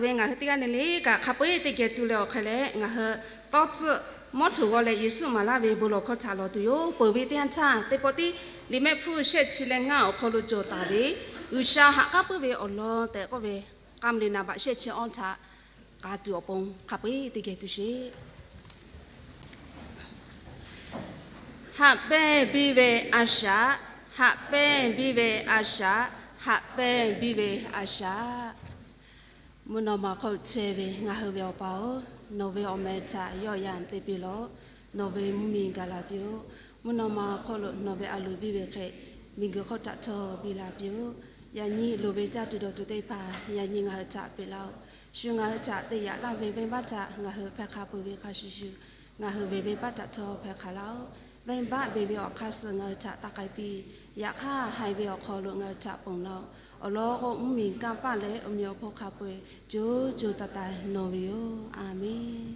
ve ngaˬ hui teˇ g'aˇ le le kaꞈ hk'a peu-eˬ teˇ geh tu leh awˬ hk'aˇ leh, ngaˬ hui tawˇ tcuhˆ mawˇ htoꞈ g'awˇ leh Yeˍsuˆ maˍ laˇ ve bon lawˬ hkawˇ htaꞈ lawˬ tuˬ yoˬ. Peuˬ ve teˇ yanˇ htaˇ, teˇ pawˆ tiˉ Liꞈ mehˆ hpfuhˇ shehˆ chi leh ngaˇ awˬ hk'aw lo cawˬ taˍ ve, G'uiˬsha haꞈ k'aˉ puiˉ ve awˬ lawn tehꞈ k'oˆ ve, k'a mvuh liꞈ naˍ baꞈ shehˆ chi awˇ htaꞈ k'a tuˬ awˬ pon hk'a peu-eˬ teˇ geh tu sheˍ. Haꞈ pehnˇ biˇ ve a shaꞈ, haꞈ pehnˇ biˇ ve a shaꞈ, haꞈ pehnˇ biˇ ve a shaꞈ. Mvuhˇ naw ma hk'oˆ chehˇ ve ngaˬ hui ve Awˬ pa-oˬ, nawˬ ve awˬ meh htaꞈ yawˆ yan te piˇ lawˬ. Nawˬ ve mvuhˇ miˬ gaˬ la piˇ-oˆ. Mvuhˇ naw ma hk'oˆ lo nawˬ ve a loˍ biˇ ve hk'e, miˬguiˬ hk'oˆ htaꞈ htawˇ biˇ la piˇ-oˆ. Yaꞈ nyi loˍ ve caˇ tuˬ dawˬ tuˬ teˇ hpaˍ yaꞈ nyi ngaˬ hui htaꞈ peꞈ laˇ-oˆ. Shu ngaˬ hui htaꞈ te yaꞈ laˇ ve venˇbaˆ htaꞈ ngaˬ hui hpehꞈ hk'a peuˬ ve hk'a shuˍ shuˍ, ngaˬ hui ve venˇbaˆ htaꞈ htawˇ hpehꞈ hk'a laˇ-oˆ. Venˇbaˆ ve ve awˬ hk'aˇ suh ngaˬ hui htaꞈ taˇ k'ai piˇ. Yaꞈ hk'aˇ, haiˬ ve awˬ hk'aw lo ngaˬ hui htaꞈ ponˬ laˇ-oˆ. Awˬ lawn k'o, mvuhˇ miˬ kanˇ paˆ leh awˬ meꞈ awˬ hponˇ hk'a peu-eˬ co co taiˍ taiˍ nawˬ ve yoˬ. A menˬ.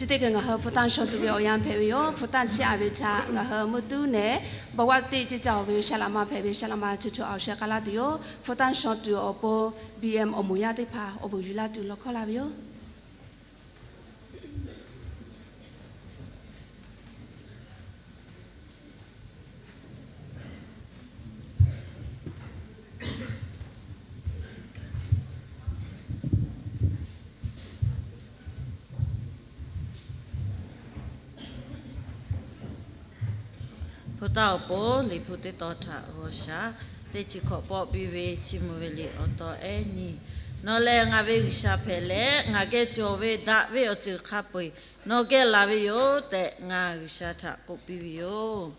Chi teˇ hkui ngaˬ hui hpu tanˇ shaw tuˬ ve awˬ yanˇ hpehꞈ ve yoˬ. Hpu tanˇ chiˇ aꞈ ve htaꞈ ngaˬ hui mvuhˇ tuˉ nehˬ, baˬ vaˆ teˇ ceˇ caˇ-oˬ ve shaˍ laꞈ ma hpehꞈ ve shaˍ laꞈ ma choˬ choˬ awˬ sheh k'ai laˇ tuˬ yoˬ. Hpu tanˇ shaw tuˬ awˬ pon B M awˬ moˍ yaˇ teˇ hpaˍ awˬ bvuhˬ yuˬ laˇ tuˬ lawˬ hkawˇ laˇ ve yoˬ. Hpu tanˇ awˬ pon Liꞈ hpu teˇ tawn htaꞈ g'aw shaˍ. Teˇ chi hkawꞈ pawˆ piˇ ve Chiˇ mvuh ve liꞈ awˬ tawn ehˉ nyiˇ, Nawˬ lehˬ ngaˬ ve G'uiˬsha hpehꞈ leh, ngaˬ geh cawˬ ve daꞈ ve awˬ ceuˬ hk'a peu-eˬ nawˬ geh laˬ ve yoˬ tehꞈ, ngaˬ G'uiˬsha htaꞈ k'oˆ piˇ ve yoˬ.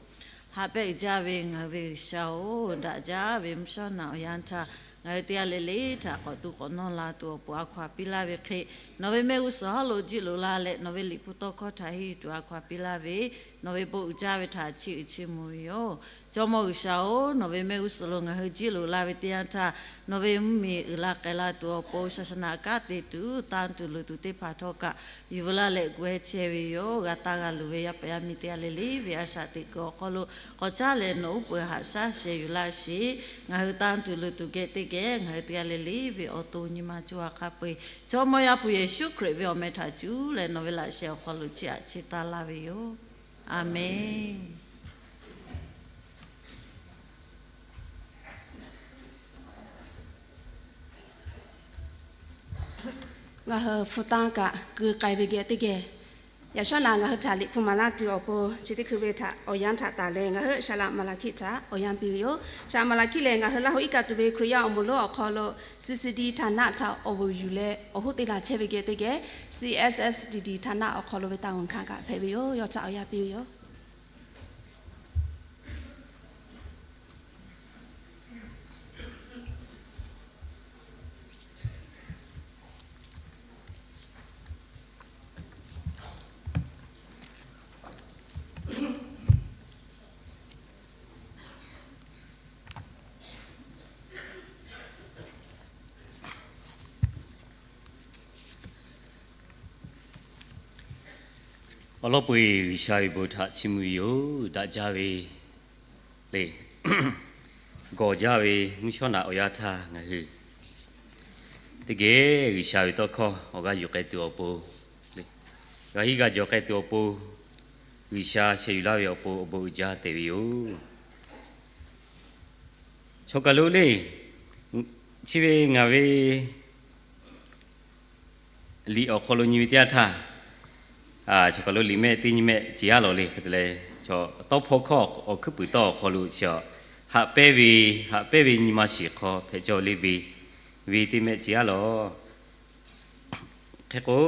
Haꞈ pehnˇ uiˍ jaˇ ve ngaˬ hui ve G'uiˬsha-oˬ, daꞈ jaˇ ve mvuhˇ shawˉ naꞈ awˬ yanˇ htaˇ, ngaˬ hui teˇ g'aˇ le le htaꞈ k'awꞈ tu k'awꞈ nawˇ la tuˬ awˬ pon a hkaw-anˬ piˇ laˇ ve hk'e, nawˬ ve mehˆ g'uˇ suhˍ hawˉ lo jiˆ loꞈ la leh, nawˬ ve Liꞈ hpu tawˇ hkawˇ htaꞈ henˇ yuˬ tuˬ a hkaw-anˬ piˇ laˇ ve, nawˬ ve bon uiˍ jaˇ ve htaꞈ chiˇ uiˍ chiˇ mvuh ve yoˬ. Jawˇmawˇ G'uiˬsha-oˬ, nawˬ ve mehˆ g'uˇ suhˍ lo ngaˬ hui jiˆ loꞈ la ve teˇ yanˇ htaˇ, nawˬ ve mvuhˇmiˬ uiˍ la k'ai la tuˬ awˬ pon, shaˍsaˍnaꞈ kanˉ te tuˬ tanˇ tuˬ luˬ tuˬ teˇ hpaˍ htawˇ kaꞈ yuˬ veu laˇ leh gu-e chehˇ ve yoˬ. G'a taˇ g'a luˬ ve yaˇ paˍ yaˇ miˇ teˇ g'aˇ le le ve a shaꞈ teꞈ kuiˬ awˬ hk'aw lo k'awꞈ caˉ leh, nawˬ uˉ peunˍ haꞈ shaˉ sheh yuˬ laˇ sheˍ. Ngaˬ hui tanˇ tuˬ luˬ tuˬ geh teˇ geh ngaˬ hui teˇ g'aˇ le le ve awˬ to nyi ma co ha hk'a peu-eˬ, Jawˇmawˇ Yaˇ hpu Yeˍsuˆ Hkriꞈ ve awˬ meh htaꞈ cuˇ leh nawˬ ve laꞈ sheh awˬ hk'aw lo chiˇ aꞈ chiˇ taˇ laˇ ve yoˬ. Aˍmenˍ. Ngaˬ hui hpu tanˇ kaꞈ keu k'ai ve geh teˇ geh, yaꞈ shawˉ naꞈ ngaˬ hui htaꞈ Liꞈ hpu maˍ laˇ tuˬ awˬ pon chi teˇ hkui ve htaꞈ awˬ yanˇ htaꞈ taˍ leh, ngaˬ hui shaˍ laꞈ Maˍlaˍhkiˆ htaꞈ awˬ yanˇ piˇ ve yoˬ. Shaˍ laꞈ Maˍlaˍhkiˆ lehˬ, ngaˬ hui Laˇ huˍ iˉ kaˆ tuˬ ve Hkriꞈ yaˇ awˬ moˍ lonˉ awˬ hk'aw lo C C D ဌာန htaꞈ awˬ vuiˬ yuˬ leh awˬ hoˉ teˇ la chehˇ ve geh teˇ geh, C S S D D ဌာန awˬ hk'aw lo ve တာဝန်ခံ kaꞈ hpehꞈ ve yoˬ. Yawˇ htaꞈ awˬ yanˇ piˇ ve yoˬ. Awˬ lawn peu-eˬ G'uiˬsha ve bon htaꞈ chiˇ mvuh ve yoˬ. Daꞈ jaˇ ve le, gawˬ jaˇ ve mvuhˇ shawˉ naꞈ awˬ yanˇ htaˇ ngaˬ hui teˇ geh G'uiˬsha ve tawˇ hkawˇ awˬ g'aˇ yuˬ k'ai tuˬ awˬ pon, g'a hiˉ g'a jawˬ k'ai tuˬ awˬ pon, G'uiˬsha sheh yuˬ laˇ ve awˬ pon awˬ bon uiˍ jaˇ tehꞈ ve yoˬ. Chaw kaˬ lo le, chi ve ngaˬ ve liꞈ awˬ hk'aw lo nyi ve teˇ yanˇ htaˇ, chaw kaˬ lo liꞈ mehˆ teˇ nyi mehˆ ceˬ aˉ lawˬ le. Hk'e te leh, tawˇ hpawˇ hkawˇ awˬ hkuiˉ puiˍ tawˇ awˬ hk'aw lo chi, haꞈ pehnˇ ve, haꞈ pehnˇ ve nyi ma shiˍ hk'aw hpehꞈ cawˇ le ve, ve teˇ mehˆ ceˬ aˉ lawˬ. Hk'e k'o,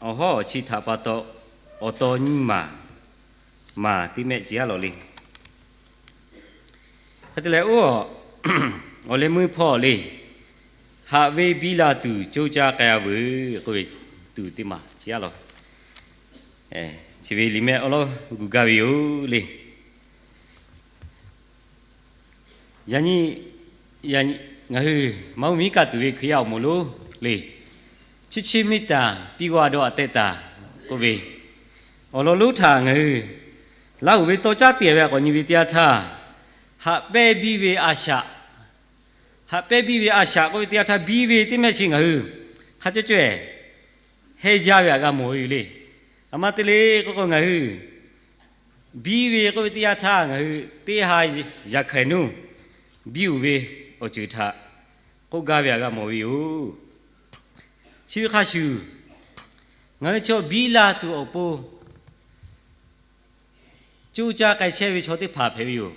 awˬ hawˉ awˬ chi htaꞈ pa taw awˬ taw nyiˇ maˬ, maˬ teˇ mehˆ ceˬ aˉ lawˬ le. Hk'e te leh, oˇ awˬ leh meuˇ hpawˇ le, haꞈ ve biˇ la tuˬ coˇ caˇ k'ai-a veuˬ k'oˆ ve, tuˬ teˇ maˬ ceˬ aˉ lawˬ. Chi ve liꞈ mehˆ awˉ lawˉ gu gaˇ ve yoˬ le. Yaꞈ nyi, ngaˬ hui Maˍ uˇ miˉ kaˆ tuˬ ve Hkriꞈ yaˇ awˬ moˍ lonˉ le, chiˇ chiˇ miˇ taˍ piˇ g'aw a dawˇ a tehˆ taˍ k'oˆ ve, awˬ lawn lonˉ htaꞈ ngaˬ hui Laˇ huˍ ve tawˇ caˉ te ve a k'awꞈ nyi ve teˇ yanˇ htaˇ, haꞈ pehnˇ biˇ ve a shaꞈ, haꞈ pehnˇ biˇ ve a shaꞈ k'oˆ ve teˇ yanˇ htaˇ, biˇ ve teˇ mehˆ chi ngaˬ hui hk'a cawˇ cawˇ-eˬ hehnˇ jaˇ ve htaꞈ g'a mawˬ ve yoˬ le. A ma te le k'oˆ k'o, ngaˬ hui biˇ ve k'oˆ ve teˇ yanˇ htaˇ ngaˬ hui teˇ ha yaꞈ hkaiˍ nuˇ biˇ uiˍ ve awˬ ceuˬ htaꞈ k'oˆ gaˇ ve htaꞈ g'a mawˬ ve yoˬ. Chi ve hk'a shuˍ, ngaˬ hui chaw biˇ la tuˬ awˬ pon coˇ caˇ k'ai chehˇ ve chaw teˇ hpaˍ hpehꞈ ve yoˬ.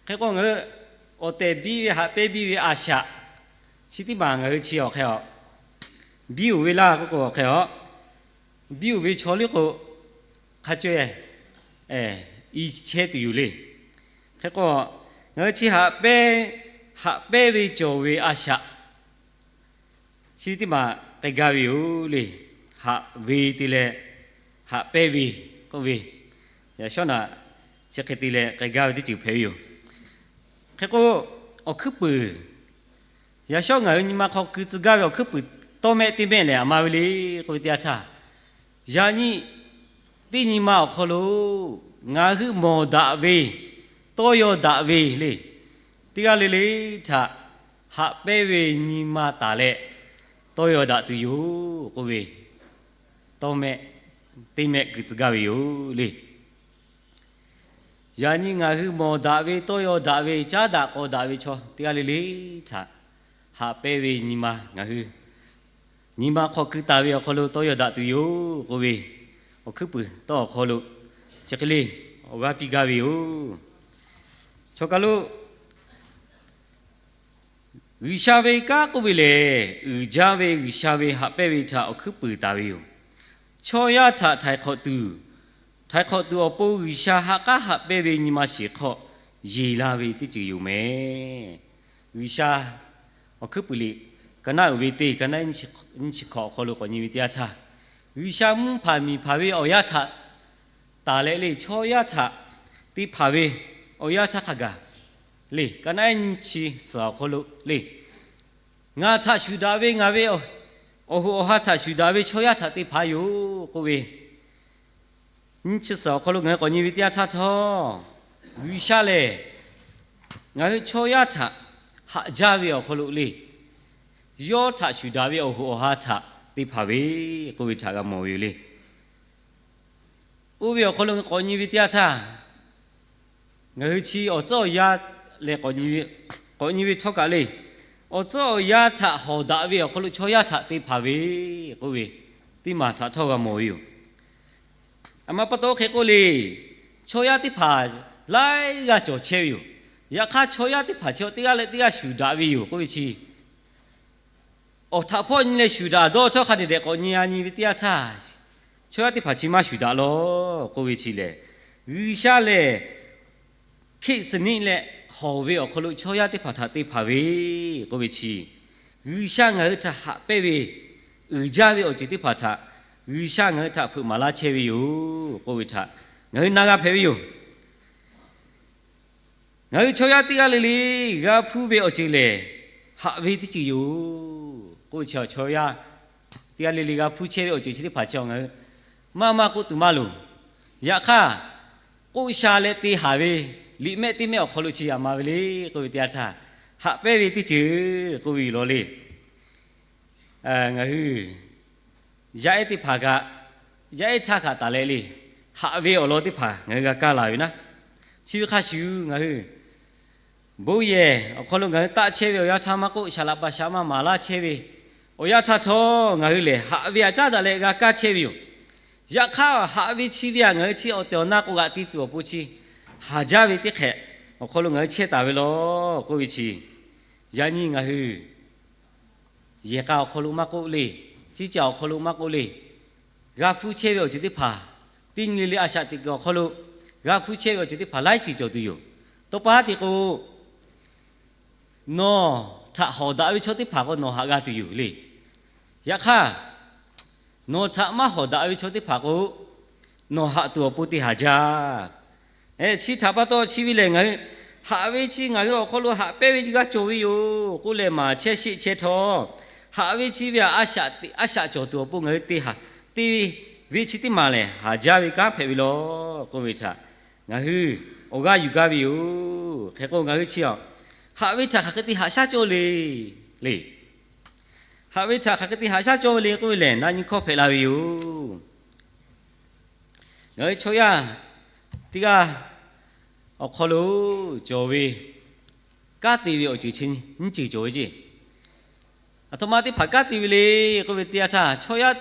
Hk'e k'o, ngaˬ hui awˬ tehˬ biˇ ve haꞈ pehnˇ biˇ ve a shaꞈ chi teˇ maˬ ngaˬ hui chi awˬ hk'e a biˇ uiˍ ve laˇ k'oˆ k'o, awˬ hk'e a biˇ uiˍ ve chaw liˇ k'o, hk'a cawˇ-eˬ i chehˇ tuˬ yoˬ le. Hk'e k'o, ngaˬ hui chi haꞈ pehnˇ, haꞈ pehnˇ ve cawˬ ve a shaꞈ chi teˇ maˬ k'ai gaˇ ve yoˬ le. Haꞈ ve te leh haꞈ pehnˇ ve k'oˆ ve, yaꞈ shawˉ naꞈ chi hk'e te leh k'ai gaˇ ve teˇ ceuˬ hpehꞈ ve yoˬ. Hk'e k'o, awˬ hkuiˉ puiˍ, yaꞈ shawˉ ngaˬ hui nyi ma hk'aw keu tcuh gaˇ ve awˬ hkuiˉ puiˍ tawˇ mehˆ teˇ mehˆ lehˬ, a ma ve le k'oˆ ve teˇ yanˇ htaˇ, yaꞈ nyi teˇ nyi ma awˬ hk'aw lo ngaˬ hui mawˬ daꞈ ve, tawˇ yaw daꞈ ve le, teˇ g'aˇ le le htaꞈ haꞈ pehnˇ ve nyi ma taˍ leh tawˇ yaw daꞈ tuˬ yoˬ k'oˆ ve, tawˇ mehˆ teˇ mehˆ keu tcuh gaˇ ve yoˬ le. Yaꞈ nyi ngaˬ hui mawˬ daꞈ ve, tawˇ yaw daꞈ ve, caˉ daꞈ k'aw daꞈ ve chaw teˇ g'aˇ le le htaꞈ haꞈ pehnˇ ve nyi ma ngaˬ hui nyi ma hk'aw keu taˍ ve awˬ hk'aw lo tawˇ yaw daꞈ tuˬ yoˬ k'oˆ ve, awˬ hkuiˉ puiˍ tawˇ awˬ hk'aw lo chi hk'e le awˬ g'aˇ piˇ gaˇ ve yoˬ. Chaw kaˬ lo G'uiˬsha ve kanˉ k'oˆ ve lehˬ, uiˍ jaˇ ve G'uiˬsha ve haꞈ pehnˇ ve htaꞈ awˬ hkuiˉ puiˍ taˍ ve yoˬ. Chaw yaˇ htaꞈ htaiˍ hk'awꞈ tuˬ, htaiˍ hk'awꞈ tuˬ awˬ pon G'uiˬsha ha k'aˉ haꞈ pehnˇ ve nyi ma shiˍ hk'aw yeˬ la ve teˇ ceuˬ yoˬ mehˍ. G'uiˬsha awˬ hkuiˉ puiˍ liꞈ ka naˆ uiˍ ve teˇ, ka naˆ nyiˇ chi hk'awꞈ awˬ hk'aw lo k'awꞈ nyi ve teˇ yanˇ htaˇ, G'uiˬsha mvuhˇ hpanˍ miˬ hpanˍ ve awˬ yanˇ htaꞈ taˍ leh le, chaw yaˇ htaꞈ te hpanˍ ve awˬ yanˇ htaˇ hk'a gaˬ le, ka naˆ nyiˇ chi suhˍ awˬ hk'aw lo le, ngaˬ htaꞈ shuˍ daꞈ ve, ngaˬ ve awˬ hoꞈ awˬ ha htaꞈ shuˍ daꞈ ve chaw yaˇ htaꞈ te hpanˍ yoˬ k'oˆ ve, nyiˇ chi suhˍ awˬ hk'aw lo ngaˬ hui k'awꞈ nyi ve teˇ yanˇ htaˇ htawˇ, G'uiˬsha lehˬ ngaˬ hui chaw yaˇ htaꞈ haꞈ jaˇ ve awˬ hk'aw lo le, yawˇ htaꞈ shuˍ daꞈ ve awˬ hoꞈ awˬ ha htaꞈ te hpanˍ ve k'oˆ ve htaꞈ g'a mawˬ ve yoˬ le. Oˇ ve awˬ hk'aw lo k'awꞈ nyi ve teˇ yanˇ htaˇ, ngaˬ hui chi awˬ tcuhˉ awˬ yanˇ leh k'awꞈ nyi ve htawˇ kaꞈ le, awˬ tcuhˉ awˬ yanˇ htaꞈ hawˍ daꞈ ve awˬ hk'aw lo chaw yaˇ htaꞈ te hpanˍ ve k'oˆ ve teˇ maˬ htaꞈ htawˇ g'a mawˬ ve yoˬ. A ma pa taw hk'e k'oˆ le, chaw yaˇ teˇ hpaˍ laiˉ g'aˇ cawˬ chehˇ ve yoˬ. Yaꞈ hk'aˇ chaw yaˇ teˇ hpaˍ chi teˇ g'aˇ leh teˇ g'aˇ shuˍ daꞈ ve yoˬ k'oˆ ve chi, awˬ htaꞈ hpawˇ nyi leh shuˍ daꞈ dawˇ htawˇ hk'a dehꞈ dehꞈ k'awꞈ nyi a nyi ve teˇ yanˇ htaˇ, chaw yaˇ teˇ hpaˍ chi maˇ shuˍ daꞈ lawˬ k'oˆ ve chi lehˬ, G'uiˬsha lehˬ hkiˆ suhˍ niˆ leh hawˍ ve awˬ hk'aw lo chaw yaˇ teˇ hpaˍ htaꞈ te hpanˍ ve k'oˆ ve chi, G'uiˬsha ngaˬ hui htaꞈ haꞈ pehnˇ ve uiˍ jaˇ ve awˬ ceuˬ teˇ hpaˍ htaꞈ G'uiˬsha ngaˬ hui htaꞈ hpeuꞈ maˍ laˇ chehˇ ve yoˬ k'oˆ ve htaꞈ ngaˬ hui na g'a hpehꞈ ve yoˬ. Ngaˬ hui chaw yaˇ teˇ g'aˇ le le g'a hpuˇ ve awˬ ceuˬ lehˬ, haꞈ ve teˇ ceuˬ yoˬ k'oˆ ve chi, chaw yaˇ teˇ g'aˇ le le g'a hpuˇ chehˇ ve awˬ ceuˬ chi teˇ hpaˍ chi ngaˬ hui maˇ maˇ k'oˆ tuˬ maˇ loˍ. Yaꞈ hk'aˇ, k'oˆ sha leh te haˍ ve liꞈ mehˆ teˇ mehˆ awˬ hk'aw lo chi a ma ve le k'oˆ ve teˇ yanˇ htaˇ, haꞈ pehnˇ ve teˇ ceuˬ k'oˆ ve yoˬ law le. Ngaˬ hui yaˇ ehˉ teˇ hpaˍ kaꞈ, yaˇ ehˉ htaˇ kaꞈ taˍ leh le, haꞈ ve awˬ lawn teˇ hpaˍ ngaˬ hui g'a kaˇ laˬ ve naˉ, chi ve hk'a shuˍ ngaˬ hui bon yehˬ awˬ hk'aw lo ngaˬ hui taˆ chehˇ ve awˬ yanˇ htaˇ maˇ k'oˆ, shaˍ laꞈ pa shaꞈ maˇ maˍ laˇ chehˇ ve awˬ yanˇ htaˇ htawˇ, ngaˬ hui lehˬ haꞈ ve aꞈ caˉ daꞈ leh g'a kaˇ chehˇ ve yoˬ. Yaꞈ hk'aˇ, haꞈ ve chi ve aꞈ ngaˬ hui chi awˬ tehˬ awˬ na k'o g'aꞈ te tuˬ awˬ pon chi haˍ jaˇ ve teˇ hk'ehꞈ awˬ hk'aw lo ngaˬ hui chehˇ taˍ ve law k'oˆ ve chi, yaꞈ nyi ngaˬ hui yehˬ k'a awˬ hk'aw lo maˇ k'oˆ le, ciˇ caˬ awˬ hk'aw lo maˇ k'oˆ le, g'a hpuˇ chehˇ ve awˬ ceuˬ teˇ hpaˍ, teˇ nyi le le a shaꞈ teꞈ kuiˬ awˬ hk'aw lo g'a hpuˇ chehˇ ve awˬ ceuˬ teˇ hpaˍ laiˉ ceuˬ cawˬ tuˬ yoˬ. Tawˇ pa haˉ te k'o, nawˬ htaꞈ hawˍ daꞈ ve chaw teˇ hpaˍ k'o nawˬ haꞈ g'a tuˬ yoˬ le. Yaꞈ hk'aˇ, nawˬ htaꞈ maˇ hawˍ daꞈ ve chaw teˇ hpaˍ k'o, nawˬ haꞈ tuˬ awˬ pon te haˍ jaˇ. Chi htaꞈ pa taw chi ve lehˬ, ngaˬ hui haꞈ ve chi ngaˬ hui awˬ hk'aw lo haꞈ pehnˇ ve g'a cawˬ ve yoˬ k'oˆ leh maˍ chehˇ sheˆ chehˇ htawˇ, haꞈ ve chi ve aꞈ a shaꞈ teꞈ a shaꞈ cawˬ tuˬ awˬ pon ngaˬ hui te haˍ, te ve chi teˇ maˬ lehˬ haˍ jaˇ ve kanˉ hpehꞈ ve law k'oˆ ve htaꞈ ngaˬ hui awˬ g'aˇ yuˬ gaˇ ve yoˬ. Hk'e k'o ngaˬ hui chi a, haꞈ ve htaꞈ hk'aˬ hk'e te haꞈ shaˉ cawˇ le le. Haꞈ ve htaꞈ hk'aˬ hk'e te haꞈ shaˉ cawˇ ve le k'oˆ ve lehˬ, na nyi hkawˇ hpehꞈ la ve yoˬ. Ngaˬ hui chaw yaˇ teˇ g'aˇ awˬ hk'aw lo cawˬ ve kanˉ te ve awˬ ceuˬ chi nyiˇ ceuˬ cawˬ ve ceˇ. Aˬ htoꞈ ma teˇ hpaˍ kanˉ te ve le k'oˆ ve teˇ yanˇ htaˇ, chaw yaˇ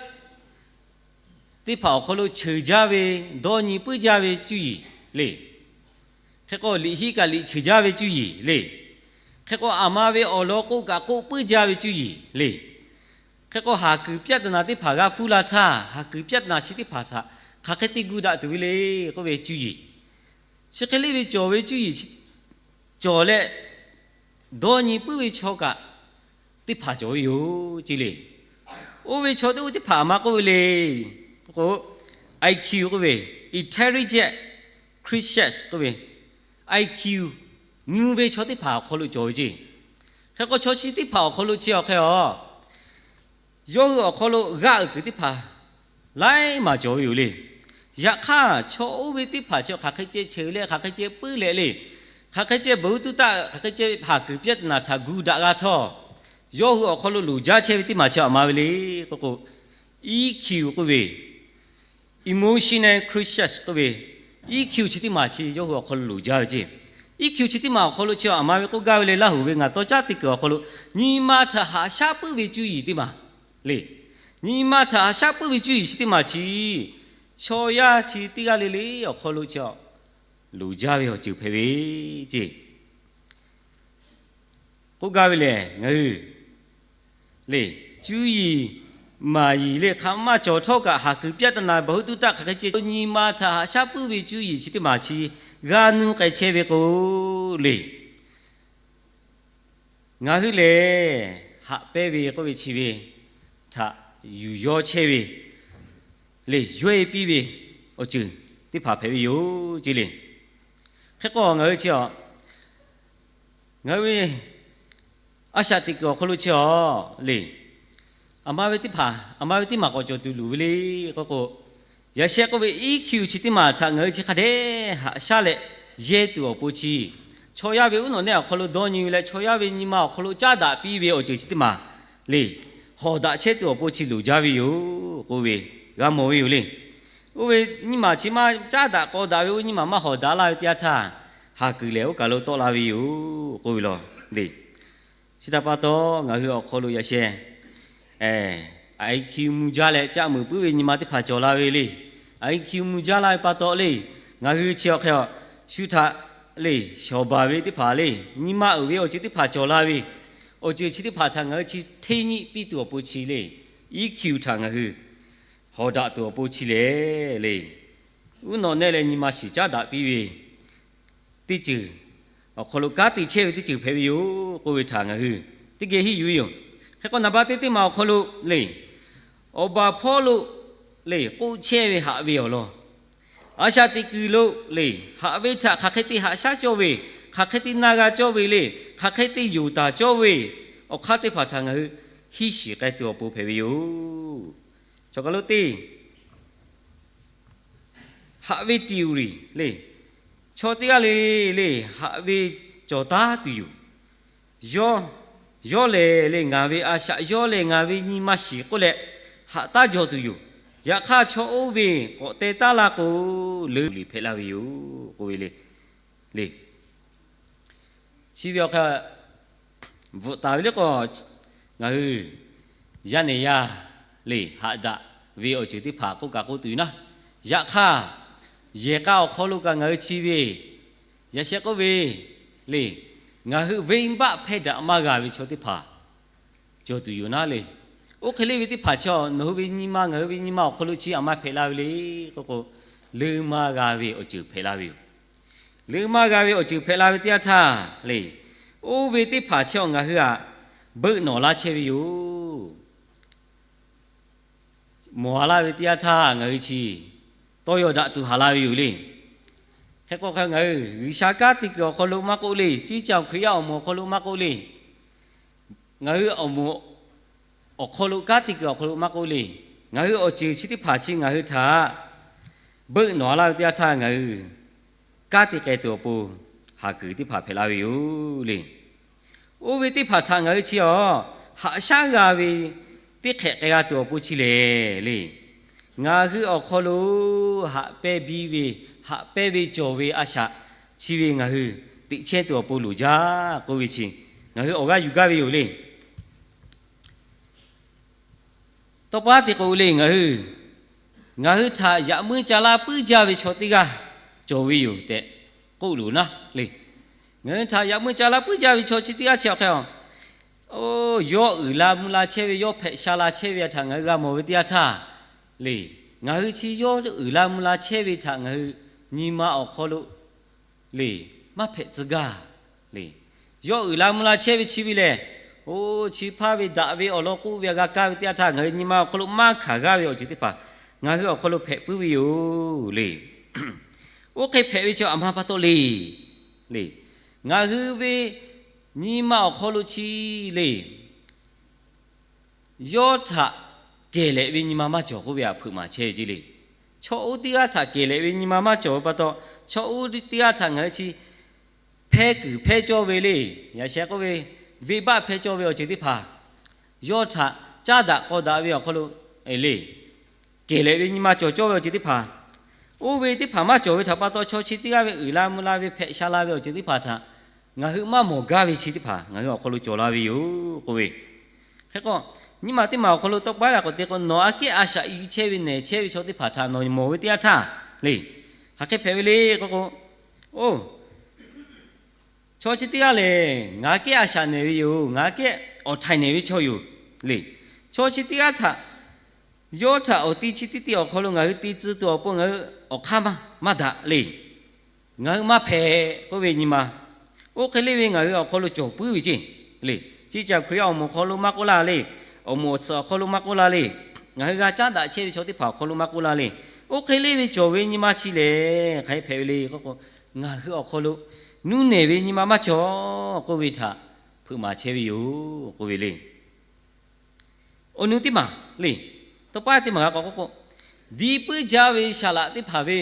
teˇ hpaˍ awˬ hk'aw lo cheuˬ jaˇ ve, dawˇ nyi puiˉ jaˇ ve cuˇ yiˍ le. Hk'e k'o, liꞈ hiˆ kaꞈ liꞈ cheuˬ jaˇ ve cuˇ yiˍ le. Hk'e k'o, aˬ ma ve awˬ lawn k'oˆ kaꞈ k'oˆ puiˉ jaˇ ve cuˇ yiˍ le. Hk'e k'o, haˍ kuiˬ ပြဿနာ teˇ hpaˍ g'a hpuˇ la htaˇ, haˍ kuiˬ ပြဿနာ chi teˇ hpaˍ htaꞈ hk'aˬ hk'e te gu daꞈ tuˬ ve le k'oˆ ve cuˇ yiˍ, chi hk'e le ve cawˬ ve cuˇ yiˍ cawˬ leh, dawˇ nyi puiˉ ve chaw kaꞈ teˇ hpaˍ cawˬ ve yoˬ ceˇ le. Oˇ ve chaw teˇ oˇ teˇ hpaˍ aˬ ma k'oˆ ve le k'o, IQ k'oˆ ve, Intelligent Quotient k'oˆ ve, IQ nyi ve chaw teˇ hpaˍ awˬ hk'aw lo cawˬ ve ceˇ. Hk'e k'o, chaw chi teˇ hpaˍ awˬ hk'aw lo chi awˬ hk'e a, yawˇ hui awˬ hk'aw lo g'aˇ uiˍ kuiˬ teˇ hpaˍ laiˉ maˬ cawˬ ve yoˬ le. Yaꞈ hk'aˇ, chaw oˇ ve teˇ hpaˍ chi hk'aˬ hk'e ceh cheuˬ leh hk'aˬ hk'e ceh puiˉ leh le, hk'aˬ hk'e ceh ဘဝတုတ္တ hk'aˬ hk'e ceh haˍ kuiˬ ပြဿနာ htaꞈ gu daꞈ g'a htawˇ, yawˇ hui awˬ hk'aw lo loˍ jaˇ chehˇ ve teˇ maˬ chi aˬ ma ve le k'oˆ k'o, EQ k'oˆ ve, Emotional Quotient k'oˆ ve, EQ chi teˇ maˬ chi yawˇ hui awˬ hk'aw lo loˍ jaˇ ve ceˇ. EQ chi teˇ maˬ awˬ hk'aw lo chi aˬ ma ve k'oˆ gaˇ ve le, Laˇ huˍ ve ngaˬ tawˇ caˉ teˇ kuiˬ awˬ hk'aw lo nyi ma htaꞈ haꞈ shaˉ puiˉ ve cuˇ yiˍ teˇ maˬ le. Nyi ma htaꞈ haꞈ shaˉ puiˉ ve cuˇ yiˍ chi teˇ maˬ chi, chaw yaˇ chi teˇ g'aˇ le le awˬ hk'aw lo chi loˍ jaˇ ve awˬ ceuˬ hpehꞈ ve ceˇ. k'oˆ gaˇ ve lehˬ, ngaˬ hui le, cuˇ yiˍ maˍ yiˍ le hk'aˬ maˇ cawˬ htawˇ kaꞈ, haˍ kuiˬ ပြဿနာ ဘဟုသုတ hk'aˬ hk'e ceh nyi ma htaꞈ haꞈ shaˉ puiˉ ve cuˇ yiˍ chi teˇ maˬ chi g'a nuˇ k'ai chehˇ ve k'o le, ngaˬ hui lehˬ haꞈ pehnˇ ve k'oˆ ve chi ve htaꞈ yuˬ yawˇ chehˇ ve le, yawˇ e piˇ ve awˬ ceuˬ teˇ hpaˍ hpehꞈ ve yoˬ ce le. Hk'e k'o ngaˬ hui chi a, ngaˬ hui ve a shaꞈ teꞈ kuiˬ awˬ hk'aw lo chi a le, aˬ ma ve teˇ hpaˍ, aˬ ma ve teˇ maˬ k'awꞈ cawˬ tuˬ luˬ ve le k'oˆ k'o, yaꞈ sheh k'oˆ ve EQ chi teˇ maˬ htaꞈ ngaˬ hui chi hk'a dehꞈ haꞈ shaˉ leh yehˇ tuˬ awˬ pon chi, chaw yaˇ ve uˉ nawꞈ nehˆ awˬ hk'aw lo dawˇ nyi ve leh chaw yaˇ ve nyi ma awˬ hk'aw lo caˉ daꞈ piˇ ve awˬ ceuˬ chi teˇ maˬ le, hawˍ daꞈ chehˇ tuˬ awˬ pon chi loˍ jaˇ ve yoˬ k'oˆ ve g'a mawˬ ve yoˬ le. Oˇ ve nyi maˬ chi maˇ caˉ daꞈ k'aw daꞈ ve, oˇ nyi maˬ maˇ hawˍ daꞈ laˇ ve teˇ yanˇ htaˇ, haˍ kuiˬ lehˬ oˇ kaˬ lo tawˆ la ve yoˬ k'oˆ ve law le. Chi htaꞈ pa taw, ngaˬ hui awˬ hk'aw lo yaꞈ sheh IQ mvuh jaˇ leh caˆ meuˍ puiˉ ve nyi ma teˇ hpaˍ cawˬ la ve le. IQ mvuh jaˇ laˇ ve pa taw le, ngaˬ hui chi awˬ hk'e a, shu htaꞈ le, shawˍ baˬ ve teˇ hpaˍ le, nyi ma uiˍ ve awˬ ceuˬ teˇ hpaˍ cawˬ la ve, awˬ ceuˬ chi teˇ hpaˍ htaꞈ ngaˬ hui chi hteˇ nyiˆ piˇ tuˬ awˬ pon chi le, EQ htaꞈ ngaˬ hui hawˍ daꞈ tuˬ awˬ pon chi lehˬ le, uˉ nawꞈ nehˆ leh nyi ma shiˍ caˉ daꞈ piˇ ve teˇ ceuˬ awˬ hk'aw lo kanˉ te chehˇ ve teˇ ceuˬ hpehꞈ ve yoˬ k'oˆ ve htaꞈ ngaˬ hui teˇ geh henˇ yuˬ ve yoˬ. Hk'e k'o naˍ baˆ teˇ teˇ maˬ awˬ hk'aw lo le, awˬ baˬ hpawˇ lo le k'oˆ chehˇ ve haꞈ ve awˬ lawn, a shaꞈ teꞈ kuiˬ lo le, haꞈ ve htaꞈ hk'aˬ hk'e te haꞈ shaˉ cawˇ ve, hk'aˬ hk'e te na g'a cawˇ ve le, hk'aˬ hk'e te yonˍ taˍ cawˇ ve awˬ hk'aˇ teˇ hpaˍ htaꞈ ngaˬ hui hiˇ shiˍ k'ai tuˬ awˬ pon hpehꞈ ve yoˬ. Chaw kaˬ lo teˇ haꞈ ve tiˍ uˍ riˍ le, chaw teˇ g'aˇ le le haꞈ ve cawˬ taˉ tuˬ yoˬ. Yawˇ, yawˇ lehˬ le ngaˬ ve a shaꞈ, yawˇ lehˬ ngaˬ ve nyi ma shiˍ k'oˆ leh haꞈ taˉ jaw tuˬ yoˬ. Yaꞈ hk'aˇ chaw oˇ ve k'awꞈ teh taˉ la k'o, leuˉ liꞈ hpehꞈ la ve yoˬ k'oˆ ve le. Le, chi ve awˬ hk'e bvuhꞈ taˍ ve le k'o, ngaˬ hui yaˇ nehˬ yaˇ le haꞈ daꞈ ve awˬ ceuˬ teˇ hpaˍ k'oˆ kaꞈ k'oˆ tuˬ yoˬ naˉ. Yaꞈ hk'aˇ, yehˬ k'a awˬ hk'aw lo kaꞈ ngaˬ hui chi ve yaꞈ sheh k'oˆ ve le, ngaˬ hui venˇbaˆ hpehˇ daꞈ maˇ g'a ve chaw teˇ hpaˍ cawˬ tuˬ yoˬ naˉ le. Oˇ hk'e le ve teˇ hpaˍ chi nawˬ hui ve nyi ma ngaˬ hui ve nyi ma awˬ hk'aw lo chi aˬ ma hpehꞈ la ve le k'oˆ k'o, leuˉ maˇ g'a ve awˬ ceuˬ hpehꞈ la ve yoˬ. Leuˉ maˇ g'a ve awˬ ceuˬ hpehꞈ la ve teˇ yanˇ htaˇ le, oˇ ve teˇ hpaˍ chi ngaˬ hui htaꞈ beuˆ nawˬ laˇ chehˇ ve yoˬ. Mawˬ a laˇ ve teˇ yanˇ htaˇ ngaˬ hui chi tawˇ yaw daꞈ tuˬ haˍ la ve yoˬ le. Hk'e k'o hk'a ngaˬ hui G'uiˬsha kanˉ te kuiˬ awˬ hk'aw lo maˇ k'oˆ le, ciˇ caoˬ Hkriꞈ yaˇ awˬ moˍ awˬ hk'aw lo maˇ k'oˆ le, ngaˬ hui awˬ moˍ awˬ hk'aw lo kanˉ te kuiˬ awˬ hk'aw lo maˇ k'oˆ le, ngaˬ hui awˬ ceuˬ chi teˇ hpaˍ chi ngaˬ hui htaꞈ beuˆ nawˬ a laˇ ve teˇ yanˇ htaˇ ngaˬ hui kanˉ te k'ai tuˬ awˬ pon haˍ kuiˬ teˇ hpaˍ hpehꞈ la ve yoˬ le. Oˇ ve teˇ hpaˍ htaꞈ ngaˬ hui chi a, haꞈ shaˉ g'a ve teˇ hk'ehꞈ k'ai g'a tuˬ awˬ pon chi lehˬ le, ngaˬ hui awˬ hk'aw lo haꞈ pehnˇ biˇ ve, haꞈ pehnˇ ve cawˬ ve a shaꞈ chi ve ngaˬ hui teꞈ chehˇ tuˬ awˬ pon loˍ jaˇ k'oˆ ve chi ngaˬ hui awˬ g'aˇ yuˬ gaˇ ve yoˬ le. Tawˇ paˉ te k'o le ngaˬ hui, ngaˬ hui htaꞈ yaꞈ muiˉ ca laˇ puiˉ jaˇ ve chaw teˇ g'aˇ cawˬ ve yoˬ tehꞈ k'oˆ loˬ naˉ le. Ngaˬ hui htaꞈ yaꞈ muiˉ ca laˇ puiˉ jaˇ ve chaw chi teˇ g'aˇ chi awˬ hk'e a, yawˇ uiˍ la mvuh la chehˇ ve, yawˇ hpehꞈ sha la chehˇ ve htaꞈ ngaˬ hui g'a mawˬ ve teˇ yanˇ htaˇ le, ngaˬ hui chi yawˇ uiˍ la mvuh la chehˇ ve htaꞈ ngaˬ hui nyi ma awˬ hk'aw lo le maˇ hpehꞈ tcuh gaˇ le. Yawˇ uiˍ la mvuh la chehˇ ve chi ve lehˬ, oˇ chi hpaˇ ve daꞈ ve awˬ lawn k'oˆ ve g'a kaˇ ve teˇ yanˇ htaˇ ngaˬ hui nyi ma awˬ hk'aw lo maˇ hkanˍ g'aˇ ve awˬ ceuˬ teˇ hpaˍ ngaˬ hui awˬ hk'aw lo hpehꞈ puiˉ ve yoˬ le. Oˇ hk'e hpehꞈ ve chi aˬ ma pa taw le le, ngaˬ hui ve nyi ma awˬ hk'aw lo chi le, yawˇ htaꞈ kehˬ lehꞈ ve nyi ma maˇ cawˬ k'oˆ ve htaꞈ hpeuꞈ maˍ chehˇ ve ce le. Chaw oˇ teˇ g'aˇ htaꞈ kehˬ lehꞈ ve nyi ma maˇ cawˬ ve pa taw, chaw oˇ teˇ g'aˇ htaꞈ ngaˬ hui chi hpehˇ kuiˬ hpehˇ cawˇ ve le, yaꞈ sheh k'oˆ ve venˇbaˆ hpehˇ cawˇ ve awˬ ceuˬ teˇ hpaˍ, yawˇ htaꞈ caˉ daꞈ k'aw daꞈ ve awˬ hk'aw lo le kehˬ lehꞈ ve nyi ma cawˬ cawˇ ve awˬ ceuˬ teˇ hpaˍ, oˇ ve teˇ hpaˍ maˇ cawˬ ve htaꞈ pa taw chaw chi teˇ g'aˇ ve uiˍ la mvuh la ve hpehꞈ sha la ve awˬ ceuˬ teˇ hpaˍ htaꞈ ngaˬ hui maˇ mawˬ gaˇ ve chi teˇ hpaˍ ngaˬ hui awˬ hk'aw lo cawˬ la ve yoˬ k'oˆ ve. Hk'e k'o, nyiˇ maˬ teˇ maˬ awˬ hk'aw lo tawˇ paˉ g'a k'awꞈ te k'o, nawˬ aꞈ kehˉ a shaꞈ i chehˇ ve nehˬ chehˇ ve chaw teˇ hpaˍ htaꞈ nawˬ mawˬ ve teˇ yanˇ htaˇ le, hk'aˬ hk'e hpehꞈ ve le k'oˆ k'o, oˇ Chaw chi teˇ g'aˇ lehˬ, ngaˬ kehˉ a shaꞈ nehˬ ve yoˬ. Ngaˬ kehˉ awˬ htaiˍ nehˬ ve chaw yoˬ le. Chaw chi teˇ g'aˇ htaꞈ, yawˇ htaꞈ awˬ ti chi teˇ ti awˬ hk'aw lo ngaˬ hui te tcuh tuˬ awˬ pon ngaˬ hui awˬ hk'aˇ maˇ daꞈ le. Ngaˬ hui maˇ hpehꞈ k'oˆ ve nyi ma, oˇ hk'e le ve ngaˬ hui awˬ hk'aw lo cawˬ puiˉ ve ceˇ le. Chi caꞈ Hkriꞈ yaˇ awˬ moˍ awˬ hk'aw lo maˇ k'oˆ laˇ le. Awˬ moˍ awˬ tsuhꞈ awˬ hk'aw lo maˇ k'oˆ laˇ le. Ngaˬ hui g'a caˉ daꞈ chehˇ ve chaw teˇ hpaˍ awˬ hk'aw lo maˇ k'oˆ laˇ le. Oˇ hk'e le ve cawˬ ve nyi ma chi lehˬ, hk'aˬ hk'e hpehꞈ ve le k'o, ngaˬ hui awˬ hk'aw lo nuˇ nehˬ ve nyi ma maˇ cawˬ k'oˆ ve htaꞈ hpeuꞈ maˍ chehˇ ve yoˬ k'oˆ ve le. Awˬ nu teˇ maˬ le, tawˇ paˉ teˇ maˬ g'a k'awꞈ k'oˆ k'o, diˇ puiˉ jaˇ ve saˍ laꞈ teˇ hpaˍ ve,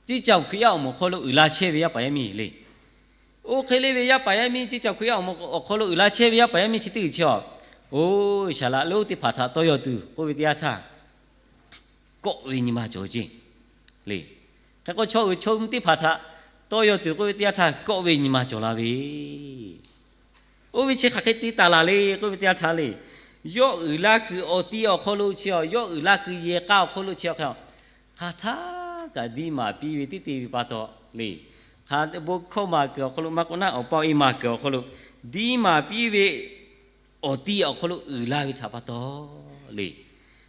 ceˇ caˬ Hkriꞈ yaˇ awˬ moˍ awˬ hk'aw lo uiˍ la chehˇ ve yaˇ paˍ yaˇ miˇ le. Oˇ hk'e le ve yaˇ paˍ yaˇ miˇ, ceˇ caˬ Hkriꞈ yaˇ awˬ moˍ awˬ hk'aw lo uiˍ la chehˇ ve yaˇ paˍ yaˇ miˇ chi teˇ g'uiˬ chi a, oˇ saˍ laꞈ lonˉ teˇ hpaˍ htaꞈ tawˇ yaw tuˬ k'oˆ ve teˇ yanˇ htaˇ, kawˆ ve nyi ma cawˬ ceˇ le. Hk'e k'o, chaw uiˍ chaw mvuh teˇ hpaˍ htaꞈ tawˇ yaw tuˬ k'oˆ ve teˇ yanˇ htaˇ, kawˆ ve nyi ma cawˬ la ve, oˇ ve chi hk'aˬ hk'e te taˍ laˬ le k'oˆ ve teˇ yanˇ htaˇ le, yawˇ uiˍ la kuiˬ awˬ ti awˬ hk'aw lo chi a, yawˇ uiˍ la kuiˬ yehˬ k'a awˬ hk'aw lo chi a hk'e a, hk'aˬ htaˇ kaꞈ diˇ maˍ piˇ ve teˇ te ve pa taw le. Hk'a bon hkawˇ maˍ kuiˬ awˬ hk'aw lo maˇ k'oˆ naˉ, awˬ pa awˬ e maˍ kuiˬ awˬ hk'aw lo diˇ maˍ piˇ ve awˬ ti awˬ hk'aw lo uiˍ la ve htaꞈ pa taw le.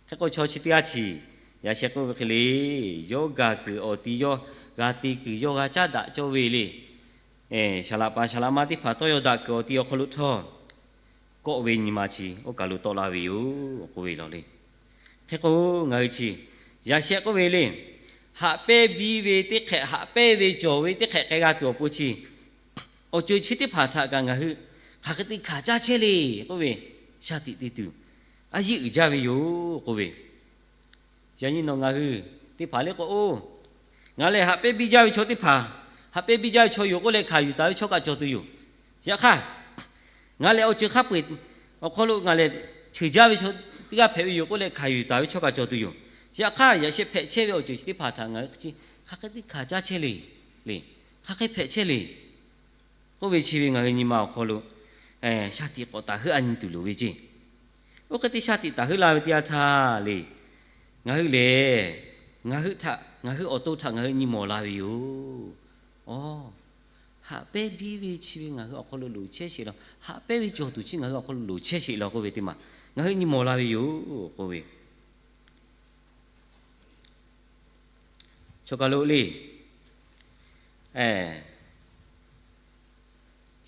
Hk'e k'o, chaw chi teˇ g'aˇ chi yaꞈ sheh k'oˆ ve hk'e le, yawˇ gaˬ kuiˬ awˬ ti yawˇ g'a te kuiˬ yawˇ g'a caˉ daꞈ cawˇ ve le. Saˍ laꞈ paˍ saˍ laꞈ ma teˇ hpaˍ tawˇ yaw daꞈ kuiˬ awˬ ti awˬ hk'aw lo htawˇ, kawˆ ve nyi ma chi oˇ kaˬ lo tawˆ la ve yoˬ k'oˆ ve law le. Hk'e k'o, ngaˬ hui chi yaꞈ sheh k'oˆ ve le, haꞈ pehnˇ biˇ ve teˇ hk'ehꞈ, haꞈ pehnˇ ve cawˬ ve teˇ hk'ehꞈ k'ai g'a tuˬ awˬ pon chi, awˬ ceuˬ chi teˇ hpaˍ htaꞈ kaꞈ ngaˬ hui hk'aˬ hk'e te hkanˍ caˇ chehˇ le k'oˆ ve, shaˍ tiꞈ te tuˬ a yeˇ uiˍ jaˇ ve yoˬ k'oˆ ve. Yaꞈ nyi nawˬ ngaˬ hui teˇ hpaˍ le k'o, oˇ, ngaˬ lehˬ haꞈ pehnˇ biˇ jaˇ ve chaw teˇ hpaˍ, haꞈ pehnˇ biˇ jaˇ ve chaw yoˬ k'oˆ leh hkanˍ yuˬ taˍ ve chaw kaꞈ cawˬ tuˬ yoˬ. Yaꞈ hk'aˇ, ngaˬ lehˬ awˬ ceuˬ hk'a peu-eˬ awˬ hk'aw lo ngaˬ lehˬ cheuˬ jaˇ ve chaw teˇ g'aˇ hpehꞈ ve yoˬ k'oˆ leh hkanˍ yuˬ taˍ ve chaw kaꞈ cawˬ tuˬ yoˬ. Yaꞈ hk'aˇ, yaꞈ sheh hpehꞈ chehˇ ve awˬ ceuˬ chi teˇ hpaˍ htaꞈ ngaˬ hui chi hk'aˬ hk'e te hkanˍ caˇ chehˇ le, le, hk'aˬ hk'e hpehꞈ chehˇ le k'oˆ ve chi ve ngaˬ hui nyi ma awˬ hk'aw lo shaˍ tiꞈ k'awꞈ taˍ heuˆ a nyi tuˬ loˍ ve ceˇ. Oˇ hk'e te shaˍ tiꞈ taˍ heuˆ la ve teˇ yanˇ htaˇ le, ngaˬ hui lehˬ, ngaˬ hui htaꞈ, ngaˬ hui awˬ to htaꞈ ngaˬ hui nyi mawˬ la ve yoˬ. Aˬ, haꞈ pehnˇ biˇ ve chi ve ngaˬ hui awˬ hk'aw lo loˍ chehˇ sheˍ law, haꞈ pehnˇ ve cawˬ tuˬ chi ngaˬ hui awˬ hk'aw lo loˍ chehˇ sheˍ law k'oˆ ve teˇ maˬ ngaˬ hui nyi mawˬ la ve yoˬ k'oˆ ve. Chaw kaˬ lo le,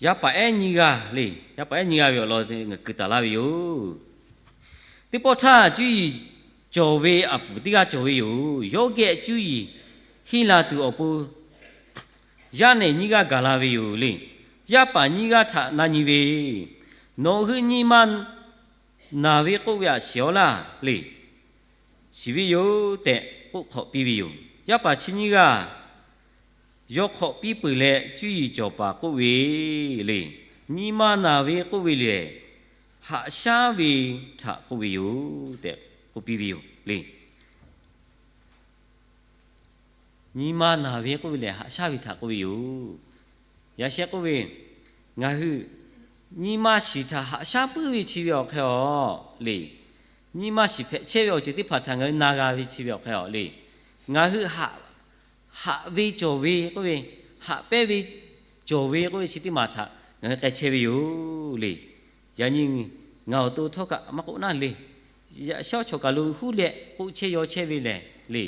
yaˇ paˍ ehˉ nyiˇ g'aˇ le, yaˇ paˍ ehˉ nyiˇ g'aˇ ve awˬ lawn ngaˬ kuiˬ taˍ laˇ ve yoˬ. Teˇ pawˆ htaˇ, cuˇ yiˍ cawˬ ve aˬ puˍ teˇ g'aˇ cawˬ ve yoˬ. Yawˇ geh cuˇ yiˍ henˇ la tuˬ awˬ pon yaˇ nehˬ nyiˇ g'aˇ gaˬ la ve yoˬ le. Yaˇ paˍ nyiˇ g'aˇ htaꞈ na nyi ve, Nawˬ hui nyi ma naˬ ve k'oˆ ve aꞈ shiˍ-aw laˇ le. Shiˍ ve yoˬ tehꞈ k'oˆ hk'awꞈ piˇ ve yoˬ. Yaˇ paˍ chi nyiˇ g'aˇ yawˇ hk'awꞈ piˇ peuˬ leh, cuˇ yiˍ cawˬ paˍ k'oˆ ve le, Nyi ma naˬ ve k'oˆ ve lehˬ, haꞈ shaˉ ve htaꞈ k'oˆ ve yoˬ tehꞈ k'oˆ piˇ ve yoˬ le. Nyi ma naˬ ve k'oˆ ve lehˬ, haꞈ shaˉ ve htaꞈ k'oˆ ve yoˬ. Yaꞈ sheh k'oˆ ve, ngaˬ hui nyi ma shiˍ htaꞈ haꞈ shaˉ puiˉ ve chi ve awˬ hk'e a le. Nyi ma shiˍ hpehꞈ chehˇ ve awˬ ceuˬ teˇ hpaˍ htaꞈ ngaˬ hui na g'a ve chi ve awˬ hk'e a le. Ngaˬ hui haꞈ, haꞈ ve cawˬ ve k'oˆ ve, haꞈ pehnˇ ve cawˬ ve k'oˆ ve chi teˇ maˬ htaꞈ ngaˬ hui k'ai chehˇ ve yoˬ le. Yaꞈ nyi ngaˬ awˬ to htawˇ kaꞈ maˇ k'oˆ naˉ le. Yaꞈ shawˉ chaw kaˬ lo huˉ leh k'oˆ chehˇ yaw chehˇ ve lehˬ le.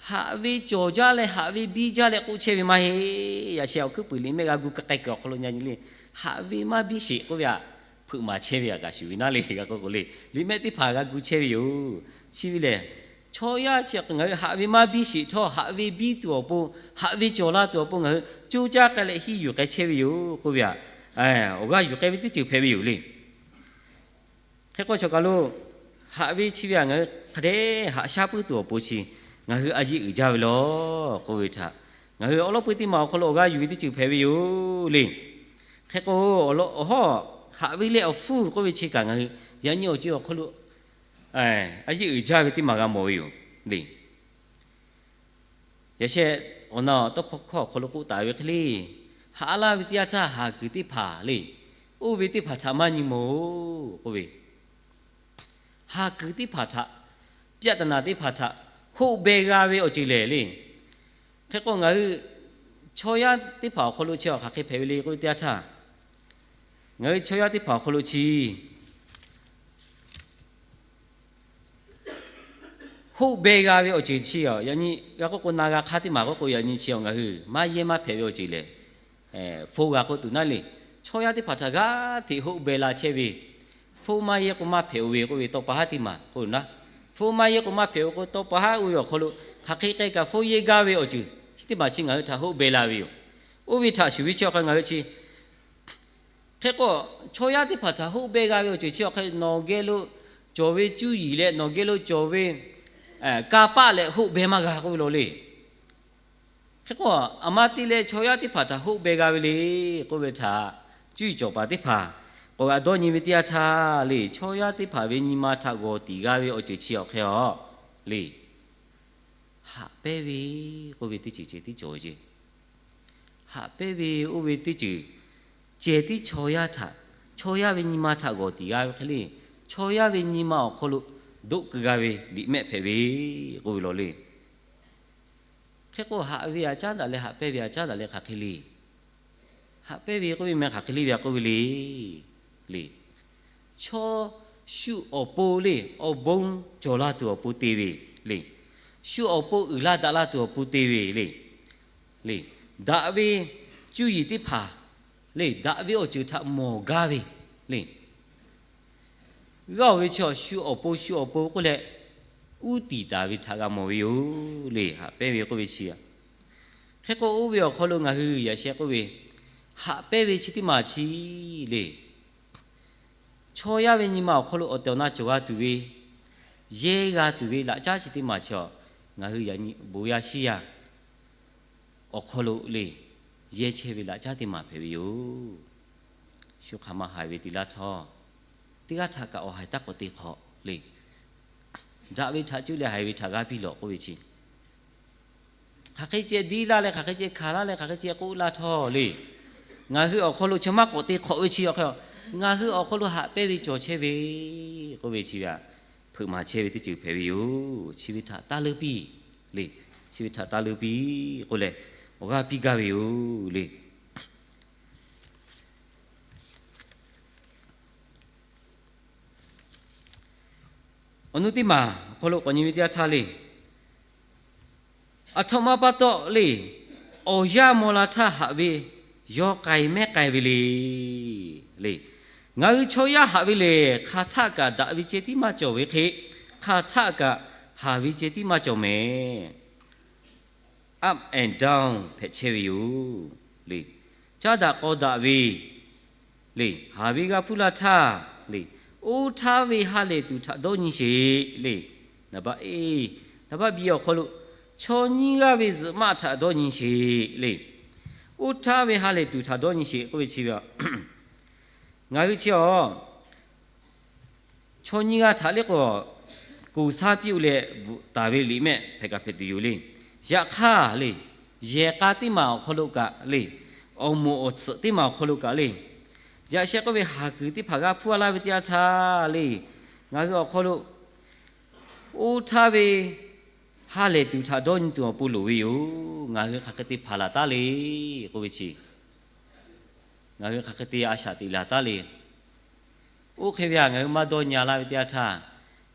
Haꞈ ve cawˬ jaˇ leh haꞈ ve biˇ jaˇ leh k'oˆ chehˇ ve maˇ heˆ. Yaꞈ sheh awˬ hkuiˉ puiˍ liꞈ mehˆ g'a gu k'ai k'ai kuiˬ awˬ hk'aw lo nyi le, haꞈ ve maˇ biˇ sheˍ k'oˆ ve aꞈ, hpeuꞈ maˍ chehˇ ve aꞈ kaꞈ shuˍ ve naˉ le. G'a k'oˆ k'o le, liꞈ mehˆ teˇ hpaˍ g'a gu chehˇ ve yoˬ. Chi ve lehˬ, chaw yaˇ chi ngaˬ hui haꞈ ve maˇ biˇ sheˍ htawˇ, haꞈ ve biˇ tuˬ awˬ pon, haꞈ ve cawˬ la tuˬ awˬ pon ngaˬ hui coˇ caˇ k'ai leh hiˇ yuˬ k'ai chehˇ ve yoˬ k'oˆ ve aꞈ, awˬ g'aˇ yuˬ k'ai ve teˇ ceuˬ hpehꞈ ve yoˬ le. Hk'e k'o, chaw kaˬ lo haꞈ ve chi ve aꞈ ngaˬ hui hk'a dehꞈ haꞈ shaˉ puiˉ tuˬ awˬ pon chi ngaˬ hui a yeˇ uiˍ jaˇ ve law k'oˆ ve htaꞈ, ngaˬ hui awˉ lawˉ peu teˇ maˬ awˬ hk'aw lo awˬ g'aˇ yuˬ ve teˇ ceuˬ hpehꞈ ve yoˬ le. Hk'e k'o, awˬ hawˉ haꞈ ve leh awˬ hpfuhˇ k'oˆ ve chi kaꞈ ngaˬ hui yaꞈ nyi awˬ ceuˬ awˬ hk'aw lo a yeˇ uiˍ jaˇ ve teˇ maˬ g'a mawˬ ve yoˬ le. Yaꞈ sheh awˬ na tawˇ hkawˇ awˬ hk'aw lo k'oˆ taˍ ve hk'e le, haꞈ laˇ ve teˇ yanˇ htaˇ haˍ kuiˬ teˇ hpaˍ le, oˇ ve teˇ hpaˍ htaꞈ maˇ nyi mawˬ-oˬ k'oˆ ve, haˍ kuiˬ teˇ hpaˍ htaꞈ, ပြဿနာ teˇ hpaˍ htaꞈ hoˆ beh g'a ve awˬ ceuˬ lehˬ le. Hk'e k'o, ngaˬ hui Chaw yaˇ teˇ hpaˍ awˬ hk'aw lo chi awˬ hk'aˬ hk'e hpehꞈ ve le k'oˆ ve teˇ yanˇ htaˇ, ngaˬ hui chaw yaˇ teˇ hpaˍ awˬ hk'aw lo chi hoˆ beh g'a ve awˬ ceuˬ chi, yaꞈ nyi g'a k'oˆ k'o, na g'a hk'aˇ teˇ maˬ k'oˆ k'o, yaꞈ nyi chi ngaˬ hui maˇ yehˇ maˇ hpehꞈ ve awˬ ceuˬ lehˬ, hpu g'a k'oˆ tuˬ naˉ le. Chaw yaˇ teˇ hpaˍ htaꞈ g'aˇ hteꞈ hoˆ beh la chehˇ ve, hpu maˇ yehˇ k'o maˇ hpehꞈ-o ve k'oˆ ve tawˇ pa haˉ teˇ maˬ k'oˆ naˉ, hpu maˇ yehˇ k'o maˇ hpehꞈ-o k'o, tawˇ pa haˉ oˇ ve awˬ hk'aw lo hk'aˬ hk'e k'ai kaꞈ hpu yehˇ gaˇ ve awˬ ceuˬ chi teˇ maˬ chi ngaˬ hui htaꞈ hoˆ beh la ve yoˬ. Oˇ ve htaꞈ shuˍ ve chi awˬ hk'e ngaˬ hui chi hk'e k'o, chaw yaˇ teˇ hpaˍ htaꞈ hoˆ beh g'a ve awˬ ceuˬ chi awˬ hk'e nawˬ geh lo cawˬ ve cuˇ yiˍ leh nawˬ geh lo cawˬ ve kanˇ paˆ leh hoˆ beh maˇ g'a k'oˆ ve law le. Hk'e k'o, aˬ ma te leh chaw yaˇ teˇ hpaˍ htaꞈ hoˆ beh g'a ve le k'oˆ ve htaꞈ cuˇ yiˍ cawˬ paˍ teˇ hpaˍ k'awꞈ g'a dawˇ nyi ve teˇ yanˇ htaˇ le, chaw yaˇ teˇ hpaˍ ve nyi ma htaꞈ g'awˬ tiˍ g'a ve awˬ ceuˬ chi awˬ hk'e a le, haꞈ pehnˇ ve k'oˆ ve teˇ ceuˬ ceh tiˉ cawˬ ve ceˇ. Haꞈ pehnˇ ve oˇ ve teˇ ceuˬ ceh tiˉ chaw yaˇ htaꞈ, chaw yaˇ ve nyi ma htaꞈ g'awˬ tiˍ g'a ve hk'e le, chaw yaˇ ve nyi ma awˬ hk'aw lo doˆ keu g'a ve liꞈ mehˆ hpehꞈ ve k'oˆ ve law le. Hk'e k'o, haꞈ ve a caˉ daꞈ leh haꞈ pehnˇ ve a caˉ daꞈ leh hk'aˬ hk'e le. Haꞈ pehnˇ ve k'oˆ ve meh hk'aˬ hk'e le ve a k'oˆ ve le. Le, chaw shu awˬ pon le, awˬ bon cawˬ la tuˬ awˬ pon te ve le, shu awˬ pon uiˍ la daꞈ la tuˬ awˬ pon te ve le. Le, daꞈ ve cuˇ yiˍ teˇ hpaˍ le, daꞈ ve awˬ ceuˬ htaꞈ mawˬ gaˇ ve le. G'aˇ-oˬ ve chi shu awˬ pon shu awˬ pon k'oˆ leh, uˉ tiˍ taˍ ve htaꞈ g'a mawˬ ve yoˬ le, haꞈ pehnˇ ve k'oˆ ve chi a. Hk'e k'o, oˇ ve awˬ hk'aw lo ngaˬ hui yaꞈ sheh k'oˆ ve, haꞈ pehnˇ ve chi teˇ maˬ chi le, chaw yaˇ ve nyi ma awˬ hk'aw lo awˬ tehˬ awˬ na cawˬ g'a tuˬ ve, yehˇ g'a tuˬ ve laꞈ caˉ chi teˇ maˬ chi a, ngaˬ hui yaꞈ nyi bon yaˇ shiˉ yaˇ awˬ hk'aw lo le, yehˇ chehˇ ve laꞈ caˉ teˇ maˬ hpehꞈ ve yoˬ. Shu hk'aˬ ma haiˬ ve te laˇ htawˇ, teˇ g'aˇ htaꞈ kaꞈ awˬ haiˬ taˇ k'awꞈ te hk'awꞈ le. Daꞈ ve htaꞈ cuˇ leh haiˬ ve htaꞈ g'aˇ piˇ lawꞈ k'oˆ ve chi, hk'aˬ hk'e ceh diˇ laˇ leh, hk'aˬ hk'e ceh hkanˍ laˇ leh, hk'aˬ hk'e ceh k'oˆ laˇ htawˇ le, ngaˬ hui awˬ hk'aw lo chi maˇ k'awꞈ te hk'awꞈ ve chi awˬ hk'e, ngaˬ hui awˬ hk'aw lo haꞈ pehnˇ ve cawˬ chehˇ ve k'oˆ ve chi ve a, hpeuꞈ maˍ chehˇ ve teˇ ceuˬ hpehꞈ ve yoˬ. Chi ve htaꞈ taˇ leuˉ piˇ le. Chi ve htaꞈ taˇ leuˉ piˇ k'oˆ leh, awˬ g'aˇ piˇ gaˇ ve yoˬ le. Awˬ nu teˇ maˬ awˬ hk'aw lo k'awꞈ nyi ve teˇ yanˇ htaˇ le, aˬ htoꞈ ma pa taw le, awˬ yanˇ maw la htaˇ haꞈ ve yawˇ k'ai mehˉ k'ai ve le. Le, ngaˬ hui chaw yaˇ haꞈ ve lehˬ, hk'aˬ htaˆ kaꞈ daꞈ ve ceh tiˉ maˇ cawˬ ve hk'e, hk'aˬ htaˆ kaꞈ haˍ ve ceh tiˉ maˇ cawˬ mehˍ. Up and down hpehꞈ chehˇ ve yoˬ. Le, caˇ daꞈ k'aw daꞈ ve le, haˍ ve g'a hpuˇ la htaˇ le, oˇ htaˇ ve ha lehˬ tuˬ htaꞈ dawˇ nyi sheˍ le. Naˍ baˆ e, naˍ baˆ bi awˬ hk'aw lo chaw nyiˇ g'aˇ ve zuhꞈ maˆ htaꞈ dawˇ nyi sheˍ le. Oˇ htaˇ ve ha lehˬ tuˬ htaꞈ dawˇ nyi sheˍ k'oˆ ve chi ve a, ngaˬ hui chi a, chaw nyiˇ g'aˇ htaꞈ le k'o, koˍ saˉ piˇ-oˆ leh bvuhꞈ taˍ ve liꞈ mehˆ hpehꞈ kaꞈ hpehꞈ tuˬ yoˬ le. Yaꞈ hk'aˇ le, yehˬ k'a teˇ maˬ awˬ hk'aw lo kaꞈ le, awˬ moˍ awˬ tsuhꞈ teˇ maˬ awˬ hk'aw lo kaꞈ le, yaꞈ sheh k'oˆ ve haˍ kuiˬ teˇ hpaˍ g'a hpuˇ a laˇ ve teˇ yanˇ htaˇ le, ngaˬ hui awˬ hk'aw lo oˇ htaˇ ve ha lehˬ tuˬ htaꞈ dawˇ nyi tuˬ awˬ pon loˍ ve yoˬ. Ngaˬ hui hk'aˬ hk'e te hpanˍ laˬ taˉ le k'oˆ ve chi, ngaˬ hui hk'aˬ hk'e te a shaꞈ teꞈ laˬ taˉ le. Oˇ hk'e ve htaꞈ ngaˬ hui maˇ dawˇ nyi laˇ ve teˇ yanˇ htaˇ,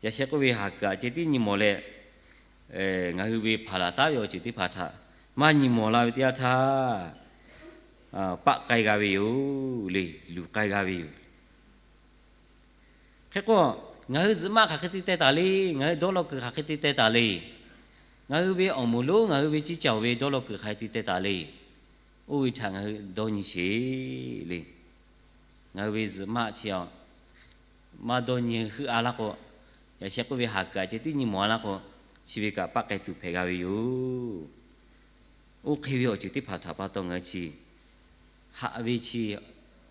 yaꞈ sheh k'oˆ ve haˍ kuiˬ aꞈ ceh tiˉ nyi mawˬ leh, ngaˬ hui ve hpanˍ laˬ taˉ ve awˬ ceuˬ teˇ hpaˍ htaꞈ maˇ nyi mawˬ la ve teˇ yanˇ htaˇ, paˆ k'ai g'a ve yoˬ le, luˬ k'ai g'a ve yoˬ. Hk'e k'o, ngaˬ hui zuhꞈ maˆ hk'aˬ hk'e te teh taˍ le, ngaˬ hui dawˇ law kuiˬ hk'aˬ hk'e te teh taˍ le, ngaˬ hui ve awˬ moˍ lonˉ ngaˬ hui ve ciˇ caoˬ ve dawˇ law kuiˬ hk'aˬ hk'e te teh taˍ le, oˇ ve htaꞈ ngaˬ hui dawˇ nyi sheˍ le. Ngaˬ hui ve zuhꞈ maˆ chi a, maˇ dawˇ nyi heuˆ a laˇ k'o, yaꞈ sheh k'oˆ ve haˍ kuiˬ aꞈ ceh tiˉ nyi mawˬ a laˇ k'o, chi ve kaꞈ paˆ k'ai tuˬ hpehꞈ g'a ve yoˬ. Oˇ hk'e ve awˬ ceuˬ teˇ hpaˍ htaꞈ pa taw ngaˬ hui chi haꞈ ve chi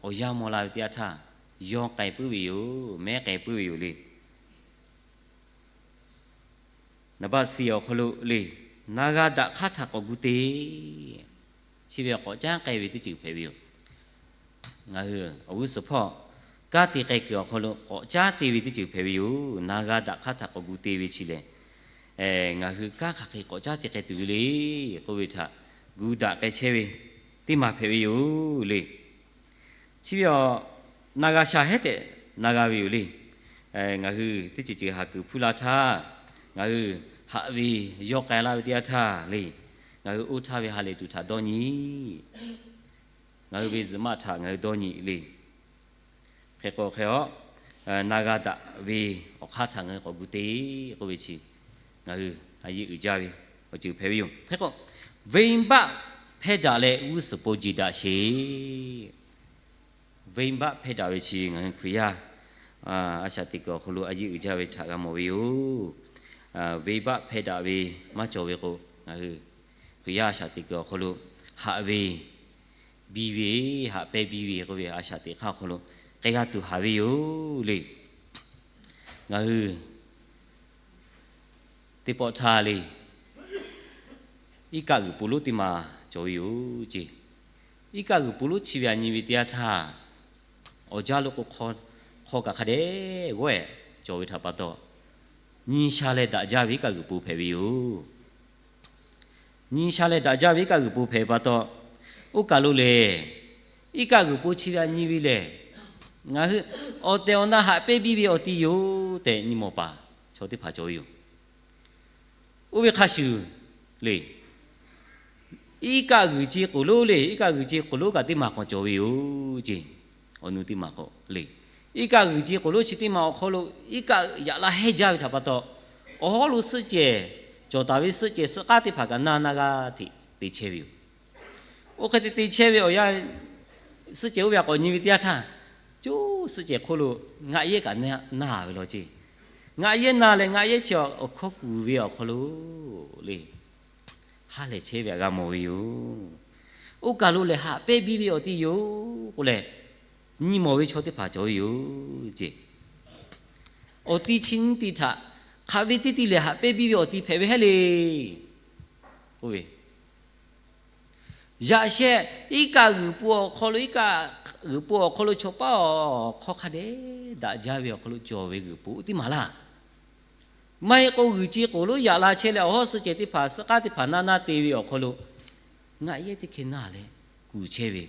awˬ yanˇ maw la ve teˇ yanˇ htaˇ, yawˇ k'ai puiˉ ve yoˬ, mehˉ k'ai puiˉ ve yoˬ le. Naˍ baˆ shiˍ awˬ hk'aw lo le, na g'a daꞈ hk'aˇ htaꞈ k'awꞈ gu te. Chi ve k'awꞈ caˉ k'ai ve teˇ ceuˬ hpehꞈ ve yoˬ. Ngaˬ hui awˬ g'uˇ suhˍ hpawˇ kanˉ te k'ai kuiˬ awˬ hk'aw lo k'awꞈ caˉ te ve teˇ ceuˬ hpehꞈ ve yoˬ. Na g'a daꞈ hk'aˇ htaꞈ k'awꞈ gu te ve chi lehˬ, ngaˬ hui kanˉ hk'aˬ hk'e k'awꞈ caˉ te k'ai tuˬ ve le k'oˆ ve htaꞈ gu daꞈ k'ai chehˇ ve teˇ maˬ hpehꞈ ve yoˬ le. Chi ve awˬ, na g'a sha hehˉ tehꞈ na g'a ve yoˬ le. Ngaˬ hui teˇ ceuˬ ceuˬ haˍ kuiˬ hpuˇ la htaˇ, ngaˬ hui haꞈ ve yawˇ k'ai laˇ ve teˇ yanˇ htaˇ le, ngaˬ hui oˇ htaˇ ve ha lehˬ tuˬ htaꞈ dawˇ nyi. Ngaˬ hui ve zuhꞈ maˆ htaꞈ ngaˬ hui dawˇ nyi le. Hk'e k'o hk'e a, na g'a daꞈ ve awˬ hk'aˇ htaꞈ ngaˬ hui k'awꞈ gu te k'oˆ ve chi, ngaˬ hui a yeˇ uiˍ jaˇ ve awˬ ceuˬ hpehꞈ ve yoˬ. Hk'e k'o, venˇbaˆ hpehˇ daꞈ leh g'uˇ suhˍ po jeˬ daꞈ sheˍ. Venˇbaˆ hpehˇ daꞈ ve chi ngaˬ hui Hkriꞈ yaˇ a shaꞈ teꞈ kuiˬ awˬ hk'aw lo a yeˇ uiˍ jaˇ ve htaꞈ g'a mawˬ ve yoˬ. Venˇbaˆ hpehˇ daꞈ ve maˇ cawˬ ve k'o, ngaˬ hui Hkriꞈ yaˇ a shaꞈ teꞈ kuiˬ awˬ hk'aw lo haꞈ ve biˇ ve, haꞈ pehnˇ biˇ ve k'oˆ ve a shaꞈ teꞈ hk'aˇ awˬ hk'aw lo k'ai g'a tuˬ haˍ ve yoˬ le. Ngaˬ hui teˇ pawˆ htaˇ le, iˉ kaˆ g'uiˬ po lonˉ teˇ maˬ cawˬ ve yoˬ ceˇ. Iˉ kaˆ g'uiˬ po lonˉ chi ve a nyi ve teˇ yanˇ htaˇ, awˬ jaˇ lo k'o, hk'aw kaꞈ hk'a dehꞈ g'awˇ ehˍ cawˬ ve htaꞈ pa taw, nyi sha leh daꞈ jaˇ ve iˉ kaˆ g'uiˬ po hpehꞈ ve yoˬ. Nyi sha leh daꞈ jaˇ ve iˉ kaˆ g'uiˬ po hpehꞈ pa taw, oˇ kaˬ lo lehˬ, iˉ kaˆ g'uiˬ po chi ve a nyi ve lehˬ, ngaˬ hui awˬ tehˬ awˬ na haꞈ pehnˇ biˇ ve awˬ ti yoˬ tehꞈ nyi mawˬ paˍ chaw teˇ hpaˍ cawˬ ve yoˬ. Oˇ ve hk'a shuˍ le, iˉ kaˆ g'uiˬ ce k'oˍ lonˉ le, iˉ kaˆ g'uiˬ ce k'oˍ lonˉ kaꞈ teˇ maˬ k'awꞈ cawˬ ve yoˬ ceˇ. Awˬ nu teˇ maˬ k'awꞈ le, iˉ kaˆ g'uiˬ ce k'oˍ lonˉ chi teˇ maˬ awˬ hk'aw lo iˉ kaˆ yaꞈ la hehˇ jaˇ ve htaꞈ pa taw, awˬ hawˉ lo suhˆ cehˬ, cawˬ taˍ ve suhˆ cehˬ suhˆ k'aˉ teˇ hpaˍ kaꞈ na na g'a hteꞈ te chehˇ ve yoˬ. Oˇ hk'e te te chehˇ ve awˬ yanˇ, suhˆ cehˬ oˇ ve htaꞈ k'awꞈ nyi ve teˇ yanˇ htaˇ, coˇ suhˆ cehˬ hk'oˆ lo ngaˆ yehˉ kaꞈ na ve law ceˇ. Ngaˆ yehˉ na leh ngaˆ yehˉ chi awˬ hkawˇ kuˬ ve awˬ hk'aw lo le, ha lehˬ chehˇ ve htaꞈ g'a mawˬ ve yoˬ. Oˇ kaˬ lo lehˬ haꞈ pehnˇ biˇ ve awˬ ti yoˬ k'oˆ leh, nyi mawˬ ve chaw teˇ hpaˍ cawˬ ve yoˬ ceˇ. Awˬ ti chi nyiˇ ti htaꞈ hk'aˬ ve teˇ ti lehˬ haꞈ pehnˇ biˇ ve awˬ ti hpehꞈ ve hehˉ le k'oˆ ve, yaꞈ sheh iˉ kaˆ g'uiˬ po awˬ hk'aw lo, iˉ kaˆ g'uiˬ po awˬ hk'aw lo chaw paˉ awˬ hk'aw hk'a dehꞈ daꞈ jaˇ ve awˬ hk'aw lo cawˬ ve g'uiˬ po teˇ maˬ laˇ. Maˇ heˆ k'o g'uiˬ ce k'oˍ lonˉ yaꞈ la chehˇ leh awˬ hawˉ suhˆ cehˬ teˇ hpaˍ suhˆ k'aˉ teˇ hpaˍ na na te ve awˬ hk'aw lo, ngaˆ yehˉ teˇ hkeh na leh kuˬ chehˇ ve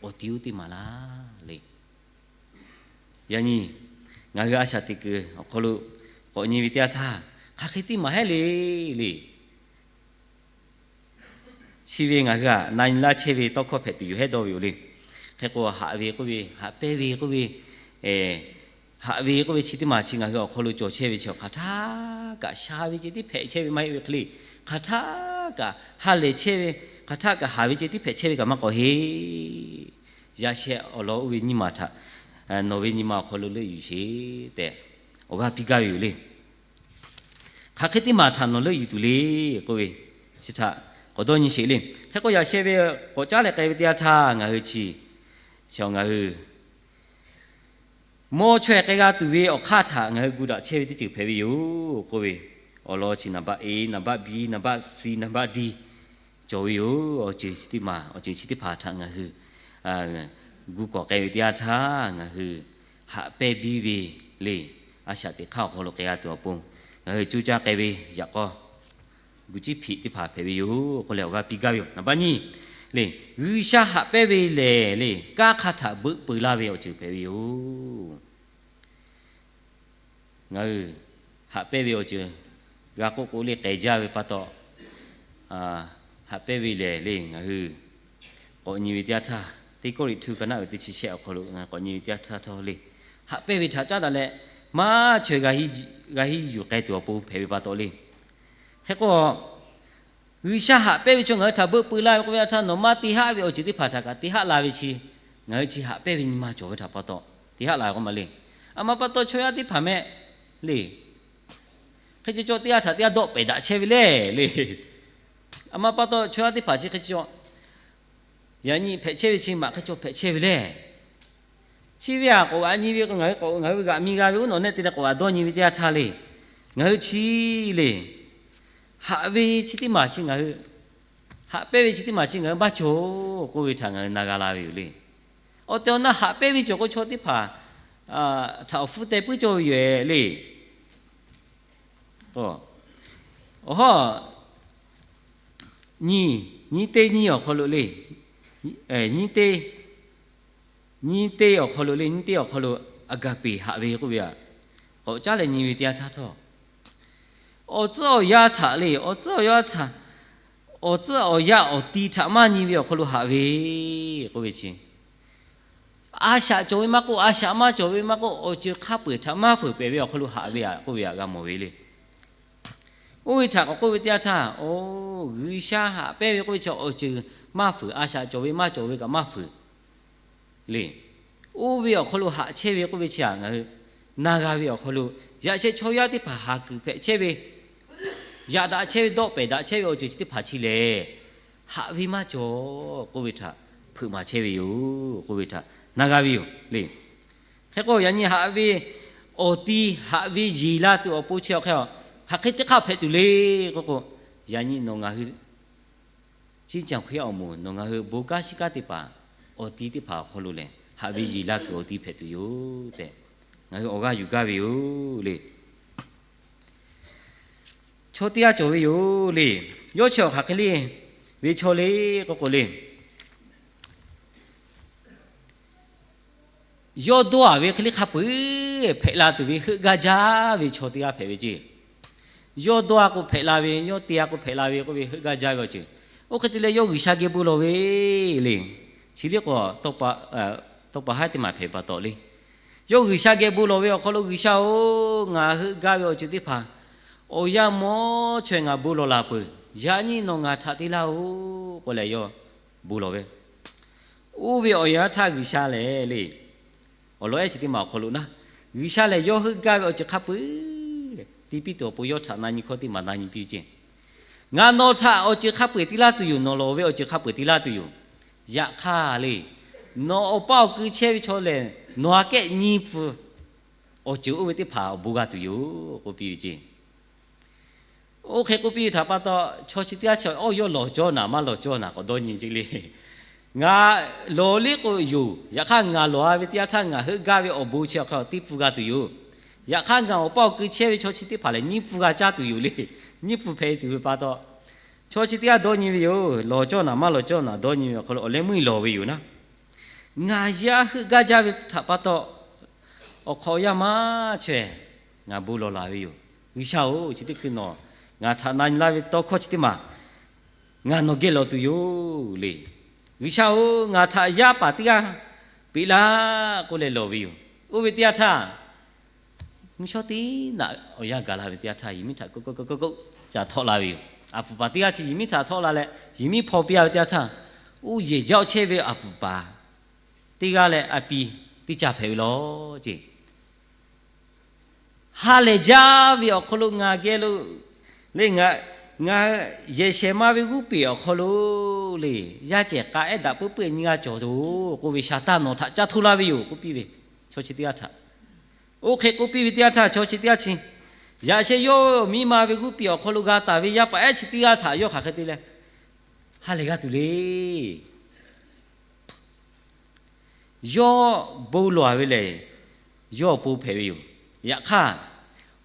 awˬ ti oˇ teˇ maˬ laˇ le. Yaꞈ nyi ngaˬ hui a shaꞈ teꞈ kuiˬ awˬ hk'aw lo k'awꞈ nyi ve teˇ yanˇ htaˇ, hk'aˬ hk'e teˇ maˬ hehˉ le le. Chi ve ngaˬ hui aꞈ na nyi laˇ chehˇ ve tawˇ hkawˇ hpehꞈ tuˬ yoˬ hehˉ dawˇ ve yoˬ le. Hk'e k'o, haꞈ ve k'oˆ ve, haꞈ pehnˇ ve k'oˆ ve, haꞈ ve k'oˆ ve chi teˇ maˬ chi ngaˬ hui awˬ hk'aw lo cawˬ chehˇ ve chi hk'aˬ htaˇ kaꞈ sha ve ce tiˉ hpehꞈ chehˇ ve maˇ heˆ ve hk'e le, hk'aˬ htaˇ kaꞈ ha lehˬ chehˇ ve, hk'aˬ htaˇ kaꞈ haˍ ve ce tiˉ hpehꞈ chehˇ ve kaꞈ maˇ k'awꞈ heˆ. Yaꞈ sheh awˬ lawn oˇ ve nyiˇ maˬ htaꞈ nawˬ ve nyi ma awˬ hk'aw lo leuˆ yuˬ sheˍ tehꞈ awˬ g'aˇ piˇ gaˇ ve yoˬ le. Hk'aˬ hk'e teˇ maˬ htaꞈ nawˬ leuˆ yuˬ tuˬ le k'oˆ ve, chi htaꞈ k'awꞈ dawˇ nyi sheˍ le. Hk'e k'o, yaꞈ sheh ve k'awꞈ caˉ leh k'ai ve teˇ yanˇ htaˇ ngaˬ hui chi, chi ngaˬ hui mawˇ chaweh k'ai g'a tuˬ ve awˬ hk'aˇ htaꞈ ngaˬ hui gu daꞈ chehˇ ve teˇ ceuˬ hpehꞈ ve yoˬ k'oˆ ve, awˬ lawn chi naˍ baˆ A, naˍ baˆ B, naˍ baˆ C, naˍ baˆ D cawˬ ve yoˬ. Awˬ ceuˬ chi teˇ maˬ, awˬ ceuˬ chi teˇ hpaˍ htaꞈ ngaˬ hui gu kawꞈ k'ai ve teˇ yanˇ htaˇ, ngaˬ hui haꞈ pehnˇ biˇ ve le, a shaꞈ teꞈ hk'aˇ awˬ hk'aw lo k'ai g'a tuˬ awˬ pon, ngaˬ hui coˇ caˇ k'ai ve yaꞈ k'aw gu ciˉ hpiꞈ teˇ hpaˍ hpehꞈ ve yoˬ k'oˆ leh awˬ g'aˇ piˇ gaˇ ve yoˬ. Naˍ baˆ nyiˇ le, G'uiˬsha haꞈ pehnˇ ve lehˬ le, kanˉ hk'aˇ htaꞈ beuꞈ peu laˇ ve awˬ ceuˬ hpehꞈ ve yoˬ. Ngaˬ hui haꞈ pehnˇ ve awˬ ceuˬ g'a k'oˆ k'o le, k'ehˬ jaˇ ve pa taw, haꞈ pehnˇ ve lehˬ le, ngaˬ hui k'awꞈ nyi ve teˇ yanˇ htaˇ, Teˇ Kawˇrenˍhtuˆ ka naˆ uiˍ teˇ chi shehˆ awˬ hk'aw lo k'awꞈ nyi ve teˇ yanˇ htaˇ htawˇ le, haꞈ pehnˇ ve htaꞈ caˉ daꞈ leh maˇ chaweh g'a henˇ yuˬ k'ai tuˬ awˬ pon hpehꞈ ve pa taw le. Hk'e k'o, G'uiˬsha haꞈ pehnˇ ve chaw ngaˬ hui htaꞈ beuꞈ peu laˇ ve k'oˆ ve htaˇ, nawˬ maˇ te haˆ ve awˬ ceuˬ teˇ hpaˍ htaꞈ kaꞈ te haˆ la ve chi, ngaˬ hui chi haꞈ pehnˇ ve nyi ma cawˬ ve htaꞈ pa taw te haˆ la ve k'oˆ ma le. A ma pa taw chaw yaˇ teˇ hpaˍ meh le, hk'e cawˬ cawˬ teˇ g'aˇ htaꞈ teˇ g'aˇ dawˆ pehˍ daꞈ chehˇ ve le le. A ma pa taw chaw yaˇ teˇ hpaˍ chi hk'e cawˬ cawˬ yaꞈ nyi hpehꞈ chehˇ ve chi maꞈ hk'e cawˬ hpehꞈ chehˇ ve le. Chi ve aꞈ k'oˍ aꞈ nyi ve k'o, ngaˬ hui k'o ngaˬ hui ve g'aꞈ mi g'a ve uˉ nawˬ nehˆ te leh k'oˍ aꞈ dawˇ nyi ve teˇ yanˇ htaˇ le, ngaˬ hui chi le, haꞈ ve chi teˇ maˬ chi ngaˬ hui, haꞈ pehnˇ ve chi teˇ maˬ chi ngaˬ hui maˇ cawˬ k'oˆ ve htaꞈ ngaˬ hui na g'a la ve yoˬ le. Awˬ tehˬ awˬ na haꞈ pehnˇ ve cawˬ k'o chaw teˇ hpaˍ htaꞈ awˬ hpfuhˇ teh puiˉ cawˇ ve yoˬ le. Awˬ hawˉ nyi nyiˇ teˇ nyiˇ awˬ hk'aw lo le, nyiˇ teˇ, nyiˇ teˇ awˬ hk'aw lo le, nyiˇ teˇ awˬ hk'aw lo agape haꞈ ve k'oˆ ve aꞈ, k'awꞈ caˉ leh nyi ve teˇ yanˇ htaˇ htawˇ, awˬ tcuhˉ awˬ yanˇ htaꞈ le, awˬ tcuhˉ awˬ yanˇ htaꞈ, awˬ tcuhˉ awˬ yanˇ awˬ ti htaꞈ maˇ nyi ve awˬ hk'aw lo haꞈ ve k'oˆ ve chi, a shaꞈ cawˬ ve maˇ k'oˆ, a shaꞈ maˇ cawˬ ve maˇ k'oˆ, awˬ ceuˬ hk'a peu-eˬ htaꞈ maˇ feuˍ pehˍ ve awˬ hk'aw lo haꞈ ve aꞈ k'oˆ ve aꞈ g'a mawˬ ve le. Oˇ ve htaꞈ k'awꞈ k'oˆ ve teˇ yanˇ htaˇ, o, G'uiˬsha haꞈ pehnˇ ve k'oˆ ve chi awˬ ceuˬ maˇ feuˍ, a shaꞈ cawˬ ve maˇ cawˬ ve kaꞈ maˇ feuˍ le. Oˇ ve awˬ hk'aw lo haꞈ chehˇ ve k'oˆ ve chi aꞈ ngaˬ hui na g'a ve awˬ hk'aw lo, yaꞈ sheh chaw yaˇ teˇ hpaˍ haˍ kuiˬ hpehꞈ chehˇ ve, yaꞈ daꞈ chehˇ ve, dawˆ pehˍ daꞈ chehˇ ve awˬ ceuˬ chi teˇ hpaˍ chi lehˬ, haꞈ ve maˇ cawˬ k'oˆ ve htaꞈ hpeuꞈ maˍ chehˇ ve yoˬ k'oˆ ve htaꞈ na g'a ve yoˬ le. Hk'e k'o, yaꞈ nyi haꞈ ve awˬ ti, haꞈ ve yeˬ la tuˬ awˬ pon chi awˬ hk'e, hk'aˬ hk'e teˇ hk'aˇ hpehꞈ tuˬ le k'oˆ k'o, yaꞈ nyi nawˬ ngaˬ hui ciˇ caˬ hk'e awˬ moˍ nawˬ ngaˬ hui bon kanˉ shiˉ kanˉ teˇ hpaˍ, awˬ ti teˇ hpaˍ awˬ hk'aw lo lehˬ, haꞈ ve yeˬ la kuiˬ awˬ ti hpehꞈ tuˬ yoˬ tehꞈ, ngaˬ hui awˬ g'aˇ yuˬ gaˇ ve yoˬ le. Chaw teˇ g'aˇ cawˬ ve yoˬ le. Yawˇ chi awˬ hk'aˬ hk'e le ve chaw le k'oˆ k'o le, yawˇ dawˇ-a ve hk'e le hk'a peu-eˬ hpehꞈ la tuˬ ve heuˆ gaˇ jaˇ ve chaw teˇ g'aˇ hpehꞈ ve ceˇ. Yawˇ dawˇ-a k'o hpehꞈ la ve, yawˇ te-a k'o hpehꞈ la ve k'oˆ ve heuˆ gaˇ jaˇ ve awˬ ceuˬ. Oˇ hk'e te leh yawˇ G'uiˬsha geh bon lawˬ ve le. Chi liˇ k'o, tawˇ pa haˉ teˇ maˬ hpehꞈ pa taw le. Yawˇ G'uiˬsha geh bon lawˬ ve awˬ hk'aw lo, G'uiˬsha-oˬ, ngaˬ heuˆ gaˇ ve awˬ ceuˬ teˇ hpaˍ awˬ yanˇ mawˇ chaweh ngaˬ bon lawˬ la peuˬ. Yaꞈ nyi nawˬ ngaˬ htaꞈ te laˇ-oˬ k'oˆ leh yawˇ bon lawˬ ve. Oˇ ve awˬ yanˇ htaˇ G'uiˬsha lehˬ le, awˬ lawn ehˉ chi teˇ maˬ awˬ hk'aw lo naˉ, G'uiˬsha lehˬ yawˇ heuˆ gaˇ ve awˬ ceuˬ hk'a peu-eˬ te piˇ tuˬ awˬ pon yawˇ htaꞈ na nyi hkawˇ teˇ maˬ na nyi piˇ ve ceˇ. Ngaˬ nawˬ htaꞈ awˬ ceuˬ hk'a peu-eˬ te laˇ tuˬ yoˬ. Nawˬ lawˬ ve awˬ ceuˬ hk'a peu-eˬ te laˇ tuˬ yoˬ. Yaꞈ hk'aˇ le, nawˬ awˬ paˇ awˬ kui chehˇ ve chaw lehˬ, nawˬ aꞈ kehˉ nyi pfuhˍ awˬ ceuˬ oˇ ve teˇ hpaˍ awˬ bon g'a tuˬ yoˬ k'oˆ piˇ ve ceˇ. Oˇ hk'e k'oˆ piˇ ve htaꞈ pa taw, chaw chi teˇ g'aˇ chi awˬ yawˇ lawˬ cawˇ naˍ maˇ lawˬ cawˇ naˍ k'awꞈ dawˇ nyi ceˇ le. Ngaˬ lawˬ liˉ k'o yoˬ. Yaꞈ hk'aˇ ngaˬ lawˬ-a ve teˇ yanˇ htaˇ ngaˬ heuˆ gaˇ ve awˬ bon chi awˬ hk'e awˬ teˇ pfuhˇ g'a tuˬ yoˬ. Yaꞈ hk'aˇ ngaˬ awˬ paˇ awˬ kui chehˇ ve chaw chi teˇ hpaˍ lehˬ nyi pfuhˇ g'a caˇ tuˬ yoˬ le. Nyi pfuhˇ hpehꞈ tuˬ ve pa taw, chaw chi teˇ g'aˇ dawˇ nyi ve yoˬ. Lawˬ cawˇ naˍ maˇ lawˬ cawˇ naˍ dawˇ nyi ve awˬ hk'aw lo awˬ leh meuˇ lawˬ ve yoˬ naˉ, ngaˬ yaˇ heuˆ gaˇ jaˇ ve htaꞈ pa taw, awˬ hk'awꞈ awˬ yanˇ maˇ chaweh ngaˬ bon lawˬ la ve yoˬ. G'uiˬsha-oˬ, chi teˇ hkui nawˬ ngaˬ htaꞈ na nyi laˇ ve tawˇ hkawˇ chi teˇ maˬ ngaˬ nawˬ geh lawˬ tuˬ yoˬ le. G'uiˬsha-oˬ, ngaˬ htaꞈ yaˇ paˍ teˇ g'aˇ peꞈ laˇ k'oˆ leh lawˬ ve yoˬ. Oˇ ve teˇ yanˇ htaˇ, mvuhˇ shawˉ teˇ naꞈ awˬ yanˇ gaˬ la ve teˇ yanˇ htaˇ, yehˬ miˉ htaꞈ k'oˆ k'oˆ k'oˆ k'oˆ ca htawˆ la ve yoˬ. A hpfuhˍ paˍ teˇ g'aˇ chi yehˬ miˉ htaꞈ htawˆ la leh, yehˬ miˉ hpaw piˇ-a ve teˇ yanˇ htaˇ, oˇ yehˬ jaˇ chehˇ ve a hpfuhˍ paˍ teˇ g'aˇ leh a pi teˇ caˇ hpehꞈ ve lawˬ ceˇ. Ha lehˬ jaˇ ve awˬ hk'aw lo ngaˬ geh lo le, ngaˬ yehˬ shehˍ ma ve g'uˇ peˬ awˬ hk'aw lo le, yaˇ cehˬ k'a ehˉ daꞈ puiˉ puiˉ nyiˇ g'aˇ cawˬ-oˬ k'oˆ ve Saˍtanˍ nawˬ htaꞈ caˇ htoˇ laˇ ve yoˬ k'oˆ piˇ ve, chaw chi teˇ g'aˇ htaꞈ. Oˇ hk'e k'oˆ piˇ ve teˇ yanˇ htaˇ, chaw chi teˇ g'aˇ chi, yaꞈ sheh yawˇ miˇ ma ve g'uˇ peˬ awˬ hk'aw lo g'a taˍ ve yaˇ paˍ ehˉ chi teˇ g'aˇ htaꞈ yawˇ hk'aˬ hk'e te leh ha lehˬ g'a tuˬ le. Yawˇ bon lawˬ-a ve lehˬ, yawˇ awˬ pon hpehꞈ ve yoˬ. Yaꞈ hk'aˇ,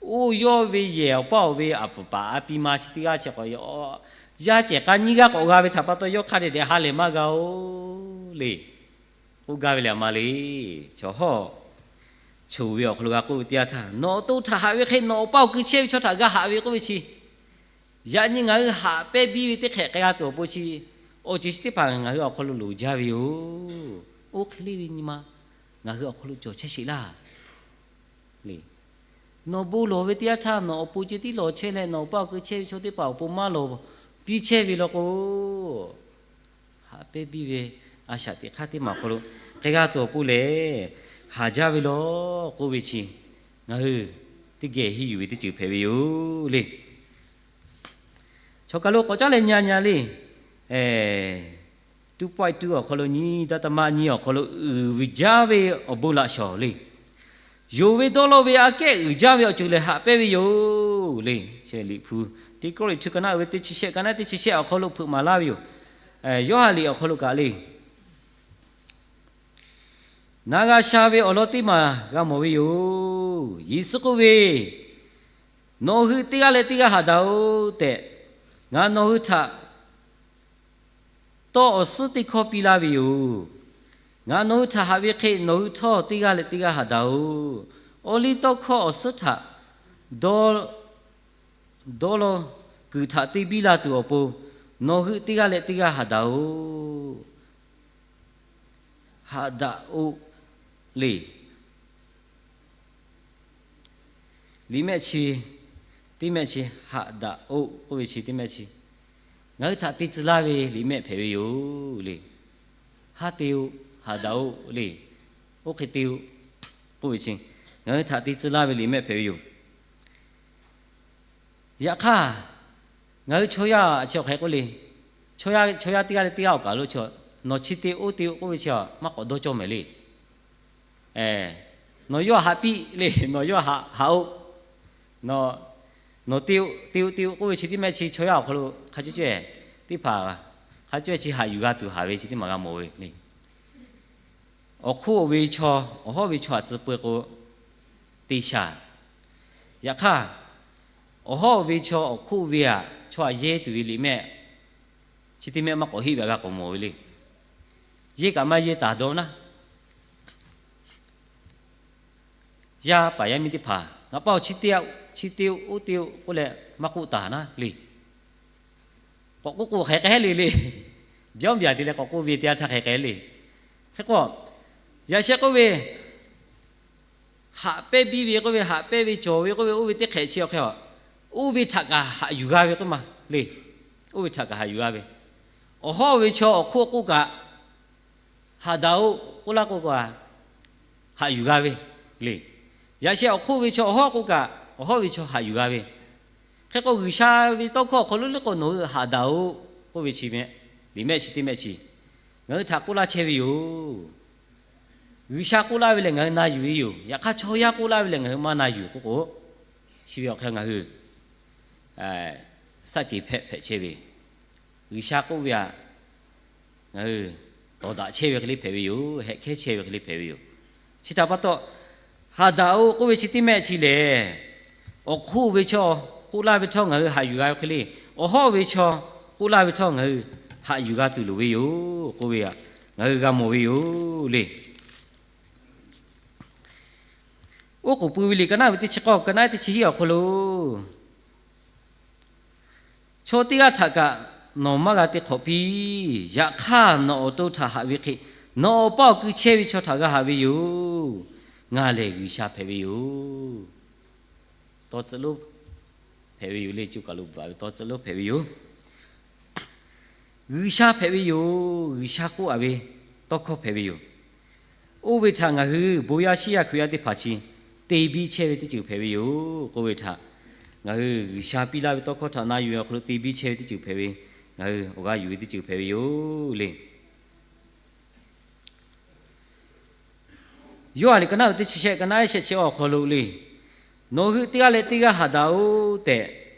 oˇ yawˇ ve yehˬ awˬ paˇ awˬ ve a hpfuhˍ paˍ a pi ma chi teˇ g'aˇ chi k'awꞈ yaˇ cehˬ k'a nyiˇ g'aˇ k'awꞈ g'a ve htaꞈ pa taw, yawˇ hk'a dehꞈ dehꞈ ha lehˬ maˇ g'a-oˬ le. K'oˆ gaˇ ve lehˬ a ma le. Chaw hawˇ choˬ ve awˬ hk'aw lo g'a k'oˆ ve teˇ yanˇ htaˇ, nawˬ awˬ to htaꞈ haꞈ ve hk'e nawˬ awˬ paˇ awˬ kui chehˇ ve chaw htaꞈ g'a haꞈ ve k'oˆ ve chi, yaꞈ nyi ngaˬ hui haꞈ pehnˇ biˇ ve teˇ hk'ehꞈ k'ai g'a tuˬ awˬ pon chi, awˬ ceuˬ chi teˇ hpaˍ ngaˬ hui awˬ hk'aw lo loˍ jaˇ ve yoˬ. Oˇ hk'e le ve nyi ma ngaˬ hui awˬ hk'aw lo cawˬ chehˇ sheˍ laˇ le. Nawˬ bon lawˬ ve teˇ yanˇ htaˇ, nawˬ awˬ pon ceh tiˉ lawˬ chehˇ leh nawˬ awˬ paˇ awˬ kui chehˇ ve chaw teˇ hpaˍ awˬ pon maˇ lawˬ piˇ chehˇ ve law k'o, haꞈ pehnˇ biˇ ve a shaꞈ teꞈ hk'aˇ teˇ maˬ awˬ hk'aw lo k'ai g'a tuˬ awˬ pon lehˬ, haˍ jaˇ ve law k'oˆ ve chi, ngaˬ hui teˇ geh henˇ yuˬ ve teˇ ceuˬ hpehꞈ ve yoˬ le. Chaw kaˬ lo k'awꞈ caˉ leh nyi nyi le, two point two awˬ hk'aw lo nyi, daꞈ taˍ ma nyi awˬ hk'aw lo uiˍ ve jaˇ ve awˬ bon laꞈ shawˍ le. Yonˍ ve dawˇ law ve aꞈ kehˉ uiˍ jaˇ ve awˬ ceuˬ lehˬ haꞈ pehnˇ ve yoˬ le. Liꞈ hpu, Teˇ Kawˇrenˍhtuˆ ka naˆ uiˍ ve teˇ chi shehˆ, ka naˆ teˇ chi shehˆ awˬ hk'aw lo hpeuꞈ maˍ laˇ ve yoˬ. Yoˇhanˬ liꞈ awˬ hk'aw lo kaꞈ le, na g'a sha ve awˬ lawn teˇ maˬ g'a mawˬ ve yoˬ. Yeˍsuˆ k'oˆ ve, Nawˬ hui teˇ g'aˇ leh teˇ g'aˇ haꞈ daꞈ-oˬ tehꞈ, ngaˬ nawˬ hui htaꞈ tawˇ awˬ suhˉ teˇ hkawˇ piˇ laˇ ve yoˬ. Ngaˬ nawˬ hui htaꞈ haꞈ ve hk'e, nawˬ hui htawˇ teˇ g'aˇ leh teˇ g'aˇ haꞈ daꞈ-oꞈ. Awˬ liˇ tawˇ hkawˇ awˬ suhˉ htaꞈ dawˇ dawˇ law kuiˬ htaꞈ te biˇ la tuˬ awˬ pon, nawˬ hui teˇ g'aˇ leh teˇ g'aˇ haꞈ daꞈ-oꞈ. Haꞈ daꞈ-oꞈ le. Liꞈ mehˆ chi teˇ mehˆ chi, haꞈ daꞈ-oꞈ k'oˆ ve chi teˇ mehˆ chi, ngaˬ hui htaꞈ te tcuh laˇ ve liꞈ mehˆ hpehꞈ ve yoˬ le. Haˉ te-o, haꞈ daꞈ-oꞈ le. Oˇ hk'e te-o k'oˆ ve chi, ngaˬ hui htaꞈ te tcuh laˇ ve liꞈ mehˆ hpehꞈ ve yoˬ. Yaꞈ hk'aˇ, ngaˬ hui chaw yaˇ chi awˬ hk'e k'oˆ le, chaw yaˇ teˇ g'aˇ leh teˇ g'aˇ awˬ kaˬ lo chi, nawˬ chi te oˇ te-o k'oˆ ve chi, maˇ k'awꞈ dawˇ cawˇ mehˍ le. Nawˬ yawˇ haꞈ piˇ le, nawˬ yawˇ haꞈ-oꞈ. Nawˬ te-o, te-o, te-o k'oˆ ve chi teˇ mehˆ chi chaw yaˇ awˬ hk'aw lo hk'a cuˇ cuˇ teˇ hpaˍ hk'a cuˇ chi haꞈ yuˬ g'a tuˬ haˍ ve chi teˇ maˬ g'a mawˬ ve le. Awˬ hk'oˆ ve chaw, awˬ hawˉ ve chaw aꞈ tcuh peu k'o, te shaˍ. Yaꞈ hk'aˇ, awˬ hawˉ ve chaw awˬ hk'oˆ ve aꞈ chaw aꞈ yehˇ tuˬ ve liꞈ mehˆ chi teˇ mehˆ maˇ k'awꞈ heˆ ve aꞈ g'a k'awꞈ mawˬ ve le. Yehˇ kaꞈ maˇ yehˇ taˍ dawˇ naˉ, yaˇ paˍ yaˇ miˇ teˇ hpaˍ ngaˬ pa-oˬ, chi te-o, oˇ te-o k'oˆ leh maˇ k'oˆ taˍ naˉ le. K'awꞈ k'oˆ k'o hk'e k'ai le le. Byaˇ byaˬ te leh k'awꞈ k'oˆ ve teˇ yanˇ htaˇ hk'e k'ai le. Hk'e k'o, yaꞈ sheh k'oˆ ve, haꞈ pehnˇ biˇ ve k'oˆ ve, haꞈ pehnˇ ve cawˬ ve k'oˆ ve, oˇ ve teˇ hk'ehꞈ chi awˬ hk'e a, oˇ ve htaꞈ kaꞈ haꞈ yuˬ g'a ve k'oˆ ma le. Oˇ ve htaꞈ kaꞈ haꞈ yuˬ g'a ve, awˬ hawˉ ve chaw awˬ hk'oˆ k'oˆ kaꞈ, haꞈ daꞈ-oꞈ k'oˆ laˇ k'o kaꞈ, haꞈ yuˬ g'a ve le. Yaꞈ sheh awˬ hk'oˆ ve chaw awˬ hawˉ k'oˆ kaꞈ, awˬ hawˉ ve chaw haꞈ yuˬ g'a ve. Hk'e k'o, G'uiˬsha ve tawˇ hkawˇ awˬ hk'aw lo le k'o, nawˬ hui haꞈ daꞈ-oꞈ k'oˆ ve chi mehˆ, liꞈ mehˆ chi teˇ mehˆ chi, ngaˬ hui htaꞈ k'oˆ laˇ chehˇ ve yoˬ. G'uiˬsha k'oˆ laˇ ve lehˬ ngaˬ hui na yuˬ ve yoˬ. Yaꞈ hk'aˇ, chaw yaˇ k'oˆ laˇ ve lehˬ ngaˬ hui maˇ na yuˬ k'oˆ k'o, chi ve awˬ hk'e ngaˬ hui saˆ ceˬ hpehꞈ hpehꞈ chehˇ ve, G'uiˬsha k'oˆ ve aꞈ ngaˬ hui tawˍ daꞈ chehˇ ve hk'e le hpehꞈ ve yoˬ. Hehꞈ hkehˉ chehˇ ve hk'e le hpehꞈ ve yoˬ. Chi htaꞈ pa taw, haꞈ daꞈ-oꞈ k'oˆ ve chi teˇ mehˆ chi lehˬ, awˬ hk'oˆ ve chaw k'oˆ laˇ ve htawˇ ngaˬ hui haꞈ yuˬ g'a ve hk'e le, awˬ hawˉ ve chaw k'oˆ laˇ ve htawˇ ngaˬ hui haꞈ yuˬ g'a tuˬ loˍ ve yoˬ k'oˆ ve aꞈ, ngaˬ hui g'a mawˬ ve yoˬ le. Oˉ k'oˍ pui ve liꞈ ka naˉ ve teˇ chi k'awˇ, ka naˉ teˇ chi hiˉ awˬ hk'aw lo, chaw teˇ g'aˇ htaꞈ kaꞈ nawˬ maˇ g'a te hk'awꞈ piˇ. Yaꞈ hk'aˇ, nawˬ awˬ to htaꞈ haꞈ ve hk'e, nawˬ awˬ paˇ awˬ kui chehˇ ve chaw htaꞈ g'a haꞈ ve yoˬ. Ngaˬ lehˬ G'uiˬsha hpehꞈ ve yoˬ. Tawˇ tcuhˆ lonˉ hpehꞈ ve yoˬ le. Coˇ kaˬ lo bvuhꞈ ve tawˇ tcuhˆ lonˉ hpehꞈ ve yoˬ. G'uiˬsha hpehꞈ ve yoˬ. G'uiˬsha k'oˆ-a ve tawˇ hkawˇ hpehꞈ ve yoˬ. Oˇ ve htaꞈ ngaˬ hui bon yaˇ shiˉ yaˇ Hkriꞈ yaˇ teˇ hpaˍ chi te biˇ chehˇ ve teˇ ceuˬ hpehꞈ ve yoˬ k'oˆ ve htaꞈ, ngaˬ hui G'uiˬsha piˇ laˇ ve tawˇ hkawˇ htaꞈ na yuˬ ve awˬ hk'aw lo te biˇ chehˇ ve teˇ ceuˬ hpehꞈ ve, ngaˬ hui awˬ g'aˇ yuˬ ve teˇ ceuˬ hpehꞈ ve yoˬ le. Yoˇhanˬ liꞈ ka naˉ ve teˇ chi shehˆ, ka naˉ shehˆ chi awˬ hk'aw lo le, nawˬ hui teˇ g'aˇ leh teˇ g'aˇ haꞈ daꞈ-oꞈ tehꞈ,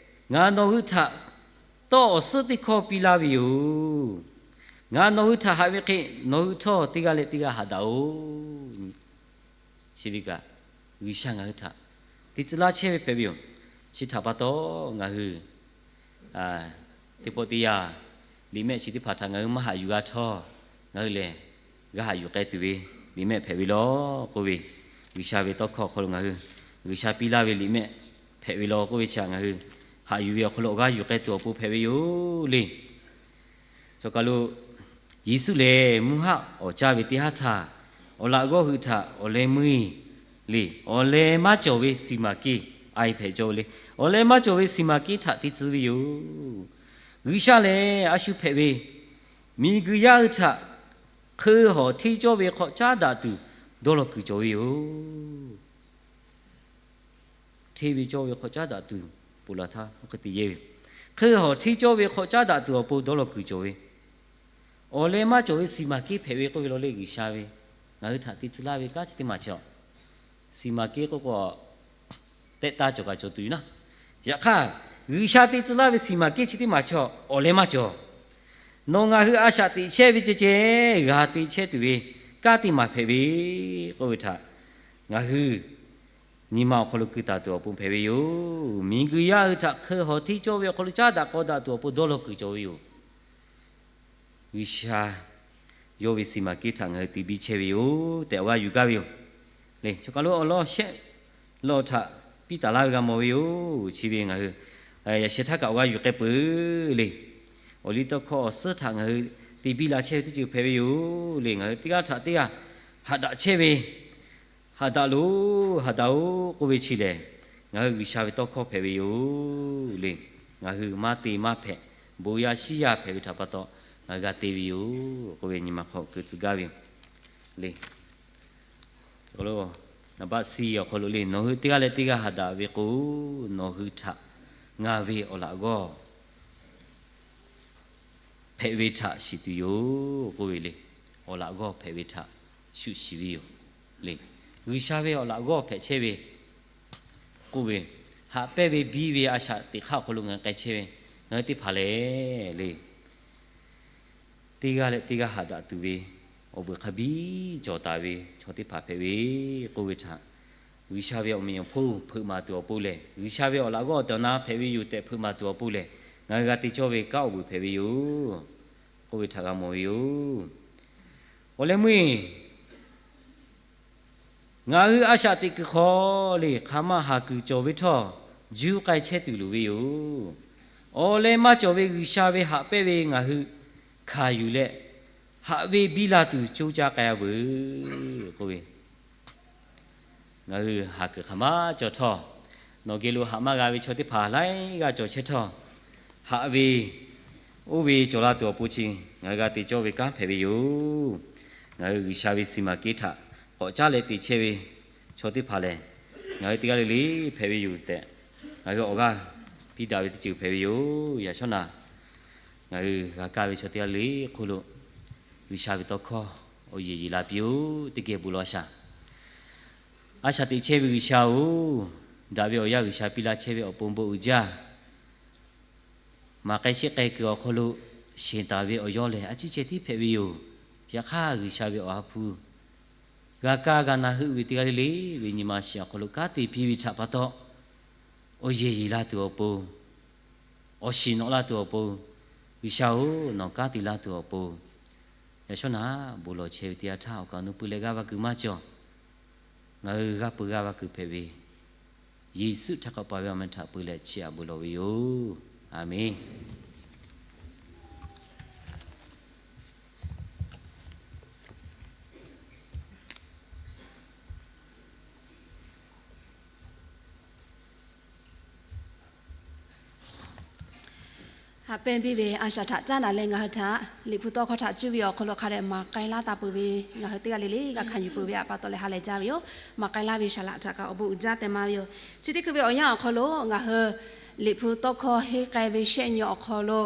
ngaˬ nawˬ hui htaꞈ tawˇ awˬ suhˉ teˇ hkawˇ piˇ laˇ ve yoˬ. Ngaˬ nawˬ hui htaꞈ haꞈ ve hk'e, nawˬ hui htawˇ teˇ g'aˇ leh teˇ g'aˇ haꞈ daꞈ-oꞈ. Chi ve kaꞈ, G'uiˬsha ngaˬ hui htaꞈ te tcuh laˇ chehˇ ve hpehꞈ ve yoˬ. Chi htaꞈ pa taw, ngaˬ hui teˇ pawˆ teˇ yanˇ, liꞈ mehˆ chi teˇ hpaˍ htaꞈ ngaˬ hui maˇ haꞈ yuˬ g'a htawˇ, ngaˬ hui lehˬ g'a haꞈ yuˬ k'ai tuˬ ve liꞈ mehˆ hpehꞈ ve law k'oˆ ve, G'uiˬsha ve tawˇ hkawˇ awˬ hk'aw lo ngaˬ hui G'uiˬsha piˇ laˇ ve liꞈ mehˆ hpehꞈ ve law k'oˆ ve chi htaꞈ ngaˬ hui haꞈ yuˬ ve awˬ hk'aw lo awˬ g'aˇ yuˬ k'ai tuˬ awˬ pon hpehꞈ ve yoˬ le. Chaw kaˬ lo Yeˍsuˆ lehˬ mvuhˇ haˆ awˍ caˇ ve teˇ haˉ htaˇ, awˬ laꞈ g'awˇ hui htaꞈ awˬ leh meuˇ le, awˬ leh maˇ cawˬ ve siˍ maˍ keˇ, a hpehꞈ cawˇ ve le. Awˬ leh maˇ cawˬ ve siˍ maˍ keˇ htaꞈ te tcuh ve yoˬ. G'uiˬsha lehˬ a shu hpehꞈ ve miˬguiˬ yaˇ hui htaꞈ hkeu hawˬ hteˇ cawˇ ve hk'aw caˉ daꞈ tuˬ dawˇ law kuiˬ cawˬ ve yoˬ. Hteˇ ve cawˇ ve hk'aw caˉ daꞈ tuˬ, ponˬ laˬ htaˇ oˇ hk'e te yehˇ ve, hkeu hawˬ hteˇ cawˇ ve hk'aw caˉ daꞈ tuˬ awˬ pon dawˇ law kuiˬ cawˬ ve, awˬ leh maˇ cawˬ ve siˍ maˍ keˇ hpehꞈ ve k'oˆ ve law le. G'uiˬsha ve ngaˬ hui htaꞈ te tcuh laˇ ve kanˉ chi teˇ maˬ chi a, siˍ maˍ keˇ k'oˆ k'o, tehˆ taˇ cawˬ kaꞈ cawˬ tuˬ yoˬ naˉ. Yaꞈ hk'aˇ, G'uiˬsha te tcuh laˇ ve siˍ maˍ keˇ chi teˇ maˬ chi a, awˬ leh maˇ cawˬ. Nawˬ ngaˬ hui a shaꞈ teꞈ chehˇ ve ceh ceh g'a te chehˇ tuˬ ve kanˉ teˇ maˬ hpehꞈ ve k'oˆ ve htaꞈ ngaˬ hui nyi ma awˬ hk'aw lo keu taˍ tuˬ awˬ pon hpehꞈ ve yoˬ. Miˬguiˬ yaˇ hui htaꞈ hkeu hawˬ hteˇ cawˇ ve awˬ hk'aw lo caˉ daꞈ k'aw daꞈ tuˬ awˬ pon dawˇ law kuiˬ cawˬ ve yoˬ. G'uiˬsha yawˇ ve စီမံကိန်း htaꞈ ngaˬ hui te biˇ chehˇ ve yoˬ tehꞈ awˬ g'aˇ yuˬ gaˇ ve yoˬ. Le, chaw kaˬ lo awˬ lawn shehˆ law htaꞈ piˇ taˍ laˇ ve g'a mawˬ ve yoˬ. Chi ve ngaˬ hui yaꞈ sheh htaˇ kaꞈ awˬ g'aˇ yuˬ k'ai peuˬ le. Awˬ liˇ tawˇ hkawˇ awˬ suhˉ htaꞈ ngaˬ hui te biˇ la chehˇ ve teˇ ceuˬ hpehꞈ ve yoˬ le. Ngaˬ hui teˇ g'aˇ htaꞈ teˇ g'aˇ haꞈ daꞈ chehˇ ve, haꞈ daꞈ loˬ, haꞈ daꞈ-oˬ k'oˆ ve chi lehˬ, ngaˬ hui G'uiˬsha ve tawˇ hkawˇ hpehꞈ ve yoˬ le. Ngaˬ hui maˇ te maˇ hpehꞈ, bon yaˇ shiˉ yaˇ hpehꞈ ve htaꞈ pa taw, ngaˬ hui g'a te ve yoˬ k'oˆ ve nyi ma hk'aw keu tcuh gaˇ ve yoˬ le. Naˍ baˆ suh awˬ hk'aw lo le, nawˬ hui teˇ g'aˇ leh teˇ g'aˇ haꞈ daꞈ ve k'o, nawˬ hui htaꞈ ngaˬ ve awˬ laꞈ g'awˇ hpehꞈ ve htaꞈ shiˍ tuˬ yoˬ k'oˆ ve le. Awˬ laꞈ g'awˇ hpehꞈ ve htaꞈ shu shiˍ ve yoˬ le. G'uiˬsha ve awˬ laꞈ g'awˇ hpehꞈ chehˇ ve k'oˆ ve, haꞈ pehnˇ ve biˇ ve a shaꞈ teꞈ hk'aˇ awˬ hk'aw lo ngaˬ hui k'ai chehˇ ve, ngaˬ hui teˇ hpaˍ lehˬ le, teˇ g'aˇ leh teˇ g'aˇ haꞈ daꞈ tuˬ ve awˬ vuiˬ hk'a biˇ cawˬ taˍ ve chaw teˇ hpaˍ hpehꞈ ve k'oˆ ve htaꞈ, G'uiˬsha ve awˬ meꞈ awˬ hponˇ hpeuꞈ maˍ tuˬ awˬ pon lehˬ, G'uiˬsha ve awˬ laꞈ g'awˇ awˬ tehˬ awˬ na hpehꞈ ve yoˬ tehꞈ hpeuꞈ maˍ tuˬ awˬ pon lehˬ, ngaˬ hui g'a te cawˇ ve kanˉ awˬ vuiˬ hpehꞈ ve yoˬ k'oˆ ve htaꞈ g'a mawˬ ve yoˬ. Awˬ leh meuˇ ngaˬ hui a shaꞈ teꞈ kuiˬ hk'aw le, hk'aˬ ma haˍ kuiˬ cawˬ ve htawˇ, juˇ k'ai chehˇ tuˬ loˍ ve yoˬ. Awˬ leh maˇ cawˬ ve G'uiˬsha ve haꞈ pehnˇ ve ngaˬ hui hkanˍ yuˬ leh, haꞈ ve biˇ la tuˬ coˇ caˇ k'ai-a veuˬ k'oˆ ve, ngaˬ hui haˍ kuiˬ hk'aˬ ma cawˬ htawˇ, nawˬ geh lo haꞈ maˇ g'a ve chaw teˇ hpaˍ laiˉ g'aˇ cawˬ chehˇ htawˇ, haꞈ ve oˇ ve cawˬ la tuˬ awˬ pon chi ngaˬ hui g'a te cawˇ ve kanˉ hpehꞈ ve yoˬ. Ngaˬ hui G'uiˬsha ve စီမံကိန်း htaꞈ k'awꞈ caˉ leh te chehˇ ve chaw teˇ hpaˍ lehˬ, ngaˬ hui teˇ g'aˇ le le hpehꞈ ve yoˬ tehꞈ, ngaˬ hui awˬ g'aˇ piˇ daꞈ ve teˇ ceuˬ hpehꞈ ve yoˬ. Yaꞈ shawˉ naꞈ ngaˬ hui g'a kaˇ ve chaw teˇ g'aˇ le hk'oˆ lo G'uiˬsha ve tawˇ hkawˇ awˬ yeˬ yeˬ la piˇ-oˬ. Teˇ geh bon lawˬ shaˍ. A shaꞈ teꞈ chehˇ ve G'uiˬsha-oˬ, daꞈ ve awˬ yanˇ G'uiˬsha piˇ laˇ chehˇ ve awˬ pon bon uiˍ jaˇ. Maˍ k'ai shehˆ k'ai kuiˬ awˬ hk'aw lo sheˍ taˍ ve awˬ yawˇ lehˬ, a ciˉ ceh tiˉ hpehꞈ ve yoˬ. Yaꞈ hk'aˇ, G'uiˬsha ve awˬ ha hpu g'a kaˇ g'a na heuˆ ve teˇ g'aˇ le le ve nyi ma shiˍ awˬ hk'aw lo kanˉ te piˇ ve htaꞈ pa taw, awˬ yeˬ yeˬ la tuˬ awˬ pon, awˬ shiˍ nawꞈ laˇ tuˬ awˬ pon, G'uiˬsha-oˬ, nawˬ kanˉ te laˇ tuˬ awˬ pon, yaꞈ shawˉ naꞈ bon lawˬ chehˇ ve teˇ yanˇ htaˇ, awˬ kaˍ awˬ nu pui leh g'aˇ va kuiˬ maˇ cawˬ. Ngaˬ hui g'aˇ peu g'aˇ va kuiˬ hpehꞈ ve, Yeˍsuˆ htaꞈ k'awꞈ paˍ ve awˬ meh htaꞈ pui leh chiˇ aꞈ bon lawˬ ve yoˬ. Aˍmenˍ. Haꞈ pehnˇ biˇ ve a shaꞈ htaꞈ caˉ daꞈ leh ngaˬ hui htaꞈ Liꞈ hpu tawˇ hkawˇ htaꞈ cuˇ ve awˬ hk'aw lo hk'a dehꞈ maˍ k'ai laˇ taˍ peuˬ ve, ngaˬ hui teˇ g'aˇ le le g'a hkanˍ yuˬ peuˬ ve htaꞈ pa taw leh ha lehˬ jaˇ ve yoˬ. Maˍ k'ai laˇ ve saˍ laꞈ htaꞈ kaꞈ awˬ bon uiˍ jaˇ tehꞈ maˍ ve yoˬ. Chi teˇ hkui ve awˬ yanˇ awˬ hk'aw lo ngaˬ hui Liꞈ hpu tawˇ hkawˇ henˇ k'ai ve shehˆ nyi awˬ hk'aw lo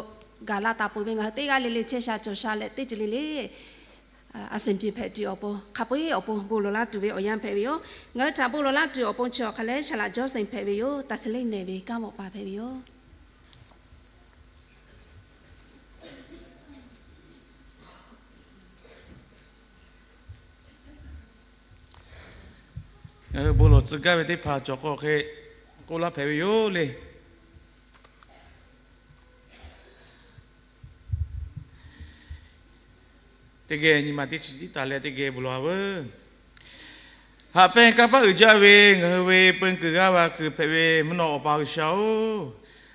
gaˬ laˇ taˍ peuˬ ve ngaˬ hui teˇ g'aˇ le le chehˇ sha cawˬ sha leh teˇ ceuˬ le le a sehˍ piˇ hpehꞈ tuˬ awˬ pon, hk'a peu-eˬ awˬ pon bon lawˬ laˇ tuˬ ve awˬ yanˇ hpehꞈ ve yoˬ. Ngaˬ hui htaꞈ bon lawˬ laˇ tuˬ awˬ pon chi awˬ hk'a lehˬ, saˍ laꞈ Jawˇsenˍ hpehꞈ ve yoˬ. Taˍ shiˍ leˇ nehˬ ve kanˉ mawꞈ pa hpehꞈ ve yoˬ. Ngaˬ hui bon lawˬ tcuh gaˇ ve teˇ hpaˍ cawˬ k'o hk'e k'oˆ laˇ hpehꞈ ve yoˬ le. Teˇ geh nyi ma teˇ chi tiˉ taˍ leh teˇ geh bon lawˬ-a veuˬ. Haꞈ pehnˇ kanˇ paˆ uiˍ jaˇ ve ngaˬ hui ve peu kuiˬ g'aˇ va kuiˬ hpehꞈ ve mvuhˇ naw Awˬ pa G'uiˬsha-oˬ,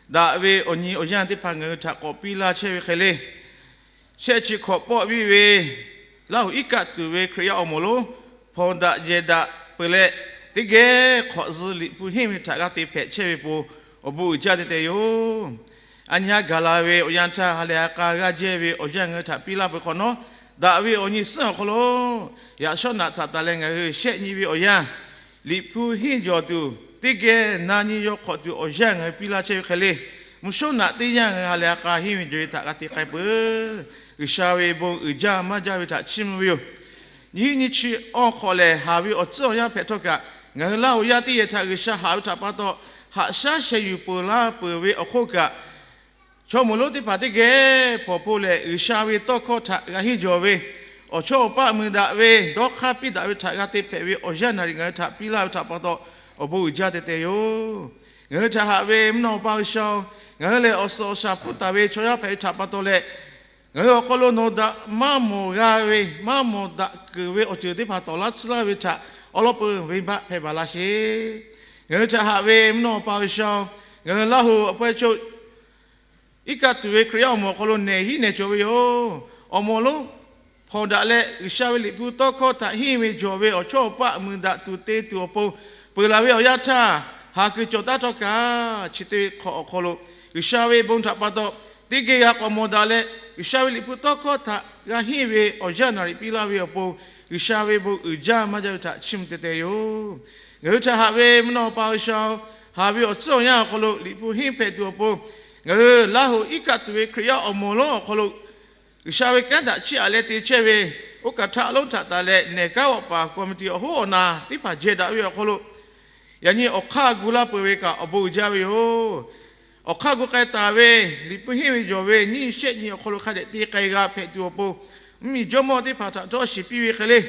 daꞈ ve awˬ nyi awˬ yanˇ teˇ hpaˍ ngaˬ hui htaꞈ k'awꞈ piˇ laˇ chehˇ ve hk'e le, shehˆ chi hkawꞈ pawˆ viˇ ve Laˇ huˍ iˉ kaˆ tuˬ ve Hkriꞈ yaˇ awˬ moˍ lonˉ hpawnˬ daꞈ jehˬ daꞈ peuˬ leh, teˇ geh hk'awꞈ zuh Liꞈ hpu henˇ ve htaꞈ g'a te hpehꞈ chehˇ ve pon awˬ bon uiˍ jaˇ te te yoˬ. A nyi haˉ gaˬ la ve awˬ yanˇ htaˇ ha lehˬ ha k'a g'aˇ jehˇ ve awˬ yanˇ ngaˬ hui htaꞈ piˇ laˇ peuˬ hk'awꞈ nawˉ, daꞈ ve awˬ nyi suhˉ awˬ hk'aw lo yaꞈ shawˉ naꞈ htaꞈ taˍ leh ngaˬ hui shehˆ nyi ve awˬ yanˇ Liꞈ hpu henˇ jawˬ tuˬ, teˇ geh na nyi yaw hk'awꞈ tuˬ awˬ yanˇ ngaˬ hui piˇ laˇ chehˇ ve hk'e le, mvuhˇ shawˉ naꞈ teˇ yanˇ ngaˬ hui ha lehˬ ha k'a henˇ ve jawˬ ve htaꞈ g'a te k'ai peuˬ. G'uiˬsha ve bon uiˍ jaˇ maˇ jaˇ ve htaꞈ chiˇ mvuh ve yoˬ. Nyiˇ hinˉ nyiˇ chi awˬ hk'aw lehˬ, haˍ ve awˬ tcuhˉ awˬ yanˇ hpehꞈ htawˇ kaꞈ, ngaˬ hui Laˇ huˍ yaˇ teˇ yehˬ htaꞈ G'uiˬsha haꞈ ve htaꞈ pa taw, haꞈ shaˉ sheh yuˬ peuˬ laˇ peuˬ ve awˬ hk'oˆ kaꞈ, chaw moˍ lonˉ teˇ hpaˍ teˇ geh hpawnˬ hpoˇ lehˬ, G'uiˬsha ve tawˇ hkawˇ htaꞈ g'a henˇ jawˬ ve, awˬ chawˇ awˬ paˆ mui daꞈ ve, dawˇ hk'aˇ piˇ daꞈ ve htaꞈ g'a te hpehꞈ ve awˬ yanˇ naˍ riˍ ngaˬ hui htaꞈ piˇ laˇ ve htaꞈ pa taw, awˬ bon uiˍ jaˇ te te yoˬ. Ngaˬ hui htaꞈ haꞈ ve mvuhˇ naw Awˬ pa G'uiˬsha-oˬ, ngaˬ hui lehˬ awˬ suhˍ awˬ shaˍ hpuˇ taˍ ve chaw yaˇ hpehꞈ ve htaꞈ pa taw leh, Ngaˬ hui awˬ hk'aw lo nawˬ daꞈ maˇ mawˬ g'a ve, maˇ mawˬ daꞈ keunˍ ve awˬ ceuˬ teˇ hpaˍ tawˍ laˇ tsuhˇ laˇ ve htaꞈ awˉ lawˉ peu venˇbaˆ hpehˇ baˬ laˇ sheˍ. Ngaˬ hui htaꞈ haꞈ ve mvuhˇ naw pa G'uiˬsha-oˬ, ngaˬ hui Laˇ huˍ awˬ pawehˇ chaw iˉ kaˆ tuˬ ve Hkriꞈ yaˇ awˬ moˍ awˬ hk'aw lo nehˬ hiˉ nehˬ cawˬ ve yoˬ. Awˬ moˍ lonˉ hpawnˬ daꞈ leh G'uiˬsha ve Liꞈ hpu tawˇ hkawˇ htaꞈ henˇ ve jawˬ ve awˬ chawˇ awˬ paˆ mui daꞈ tuˬ te tuˬ awˬ pon peuˬ laˬ ve awˬ yanˇ htaˇ, haˍ kuiˬ cawˬ taˉ htawˇ kaꞈ, chi teˇ hk'awꞈ awˬ hk'aw lo G'uiˬsha ve bon htaꞈ pa taw teˇ geh g'a k'awꞈ mawˬ daꞈ leh, G'uiˬsha ve Liꞈ hpu tawˇ hkawˇ htaꞈ g'a henˇ ve awˬ yanˇ naˍ riˍ piˇ laˇ ve awˬ pon, G'uiˬsha ve bon uiˍ jaˇ maˇ jaˇ ve htaꞈ chiˇ mvuh teh teh yoˬ. Ngaˬ hui htaꞈ haꞈ ve mvuhˇ naw pa G'uiˬsha-oˬ, haˍ ve awˬ tcuhˉ awˬ yanˇ awˬ hk'aw lo Liꞈ hpu henˇ hpehꞈ tuˬ awˬ pon, ngaˬ hui Laˇ huˍ iˉ kaˆ tuˬ ve Hkriꞈ yaˇ awˬ moˍ lonˉ awˬ hk'aw lo G'uiˬsha ve kanˉ htaꞈ chiˇ aꞈ leh te chehˇ ve, oˇ kaˬ htaˆ lonˉ htaꞈ taˍ leh nehˬ kanˉ awˬ paˍ committee awˬ hoˉ awˬ naˍ teˇ hpaˍ jehˬ daꞈ ve awˬ hk'aw lo, yaꞈ nyi awˬ hk'aˇ gu laˇ peuˬ ve kaꞈ awˬ bon uiˍ jaˇ ve yoˬ. Awˬ hk'aˇ gu k'ai taˍ ve Liꞈ hpu henˇ ve jawˬ ve nyiˇ shehˆ nyi awˬ hk'aw lo hk'a dehꞈ te k'ai g'a hpehꞈ tuˬ awˬ pon, mvuhˇmiˬ jawˇmawˇ teˇ hpaˍ htaꞈ htawˇ shiˍ piˇ ve hk'e le,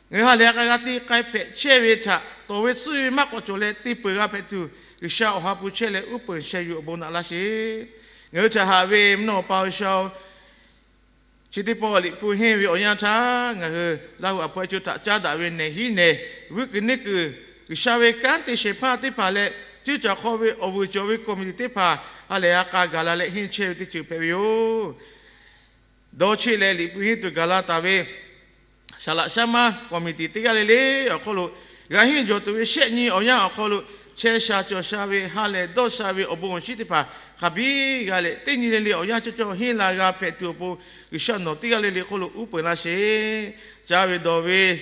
ngaˬ hui ha lehˬ ha k'a g'a te k'ai hpehꞈ chehˇ ve htaꞈ tawˍ ve tsuhˇ ve maˇ k'awꞈ cawˬ leh te peuˬ g'a hpehꞈ tuˬ, G'uiˬsha awˬ ha hpu chehˇ leh uˉ peunˍ sheh yuˬ awˬ bon naꞈ laˇ sheˍ. Ngaˬ hui htaꞈ haꞈ ve mvuhˇ naw pa G'uiˬsha-oˬ, chi teˇ pawˆ Liꞈ hpu henˇ ve awˬ yanˇ htaˇ ngaˬ hui Laˇ huˍ awˬ pawehˇ chaw htaꞈ caˉ daꞈ ve nehˬ hiˉ nehˬ, vuiˇ kuiˬ neˇ kuiˬ, G'uiˬsha ve kanˉ te shehˍ hpaˇ teˇ hpaˍ leh, cuˇ caˬ hk'aw ve awˬ vuiˬ cawˬ ve committee teˇ hpaˍ ha lehˬ ha k'a gaˬ la leh henˇ chehˇ ve teˇ ceuˬ hpehꞈ ve yoˬ. Dawˇ cheˆ leh Liꞈ hpu henˇ tuˬ gaˬ la taˍ ve saˍ laꞈ shaˉ maˇ committee teˇ g'aˇ le le awˬ hk'aw lo, g'a henˇ jawˬ tuˬ ve shehˆ nyi awˬ yanˇ awˬ hk'aw lo, chehˇ sha cawˬ sha ve ha lehˬ dawˇ sha ve awˬ bon awˬ shinˉ teˇ hpaˍ hk'a biˇ g'a leh, teˇ nyi le le awˬ yanˇ cawˇ cawˇ henˇ la g'a hpehꞈ tuˬ awˬ pon, G'uiˬsha nawˬ teˇ g'aˇ le le hk'oˆ lo uˉ peunˍ laˇ sheˍ. Caˇ ve dawˬ ve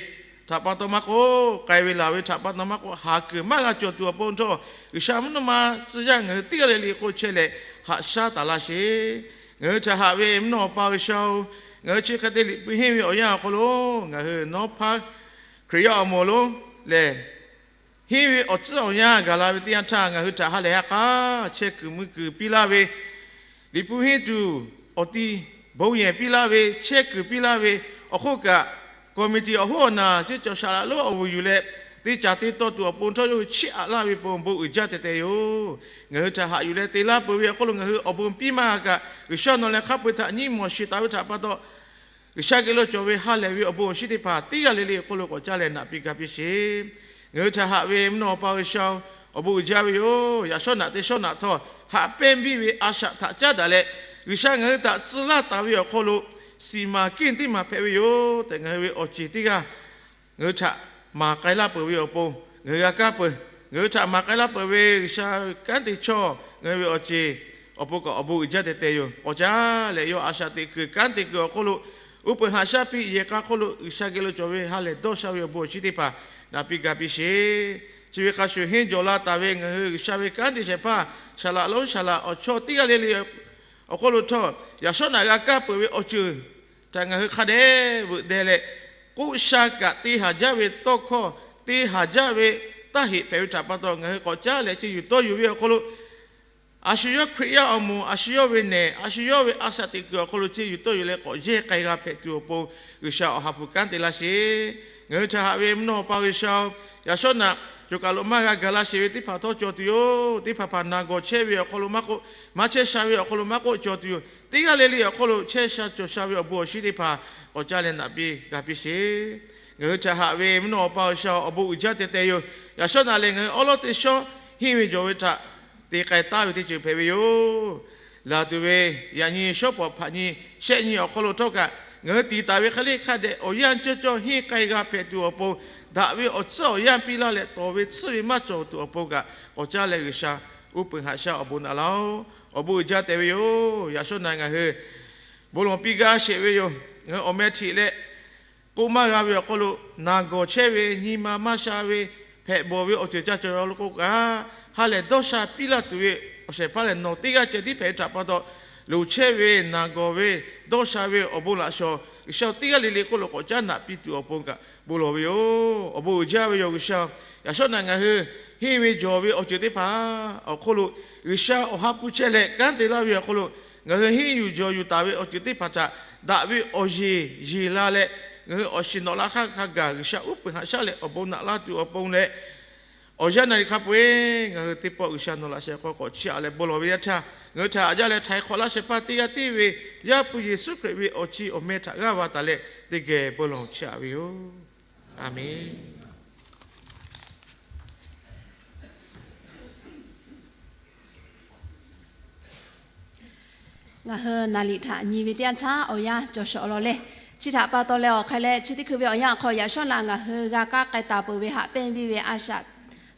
htaꞈ pa taw maˇ k'oˆ, k'ai ve laˬ ve htaꞈ pa taw maˇ k'oˆ, haˍ kuiˬ maˇ g'a cawˬ tuˬ awˬ pon htawˇ, G'uiˬsha mvuhˇ naw ma tcuh yaˇ ngaˬ hui teˇ g'aˇ le le hk'oˆ chehˇ leh haꞈ shaˉ taˍ laˇ sheˍ. Ngaˬ hui htaꞈ haꞈ ve mvuhˇ naw pa G'uiˬsha-oˬ, ngaˬ hui chi hk'e te Liꞈ hpu henˇ ve awˬ yanˇ awˬ hk'aw lo, ngaˬ hui nawˉ hpaˇ Hkriꞈ yaˇ awˬ moˍ lonˉ lehˬ, henˇ ve awˬ tcuhˉ awˬ yanˇ gaˬ la ve teˇ yanˇ htaˇ, ngaˬ hui htaꞈ ha lehˬ ha k'a chehˇ kuiˬ mui kuiˬ piˇ laˇ ve, Liꞈ hpu henˇ tuˬ awˬ ti bon yehˬ piˇ laˇ ve, chehˇ kuiˬ piˇ laˇ ve, awˬ hk'oˆ kaꞈ committee awˬ hoˉ awˬ naˍ ceˇ cawˬ saˍ laꞈ lonˉ awˬ vuiˬ yuˬ leh, teˇ caˬ te tawˇ tuˬ awˬ pon htawˇ yawˇ hui chiˇ aꞈ laˇ ve pon bon uiˍ jaˇ teh teh yoˬ. Ngaˬ hui htaꞈ haꞈ yuˬ leh te laˇ peuˬ ve awˬ hk'oˆ lo ngaˬ hui awˬ bon piˇ maˇ g'a kaꞈ, G'uiˬsha nawˬ lehˬ hk'a peu-eˬ htaꞈ nyi mawˬ shiˍ taˍ ve htaꞈ pa taw, G'uiˬsha geh lo cawˬ ve ha lehˬ ve awˬ bon awˬ shinˉ teˇ hpaˍ teˇ g'aˇ le le awˬ hk'oˆ lo k'awꞈ caˇ leh naꞈ piˇ ga piˇ sheˍ. Ngaˬ hui htaꞈ haꞈ ve mvuhˇ naw pa G'uiˬsha-oˬ, awˬ bon uiˍ jaˇ ve yoˬ. Yaꞈ shawˉ naꞈ teˇ shawˉ naꞈ htawˇ, haꞈ pehnˇ biˇ ve a shaꞈ htaꞈ caˉ daꞈ leh, G'uiˬsha ngaˬ hui htaꞈ tcuh laˇ taˍ ve awˬ hk'aw lo, siˍ maˍ kiˇ teˇ maˬ hpehꞈ ve yoˬ tehꞈ ngaˬ hui ve awˬ ceˬ teˇ g'aˇ ngaˬ hui htaꞈ maˍ k'ai laˇ peuˬ ve awˬ pon, ngaˬ hui g'a kaˇ peuˬ. Ngaˬ hui htaꞈ maˍ k'ai laˇ peuˬ ve G'uiˬsha kanˉ te chaw ngaˬ hui ve awˬ ceˬ awˬ pon kaꞈ awˬ bon uiˍ jaˇ teh teh yoˬ. K'awꞈ caˇ leh yawˇ a shaꞈ teꞈ kuiˬ kanˉ te kuiˬ awˬ hk'oˆ lo, uˉ peunˍ haꞈ shaˉ piˇ yehˬ k'a hk'oˆ lo G'uiˬsha geh lo cawˬ ve ha lehˬ dawˇ sha ve awˬ bon awˬ shinˉ teˇ hpaˍ naꞈ piˇ ga piˇ sheˍ. Chi ve hk'a shuˍ henˇ jawˬ la taˍ ve ngaˬ hui G'uiˬsha ve kanˉ te shehˍ hpaˇ, saˍ laꞈ lonˉ saˍ laꞈ awˬ chawˇ teˇ g'aˇ le le awˬ hk'oˆ lo htawˇ, yaꞈ shawˉ naꞈ g'a kaˇ peuˬ ve awˬ ceuˬ htaꞈ ngaˬ hui hk'a dehꞈ veuꞈ deh leh, k'oˆ sha kaꞈ te haˍ jaˇ ve tawˇ hkawˇ, te haˍ jaˇ ve taˇ heꞈ hpehꞈ ve htaꞈ pa taw, ngaˬ hui k'awꞈ caˇ leh chi yuˬ tawˇ yuˬ ve awˬ hk'aw lo, a shu yawˇ Hkriꞈ yaˇ awˬ moˍ, a shu yawˇ ve nehˬ, a shu yawˇ ve a shaꞈ teꞈ kuiˬ awˬ hk'aw lo chi yuˬ tawˇ yuˬ leh k'awꞈ yehˇ k'ai g'a hpehꞈ tuˬ awˬ pon, G'uiˬsha awˬ ha hpu kanˉ te laˇ sheˍ. Ngaˬ hui htaꞈ haꞈ ve mvuhˇ naw pa G'uiˬsha-oˬ, yaꞈ shawˉ naꞈ cawˬ kaˬ lo maˇ g'a gaˬ la sheˍ ve teˇ hpaˍ htawˇ cawˬ tuˬ yoˬ. Teˇ hpaˍ hpaˍ naˬ gawˬ chehˇ ve awˬ hk'aw lo maˇ k'oˆ, maˇ chehˇ sha ve awˬ hk'aw lo maˇ k'oˆ cawˬ tuˬ yoˬ. Teˇ g'aˇ le le awˬ hk'oˆ lo chehˇ sha cawˬ sha ve awˬ bon awˬ shinˉ teˇ hpaˍ k'awꞈ caˇ leh naꞈ piˇ ga piˇ sheˍ. Ngaˬ hui htaꞈ haꞈ ve mvuhˇ naw pa G'uiˬsha-oˬ, awˬ bon uiˍ jaˇ teh teh yoˬ. Yaꞈ shawˉ naꞈ lehˬ ngaˬ hui awˉ lawˉ teˇ shawˉ henˇ ve jawˬ ve htaꞈ te k'ai taˍ ve teˇ ceuˬ hpehꞈ ve yoˬ. Laˬ tuˬ ve yaꞈ nyi shawˉ pawˍ hpaꞈ nyi shehˆ nyi awˬ hk'aw lo htawˇ kaꞈ, ngaˬ hui tiˍ taˍ ve hk'e le hk'a dehꞈ awˬ yanˇ cawˇ cawˇ henˇ k'ai g'a hpehꞈ tuˬ awˬ pon, daꞈ ve awˬ tcuhˉ awˬ yanˇ piˇ laˇ leh tawˍ ve tsuhˇ ve maˇ cawˬ tuˬ awˬ pon kaꞈ k'awꞈ caˇ leh G'uiˬsha uˉ peunˍ haꞈ shaˉ awˬ bon naꞈ laˇ-oˬ. Awˬ bon uiˍ jaˇ teh ve yoˬ. Yaꞈ shawˉ naꞈ ngaˬ hui bon lawˬ piˇ gaˇ sheˍ ve yoˬ. Ngaˬ hui awˬ meh htiꞈ leh k'oˆ maˇ g'a ve awˬ hk'aw lo, naˬ gawˬ chehˇ ve nyi ma maˇ sha ve hpehꞈ bawˬ ve awˬ ceuˬ ca cawˬ lo k'o kaꞈ, ha lehˬ dawˇ sha piˇ laˇ tuˬ ve awˬ shehˍ hpaˇ lehˬ nawˬ teˇ g'aˇ ceh tiˉ hpehꞈ ve htaꞈ pa taw, loˍ chehˇ ve naˬ gawˬ ve dawˇ sha ve awˬ bon laꞈ shawˍ G'uiˬsha teˇ g'aˇ le le hk'oˆ lo k'awꞈ caˉ naꞈ piˇ tuˬ awˬ pon kaꞈ bon lawˬ ve yoˬ. Awˬ bon uiˍ jaˇ ve yoˬ G'uiˬsha. Yaꞈ shawˉ naꞈ ngaˬ hui henˇ ve jawˬ ve awˬ ceuˬ teˇ hpaˍ awˬ hk'oˆ lo G'uiˬsha awˬ ha hpu chehˇ leh kanˉ te laˇ ve awˬ hk'aw lo, ngaˬ hui henˇ yuˬ jawˬ yuˬ taˍ ve awˬ ceuˬ teˇ hpaˍ htaꞈ daꞈ ve awˬ yeˬ yeˬ la leh, ngaˬ hui awˬ shiˍ nawꞈ la hk'aˇ hk'a gaˬ G'uiˬsha uˉ peunˍ haꞈ shaˉ leh awˬ bon naꞈ laˇ tuˬ awˬ pon leh, Awˬ yanˇ naˍ riˍ hk'a peu-eˬ ngaˬ hui teˇ pawˆ G'uiˬsha nawˬ laꞈ sheh hk'aw k'awꞈ chiˇ aꞈ leh bon lawˬ ve yaˇ htaˇ, ngaˬ hui htaꞈ haꞈ jaˇ leh htaiˍ hk'awꞈ laˇ shehˍ hpaˇ teˇ g'aˇ tiˉ ve Yaˇ hpu Yeˍsuˆ Hkriꞈ ve awˬ ciˇ awˬ meh htaꞈ g'aˇ va taˍ leh teˇ geh bon lawˬ chiˇ aꞈ ve yoˬ. A menˬ. Ngaˬ hui naˍ liꞈ htaꞈ nyi ve teˇ yanˇ htaˇ awˬ yanˇ cawˬ shawˍ law leh, chi htaꞈ pa taw leh awˬ hk'aˇ leh chi teˇ hkui ve awˬ yanˇ awˬ hk'aw yaꞈ shawˉ naꞈ ngaˬ hui g'a kaˇ k'ai taˍ peuˬ ve haꞈ pehnˇ ve a shaꞈ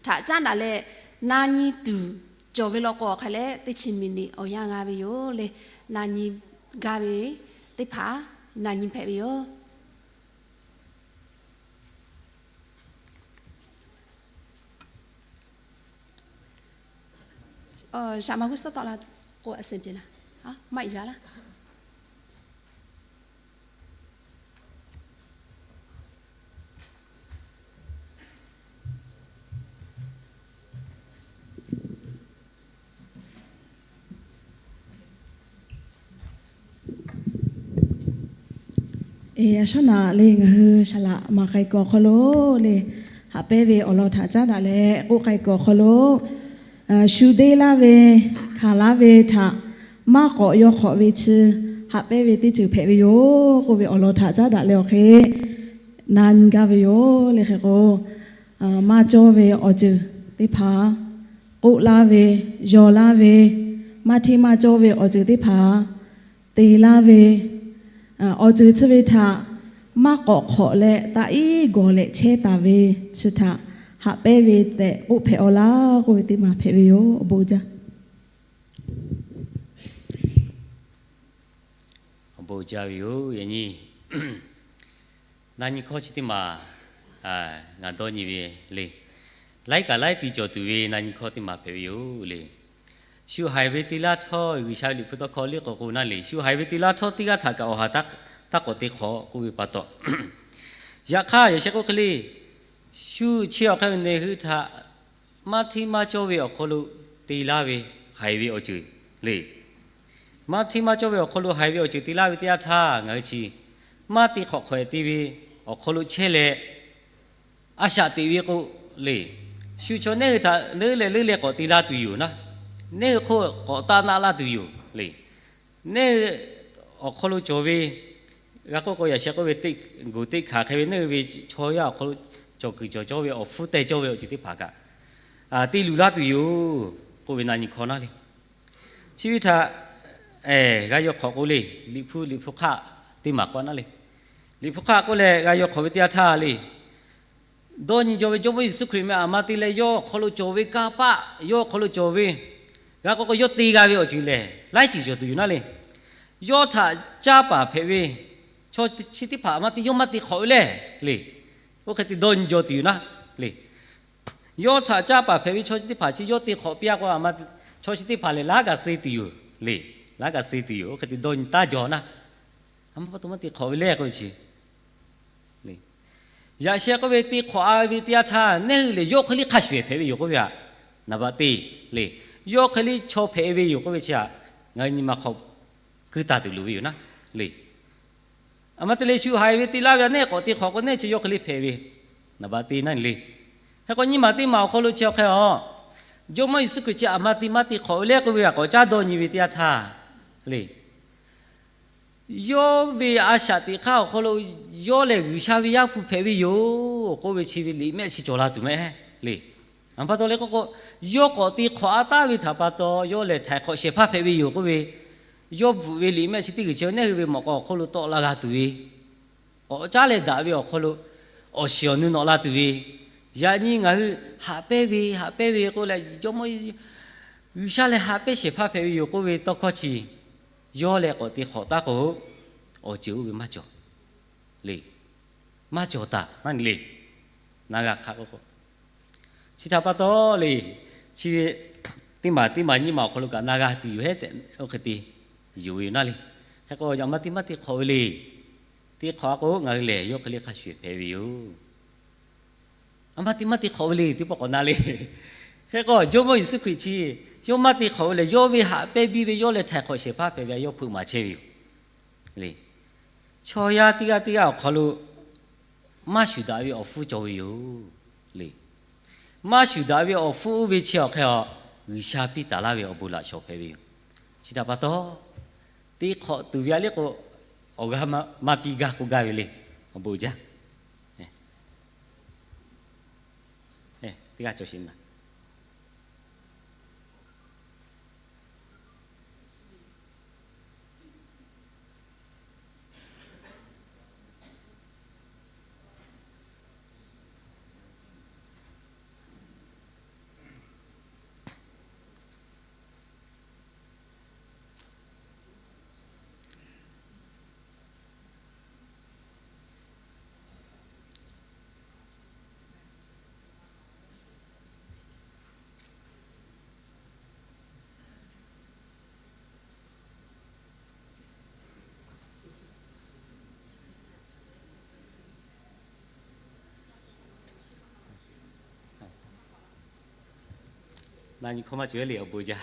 htaꞈ caˉ daꞈ leh na nyi tuˬ cawˬ ve law k'o, awˬ hk'aˇ leh teˇ chi miˬ niꞈ awˬ yanˇ g'a ve yoˬ le. Na nyi gaˇ ve teˇ hpaˍ na nyi hpehꞈ ve yoˬ. Shaꞈ ma g'uˇ suhˉ tawˆ la k'o, a sehˍ pehˍ laˇ, maˇ yuˬ a laˇ. Yaꞈ shawˉ naꞈ le ngaˬ hui saˍ laꞈ maˍ k'ai kuiˬ awˬ hk'aw lo le, haꞈ pehnˇ ve awˬ lawn htaꞈ caˉ daꞈ leh k'oˆ k'ai kuiˬ awˬ hk'aw lo, shu deˇ laˇ ve, hkanˍ laˇ ve htaꞈ maˇ k'awꞈ yaw hk'awꞈ ve chi haꞈ pehnˇ ve teˇ ceuˬ hpehꞈ ve yoˬ k'oˆ ve awˬ lawn htaꞈ caˉ daꞈ leh awˬ hk'e na nyi gaˇ ve yoˬ le. Hk'e k'o, maˇ cawˇ ve awˬ ceuˬ teˇ hpaˍ, k'oˆ laˇ ve, yaw laˇ ve, maˇ hteˇ maˇ cawˇ ve awˬ ceuˬ teˇ hpaˍ te laˇ ve, awˬ ceuˬ chi ve htaꞈ maˇ k'awꞈ hk'awꞈ leh taꞈ iˉ gawˬ leh chehˇ taˍ ve chi htaꞈ haꞈ pehnˇ ve tehꞈ k'oˆ hpehꞈ awˬ laˇ k'oˆ ve teˇ maˬ hpehꞈ ve yoˬ. Awˬ bon jaˇ. Awˬ bon jaˇ ve yoˬ. Yaꞈ nyi na nyi hkawˇ chi teˇ maˬ ngaˬ dawˇ nyi ve le. Laiˉ kaꞈ laiˉ ti cawˬ tuˬ ve na nyi hkawˇ teˇ maˬ hpehꞈ ve yoˬ le. Shu haiˬ ve te laˇ htawˇ, G'uiˬsha ve Liꞈ hpu tawˇ hkawˇ liˇ k'awꞈ k'o naˇ le, shu haiˬ ve te laˇ htawˇ teˇ g'aˇ htaꞈ kaꞈ awˬ ha taˇ k'awꞈ te hk'awꞈ k'oˆ ve pa taw, yaꞈ hk'aˇ yaꞈ sheh k'oˆ hk'e le, shu chi awˬ hk'e ve neˬ hui htaꞈ maˇ hteˇ maˇ cawˇ ve awˬ hk'aw lo te laˇ ve haiˬ ve awˬ ceuˬ le. Maˇ hteˇ maˇ cawˇ ve awˬ hk'aw lo haiˬ ve awˬ ceuˬ te laˇ ve teˇ yanˇ htaˇ, ngaˬ hui chi maˇ te hk'awꞈ hk'awꞈ te ve awˬ hk'aw lo chehˇ leh, a shaꞈ teꞈ ve k'o le, shu chaw neˇ hui htaꞈ leuˉ leh leuˉ leh k'awꞈ te laˇ tuˬ yoˬ naˇ. Neˇ hui hk'oˆ k'awꞈ taˆ naˆ laˇ tuˬ yoˬ le. Neˇ hui awˬ hk'aw lo cawˬ ve, g'a k'oˆ k'o yaꞈ sheh k'oˆ ve teˇ g'uˬ teˇ hkanˍ hk'e ve neˇ hui ve chaw yaˇ awˬ hk'aw lo cawˬ kuiˬ cawˬ cawˇ ve awˬ hpfuhˇ teh cawˇ ve awˬ ceuˬ teˇ hpaˍ kaꞈ te luˬ laˇ tuˬ yoˬ k'oˆ ve na nyi hkawˇ naˇ le. Chi ve htaꞈ g'a yaw hk'awꞈ k'o le, Liꞈ hpu, Liꞈ hpu hk'aˆ teˇ maˬ k'awꞈ naˇ le. Liꞈ hpu hk'aˆ k'oˆ leh g'a yaw hk'awꞈ ve teˇ yanˇ htaˇ le, dawˇ nyi jaw ve Jawˇmawˇ Yeˍsuˆ Hkriꞈ meh aˬ ma te leh yawˇ awˬ hk'aw lo cawˬ ve kanˇ paˆ, yawˇ awˬ hk'aw lo cawˬ ve, g'a k'oˆ k'o yawˇ te g'a ve awˬ ceuˬ lehˬ laiˉ ceuˬ cawˬ tuˬ yoˬ naˇ le. Yawˇ htaꞈ caˇ paˍ hpehꞈ ve chaw chi teˇ hpaˍ aˬ ma te yawˇ maˇ te hk'awꞈ ve le le. Oˇ hk'e te dawˇ nyi jaw tuˬ yoˬ naˇ le. Yawˇ htaꞈ caˇ paˍ hpehꞈ ve chaw chi teˇ hpaˍ chi yawˇ te hk'awꞈ piˇ a k'o, chaw chi teˇ hpaˍ lehˬ laˉ kaꞈ suh tuˬ yoˬ le. Laˉ kaꞈ suh tuˬ yoˬ. Oˇ hk'e te dawˇ nyi taˇ jaw naˇ. A ma pa taw maˇ te hk'awꞈ ve le k'oˆ ve chi le. Yaꞈ sheh k'oˆ ve te hk'awꞈ a ve teˇ yanˇ htaˇ, neˇ hui lehˬ yawˇ hk'e le hk'a shuˍ ehˍ hpehꞈ ve yoˬ k'oˆ ve aꞈ, naˍ baꞈ te le. Yawˇ hk'e le chaw hpehꞈ ve yoˬ k'oˆ ve chi aꞈ, ngaˬ hui nyi ma hk'aw keu taˍ tuˬ loˍ ve yoˬ naˇ le. Aˬ ma te leh shu haiˬ ve te laˇ ve a neˇ k'awꞈ te hk'awꞈ k'o, neˇ chi yawˇ hk'e le hpehꞈ ve, naˍ baꞈ te naˇ le. Hk'e k'o nyiˇ maˬ teˇ maˬ awˬ hk'aw lo chi awˬ hk'e a, Jawˇmawˇ Yeˍsuˆ Hkriꞈ chi aˬ ma te maˇ te hk'awꞈ ve le k'oˆ ve aꞈ k'awꞈ caˉ dawˇ nyi ve teˇ yanˇ htaˇ le, yawˇ ve a shaꞈ teꞈ hk'aˇ awˬ hk'aw lo yawˇ lehˬ G'uiˬsha ve Yaˇ hpu hpehꞈ ve yoˬ k'oˆ ve chi ve liꞈ mehˆ chi cawˬ la tuˬ mehˆ le. Aˬ pa taw le k'oˆ k'o, yawˇ k'awꞈ te hk'awꞈ a taˉ ve htaꞈ pa taw yawˇ lehˬ htaiˍ hk'awꞈ shehˍ hpaˇ hpehꞈ ve yoˬ k'oˆ ve, yawˇ bvuhꞈ ve liꞈ mehˆ chi teˇ g'uiˬ chi neˇ hui ve mawꞈ k'aw awˬ hk'oˆ lo tawˆ la g'a tuˬ ve, k'awꞈ caˉ leh daꞈ ve awˬ hk'aw lo awˬ shiˍ awˬ nu nawꞈ la tuˬ ve, yaꞈ nyi ngaˬ hui haꞈ pehnˇ ve haꞈ pehnˇ ve k'oˆ leh Jawˇmawˇ G'uiˬsha lehˬ haꞈ pehnˇ shehˍ hpaˇ hpehꞈ ve yoˬ k'oˆ ve tawˇ hkawˇ chi yawˇ leh k'awꞈ te hk'awꞈ taˉ k'o, awˬ ceuˬ oˇ ve maˇ cawˬ le. Maˇ cawˬ taˍ maˇ nyi le. Na g'a hk'a k'oˆ k'o, chi htaꞈ pa taw le, chi ve teˇ maˬ teˇ maˬ nyiˇ maˬ awˬ hk'aw lo kaꞈ na g'a tuˬ yoˬ hehˉ tehꞈ oˇ hk'e te yonˍ ve yoˬ naˇ le. Hk'e k'o aˬ ma te maˇ te hk'awꞈ ve le. Te hk'awꞈ a k'o ngaˬ hui lehˬ yawˇ hk'e le hk'a shuˍ hpehꞈ ve yoˬ. Aˬ ma te maˇ te hk'awꞈ ve le teˇ pawˆ k'awꞈ na le. Hk'e k'o Jawˇmawˇ Yeˍsuˆ Hkriꞈ chi yawˇ maˇ te hk'awꞈ ve lehˬ, yawˇ ve haꞈ pehnˇ biˇ ve yawˇ leh htaiˍ hk'awꞈ shehˍ hpaˇ hpehꞈ ve a yawˇ hpeuꞈ maˍ chehˇ ve yoˬ le. Chaw yaˇ teˇ g'aˇ teˇ g'aˇ awˬ hk'aw lo maˇ shuˍ daꞈ ve awˬ hpfuhˇ cawˬ ve yoˬ le. maˇ shuˍ daꞈ ve awˬ hpfuhˇ oˇ ve chi awˬ hk'e a, G'uiˬsha piˇ taˍ laˇ ve awˬ bon laꞈ shawˍ hpehꞈ ve yoˬ. Chi htaꞈ pa taw, teˇ hk'awꞈ tuˬ ve a liˇ k'o, awˬ g'aˇ maˇ piˇ gaˇ k'oˆ gaˇ ve le. Awˬ bon jaˇ. Teˇ g'aˇ cawˬ sheˍ naˍ. Na nyi hkawˇ maˇ cawˬ le, awˬ bon jaˇ.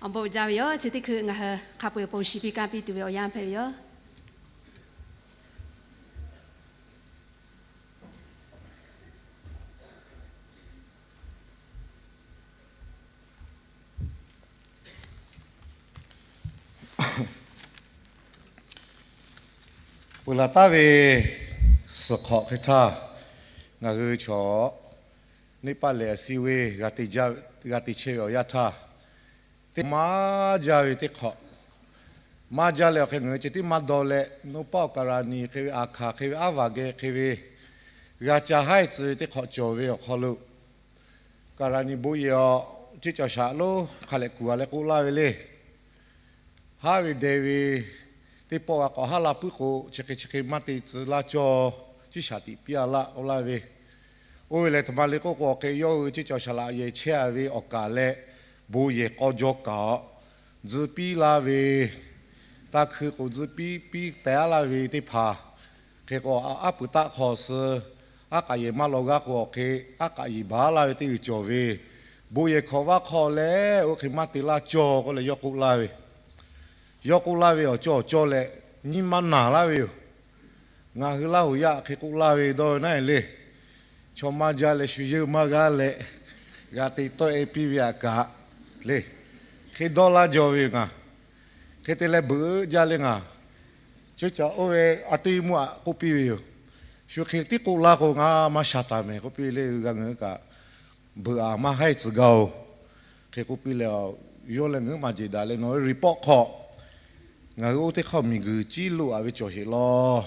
Awˬ bon jaˇ ve yoˬ. Chi teˇ hkui ngaˬ hui hk'a peu-eˬ awˬ pon shiˍ piˇ kanˇ piˇ tuˬ ve awˬ yanˇ hpehꞈ ve yoˬ. Peuˬ laˬ taˍ ve suhˍ hk'awꞈ hk'e htaˇ, ngaˬ hui chaw neˇ paˆ lehˬ a si ve g'a te chehˇ ve awˬ yanˇ htaˇ, teˇ maˇ jaˇ ve teˇ hk'awꞈ, maˇ jaˇ leh awˬ hk'e ngaˬ hui ceh tiˉ maˇ dawˇ leh, nawˬ paˆ awˬ kaˍ raˍ niˍ hk'e ve, aˬ hkanˍ hk'e ve, aˉ vaˬ geh hk'e ve, g'a ca haiˉ tcuh ve teˇ hk'awꞈ cawˬ ve awˬ hk'aw lo, kaˍ raˍ niˍ bon yehˬ awˬ ceˇ cawˬ shaꞈ lonˉ hk'a lehꞈ kuˬ a leh k'oˆ laˇ ve le. Haˉ ve deh ve teˇ pawˆ g'a k'awꞈ haˉ la puiˉ k'o, chi hk'e chi hk'e maˇ te tcuh laˇ cawˇ, ciˉ shaˍ tiꞈ piˇ a laˇ k'oˆ laˇ ve. Oˇ ve lehˬ, htoꞈ ma le k'oˆ k'o, awˬ hk'e yawˇ hui ceˇ cawˬ shaˍ laꞈ yehˬ chehˇ a ve awˬ kaˍ leh, bon yehˬ k'aw jaw kaꞈ awˬ tzuh piˇ laˇ ve, taˇ hkui k'o tzuh piˇ piˇ tehꞈ a laˇ ve teˇ hpaˍ, hk'e k'o aˉ puˍ taˆ hk'aw suh aˉ k'aꞈ yehˬ maˇ law g'aˇ k'o, awˬ hk'e aˉ k'aꞈ yehˬ baˬ laˇ ve teˇ g'uiˬ cawˬ ve, bon yehˬ hkawꞈ vaˇ hk'aw leh oˇ hk'e maˇ te laˇ cawˇ k'oˆ leh yawˇ k'oˆ laˇ ve. Yawˇ k'oˆ laˇ ve awˬ cawˇ awˬ cawˇ leh nyiˇ maˇ naˬ laˇ ve yoˬ. Ngaˬ hui Laˇ huˍ yaˇ hk'e k'oˆ laˇ ve dawˇ ve naˉ le, chaw maˇ jaˇ leh shu yeunˇ maˇ g'aˇ leh g'a te tawˆ e piˇ ve aꞈ kaꞈ le, hk'e dawˇ laˇ jaw ve yoˬ ngaˬ. Hk'e te leh beuꞈ jaˇ le ngaˬ. Chi ca oˇ ve a teˇ mvuhˇ aꞈ k'oˆ piˇ ve yoˬ. Shu hk'e tiˉ k'oˆ laˇ k'o, ngaˬ maˇ sha taˍ mehˍ k'oˆ piˇ le, g'a ngaˬ hui kaꞈ beuꞈ aꞈ maˇ haiˉ tcuh gaˇ oˬ. Hk'e k'oˆ piˇ leh, yawˇ leh ngaˬ hui maˇ jeˬ daꞈ leh nawˬ ve report hk'aw ngaˬ hui oˇ teˇ hk'aˇ miˬguiˬ ciˉ loꞈ a ve cawˬ sheˍ law.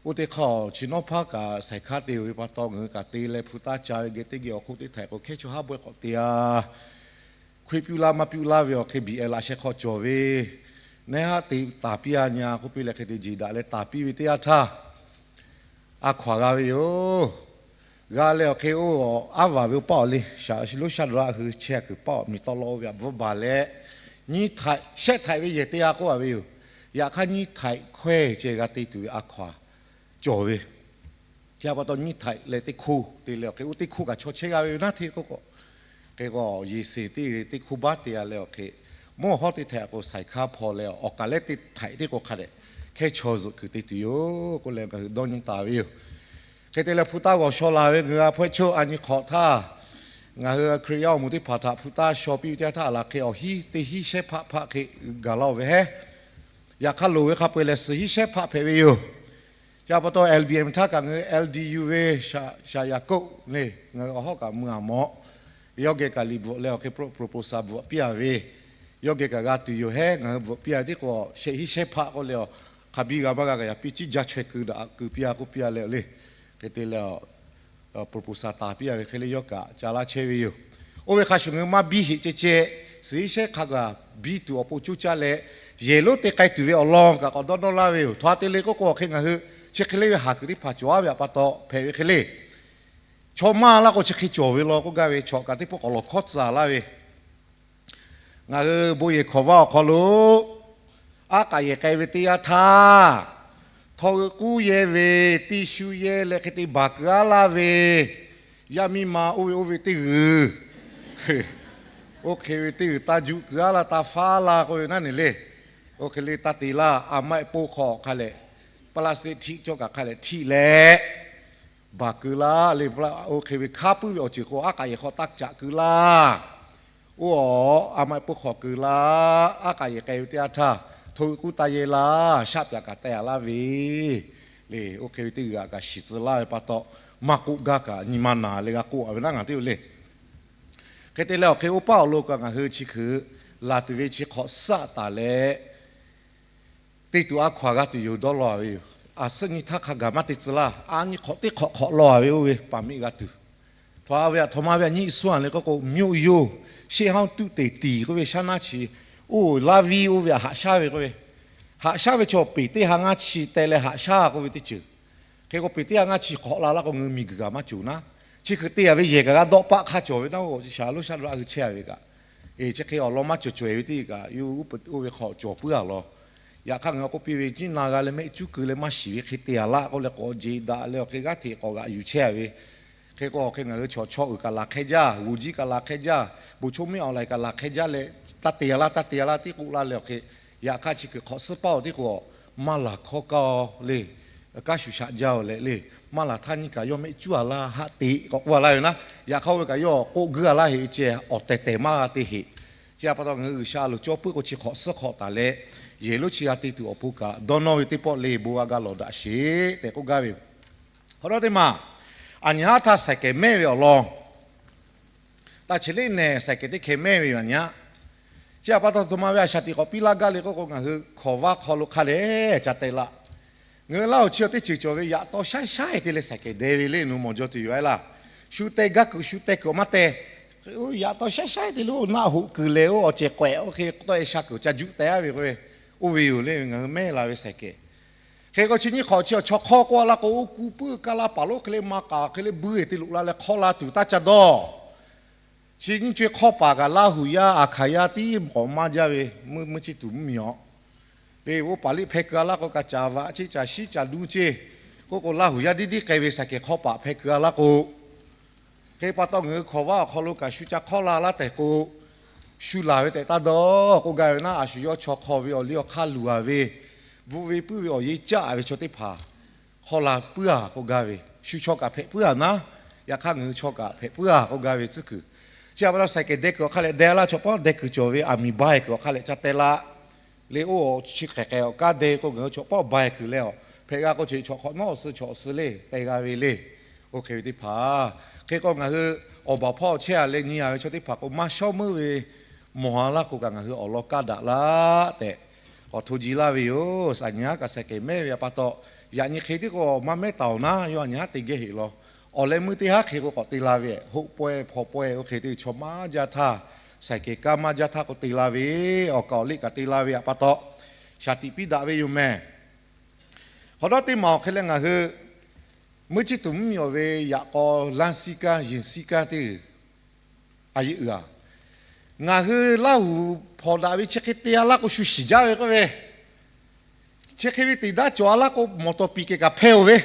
Oˇ teˇ hk'aˇ chi nawˉ hpaˇ kaꞈ saiˍ hkaˉ te ve pa taw, ngaˬ hui kaꞈ te leh hpu taˇ ca ve geh teˇ geh awˬ hk'oˆ teˇ htaiꞈ k'o hkehˉ chaw haˉ bawehˇ k'awꞈ te a. Hkui piˇ laˇ maˇ piˇ laˇ ve awˬ hk'e biˬ ehˍ laꞈ sheh hk'aw cawˬ ve, neˇ haˉ te taˍ piˇ a nyi a k'oˆ piˇ leh hk'e te jeˬ daꞈ leh taˍ piˇ ve teˇ yanˇ htaˇ, a hkaw aˬ g'a ve yoˬ. G'a leh awˬ hk'e oˇ aˉ vaˬ ve oˇ paˆ awˬ le, shaˍ shi lonˉ shaˉ daꞈ hui chehˇ kuiˬ paˆ awˬ miˬ tawˆ lawˆ oˇ ve aꞈ bvuhˇ baˬ leh, nyiˇ htaiꞈ shehˆ htaiꞈ ve yehˬ teˇ g'aˇ k'oˆ a ve yoˬ. Yaꞈ hk'aˇ nyiˇ htaiꞈ hkawehˇ ceh g'a te tuˬ ve a hkaw aˬ cawˬ ve. Chi a pa taw nyiˇ htaiꞈ leh teˇ hkoˇ te leh awˬ hk'e oˇ teˇ hkoˇ kaꞈ chaw chehˇ g'a ve naˉ hteˇ k'oˆ k'o, hk'e k'o yeˬ seˍ teˇ g'aˇ teˇ hkoˇ baˆ te a leh awˬ hk'e, mvuhˇ hawˉ teˇ htaiꞈ k'o saiˍ hkaˉ hpaw leh awˬ kaˍ leh teˇ htaiꞈ teˇ k'o hk'a dehꞈ hkehˉ chaw zuhꞈ kuiˬ te tuˬ yoˬ k'oˆ leh ngaˬ hui dawˇ nyi taˍ ve yoˬ. Hk'e te leh hpu taˇ g'awˬ shaw laˬ ve ngaˬ hui a hpawehˇ choˆ a nyi hk'awꞈ htaˇ, ngaˬ hui Hkriꞈ yaˇ awˬ moˍ teˇ hpaˍ htaꞈ hpu taˇ shaw piˇ ve teˇ yanˇ htaˇ a laˬ hk'e awˬ hiˉ teˇ hiˉ shehˇ hpaˆ hpaˆ hk'e gaˬ laˇ oˬ ve hehˉ. Yaꞈ hk'aˇ loˍ ve hk'a peu-eˬ lehˬ suhˍ hiˉ shehˇ hpaˆ hpehꞈ ve yoˬ. Chi a pa taw L B M htaˇ kaꞈ ngaˬ hui L D U ve shaˍ yaꞈ k'oˆ le, ngaˬ hui awˬ hawˉ kaꞈ mui aꞈ mawꞈ, yawˇ geh kaꞈ liꞈ bvuhꞈ leh awˬ hk'e proposal bvuhꞈ piˇ a ve, yawˇ geh kaꞈ g'a tuˬ yoˬ hehˉ. Ngaˬ hui bvuhꞈ piˇ a tiˉ k'o shehˆ hiˉ shehˇ hpaˆ k'oˆ leh a, hk'a biˇ g'a maˇ g'a kaꞈ yaꞈ piˇ ciˉ jaˇ chaweh keu daꞈ keu piˇ a k'oˆ piˇ a leh le. Hk'e te leh proposal taˍ piˇ a ve hk'e le yawˇ kaꞈ ca laˇ chehˇ ve yoˬ. Oˇ ve hk'a shuˍ ngaˬ hui maˇ biˇ heꞈ ceh ceh, suhˍ hiˉ shehˇ hk'a gaˬ biˇ tuˬ awˬ pon coˇ caˇ leh, yehˬ lonˉ te k'ai tuˬ ve awˬ lawn kaꞈ k'awꞈ dawˇ nawˇ laˇ ve yoˬ. Htaꞈ te le k'oˆ k'o, awˬ hk'e ngaˬ hui chi hk'e le ve haˍ kuiˬ teˇ hpaˍ cawˬ a ve pa taw hpehꞈ ve hk'e le. Chaw maˇ laˇ k'o chi hk'e cawˬ ve law k'oˆ gaˇ ve chaw kaꞈ teˇ pawˆ k'awꞈ lawˬ hkawˉ tcuh laˇ ve Ngaˬ hui bon yehˬ hkawˍ vaˇ awˬ hk'aw lo aˉ k'aꞈ yehˬ k'ai ve teˇ yanˇ htaˇ, htawˇ g'euˆ k'uˉ yehˇ ve teˇ shu yehˇ leh hk'e te baˬ kuiˬ aˉ laˇ ve, yaˇ miˇ ma oˇ ve oˇ ve teˇ g'uiˬ, oˇ hk'e ve teˇ g'uiˬ taˇ juˆ kuiˬ aˉ laˇ taˇ faˉ laˇ k'oˆ ve naˉ neˬ le. Oˇ hk'e le taˇ te laˇ. A maˆ eˆ poˇ hk'aw hk'a leh, plastic htiˆ cawˇ kaꞈ hk'a leh htiˆ leh baˬ keu laˇ le. Oˇ hk'e ve hk'a puiˉ ve awˬ ceuˬ k'o, aˉ k'aꞈ yehˬ hk'aw taˇ caꞈ keu laˇ. Oˇ a maˆ eˆ poˇ hk'aw keu laˇ. Aˉ k'aꞈ yehˬ k'ai ve teˇ yanˇ htaˇ, hto ve k'uˉ taˇ yehˇ laˇ. Shaˆ pyaꞈ kaꞈ teh a laˇ ve le. Oˇ hk'e ve teˇ g'aˇ kaꞈ shiˍ tcuh laˇ ve pa taw, maˇ k'oˆ gaˇ kaꞈ nyi ma naˬ leh g'a k'oˆ a ve naˉ ngaˬ teˇ le. Hk'e te leh awˬ hk'e oˇ paˆ awˬ lo kaꞈ ngaˬ hui chi hkui laˬ tuˬ ve chi hk'awꞈ suhˉ taˍ leh, te tuˬ a hkaw aˬ g'a tuˬ yoˬ dawˇ law ve yoˬ. A suhˉ nyi htaˇ hk'a gaˬ maˇ te tcuh laˇ. A nyi hk'awꞈ teˇ hk'awꞈ hk'awꞈ law ve oˇ ve paˍ miˆ g'a tuˬ. Htaꞈ a ve aꞈ htaw ma ve a nyi suh a le k'oˆ k'o, မြို့ရိုး ရှေးဟောင်းသုတေသီ k'oˆ ve shaˉ naˉ chi, oˇ laˇ viˇ oˇ ve aꞈ haꞈ shaˉ ve k'oˆ ve, haꞈ shaˉ ve chaw peˍ teˇ ha ngaˇ chi teh leh haꞈ shaˉ k'oˆ ve teˇ ceuˬ. Hk'e k'o peˍ teˇ ha ngaˇ chi hk'awꞈ la laˇ k'o, ngaˬ hui miˬguiˬ kaꞈ maˇ cawˬ naˉ. Chi hkui te a ve yehˬ kaꞈ g'a dawˆ paˆ hk'a cawˬ ve naˉ, shaˍ lonˉ shaˉ lo a hui chehˇ a ve kaꞈ, chi hk'e awˬ lawn maˇ cawˬ cawˬ e ve teˇ kaꞈ, yawˇ oˇ ve hk'aw cawˬ puiˉ a law. Yaꞈ hk'aˇ ngaˬ hui k'oˆ piˇ ve, ciˉ na g'a leh mehˆ cuˉ keu leh maˇ shiˍ ve hk'e te a laˇ k'oˆ leh k'awꞈ jeˬ daꞈ leh awˬ hk'e g'aˇ hteꞈ k'awꞈ g'aꞈ yuˬ chehˇ a ve. Hk'e k'o hk'e ngaˬ hui chaw chaw uiˍ kaꞈ laˬ hk'e jaˇ, g'uˬ jiˇ kaꞈ laˬ hk'e jaˇ, bon choˇ mehˆ awˬ laiˬ kaꞈ laˬ hk'e jaˇ leh, taˇ te a laˇ, taˇ te a laˇ tiˉ k'oˆ laˇ leh awˬ hk'e, yaꞈ hk'aˇ chi hkui hk'awꞈ suhˉ paˆ awˬ tiˉ k'o, maˇ laˬ hkawˇ kaˇ leh, kanˉ shu shaꞈ jaˇ awˬ leh le, maˇ laˬ htaˇ nyiˇ kaꞈ yawˇ mehˆ cuˉ a laˇ haˆ teꞈ k'awꞈ k'oˆ a laˇ ve naˉ. Yaꞈ hk'aˇ oˇ ve kaꞈ yawˇ k'oˆ guˇ a laˇ heꞈ ve ceh awˬ tehˬ tehˬ maˇ g'a te heꞈ. Chi a pa taw ngaˬ hui G'uiˬsha a loˍ cawˇ puiˉ k'o chi hk'awꞈ suhˉ hk'awꞈ taˍ leh, yehˬ lonˉ chi g'a te tuˬ awˬ pon kaꞈ dawˇ nawˇ ve teˇ pawˆ le bon g'a ga lawˬ daꞈ sheˍ tehꞈ k'oˆ gaˇ ve yoˬ. Hk'aw dawˇ teˇ maˬ, aˬ nyi haˉ htaˇ saiˍ kehˬ mehˇ ve awˬ lawn taˇ chi leˉ nehˬ saiˍ kehˬ teˇ hkeh mehˇ ve yoˬ aˬ nyi haˉ. Chi a pa taw htoꞈ ma ve a shaˍ tiꞈ k'awꞈ piˇ laˇ gaˇ le k'oˆ k'o, ngaˬ hui hkawnˍ vaˇ hk'aw lo hk'a lehˬ ca teh laˇ. Ngaˬ hui Laˇ huˍ chi awˬ teˇ ceuˬ cawˬ ve yaꞈ taw shaˉ shaˉ e te leh saiˍ kehˬ deh ve le nawˬ mawˬ jaw tuˬ yoˬ a laˇ. Shu teh gaˇ kuiˬ shu teh kuiˬ awˬ maˇ teh. Yaꞈ taw shaˉ shaˉ e te le oˇ naˆ hoꞈ kuiˬ leh oˇ awˬ cehˬ k'awehꞈ oˇ hk'e tawˆ e sha kuiˬ ca juˆ teh a ve k'oˆ ve, oˇ ve yoˬ le ngaˬ hui mehˇ la ve saiˍ kehˬ. Hk'e k'o chi nyiˇ hk'awꞈ chi awˬ chaw hk'awˇ k'oˆ a laˇ k'o, oˇ ku puiˉ kaˇ laˇ paˍ lonˉ hk'e le ma k'aˍ hk'e le buiˇ e te loꞈ la leh hk'awˇ la tuˬ taˇ ca dawˇ. Chi nyiˇ co e hk'awˇ paˍ kaꞈ Laˇ huˍ yaˇ Aˍhkaˍ yaˇ tiˉ k'awꞈ maˇ jaˇ ve, mvuhˇ chi tuˬ mvuhˇ miˬ awˬ le oˇ paˍ liˇ hpeh keu a laˇ k'o kaꞈ caˍ vaꞈ ceˇ caˍ shiˉ caˍ duˇ ceˇ. K'oˆ k'o Laˇ huˍ yaˇ diˇ diˇ k'ai ve saiˍ kehˬ hk'awˇ paˍ hpeh keu a laˇ k'o, hk'e pa taw ngaˬ hui hkawnˍ vaˇ awˬ hk'aw lo kaꞈ shu ca hk'awˇ la laˇ tehꞈ k'o, shu laˬ ve tehꞈ taˇ dawˇ k'oˆ gaˇ ve naˉ, a shu yawˇ chaw hk'aw ve awˬ liˇ awˬ hk'aˇ luˬ a ve, bvuhꞈ ve puiˉ ve awˬ yeˇ caˆ ve chaw teˇ hpaˍ hk'awˇ la puiˉ a k'oˆ gaˇ ve, shu chaw kaꞈ hpehꞈ puiˉ a naˉ, yaꞈ hk'aˇ ngaˬ hui chaw kaꞈ hpehꞈ puiˉ a k'oˆ gaˇ ve tcuhˉ kuiˬ. Chi a pa taw saiˍ kehˬ deh kuiˬ awˬ hk'a leh deh laˇ, chaw pawˆ deh kuiˬ cawˬ ve aˬ miˍ ba e kuiˬ awˬ hk'a leh ca teh laˇ. Le oˇ chi hk'e k'ai awˬ kaˇ deh k'o ngaˬ hui chaw pawˆ ba e kuiˬ leh a, hpehꞈ g'a k'o chi chaw hk'awꞈ nawˉ awˬ suh chaw awˬ suh le teh g'a ve le. Oˇ hk'e ve teˇ hpaˍ, hk'e k'o ngaˬ hui awˬ baˬ hpawˇ chehˇ a leh nyi a ve chaw teˇ hpaˍ k'o maˇ shawˉ meuˇ ve mawˬ a laˇ k'o kaꞈ ngaˬ hui awˬ lawn kaˇ daꞈ laˇ tehꞈ k'awꞈ hto ji laˇ ve yoˬ. Aˬ nyi haˉ kaꞈ saiˍ kehˬ mehˇ ve a pa taw, yaꞈ nyi hk'e tiˉ k'o maˇ mehˉ taˍ awˬ naˉ, yawˇ aˬ nyi haˉ te geh heꞈ law. Awˬ leh meuˇ teˇ haˉ hk'e k'o k'awꞈ te la ve, hoˆ pawehˇ hpaw pawehˇ oˇ hk'e te chaw maˇ jaˇ htaˇ, saiˍ kehˬ kaˇ maˇ jaˇ htaˇ k'o te la ve, awˬ kaˍ awˬ liˇ kaꞈ te la ve a pa taw, shaˍ tiꞈ piˇ daꞈ ve yoˬ mehˍ. Hk'awꞈ dawˇ teˇ maˬ awˬ hk'e leh ngaˬ hui meuˇ chi tuˬ mvuhˇ miˬ awˬ ve yaꞈ k'aw lanˇ siˉ kanˉ yeˬ siˉ kanˉ teˇ g'uiˬ a yeˇ uiˍ a. Ngaˬ hui Laˇ huˍ hpawnˬ daꞈ ve chi hk'e te a laˇ k'o shu shiˍ jaˇ ve k'oˆ ve, chi hk'e ve teꞈ daˇ cawˬ a laˇ k'o mawˬ tawˍ piˍ kehˬ kaꞈ hpehˇ oˬ ve,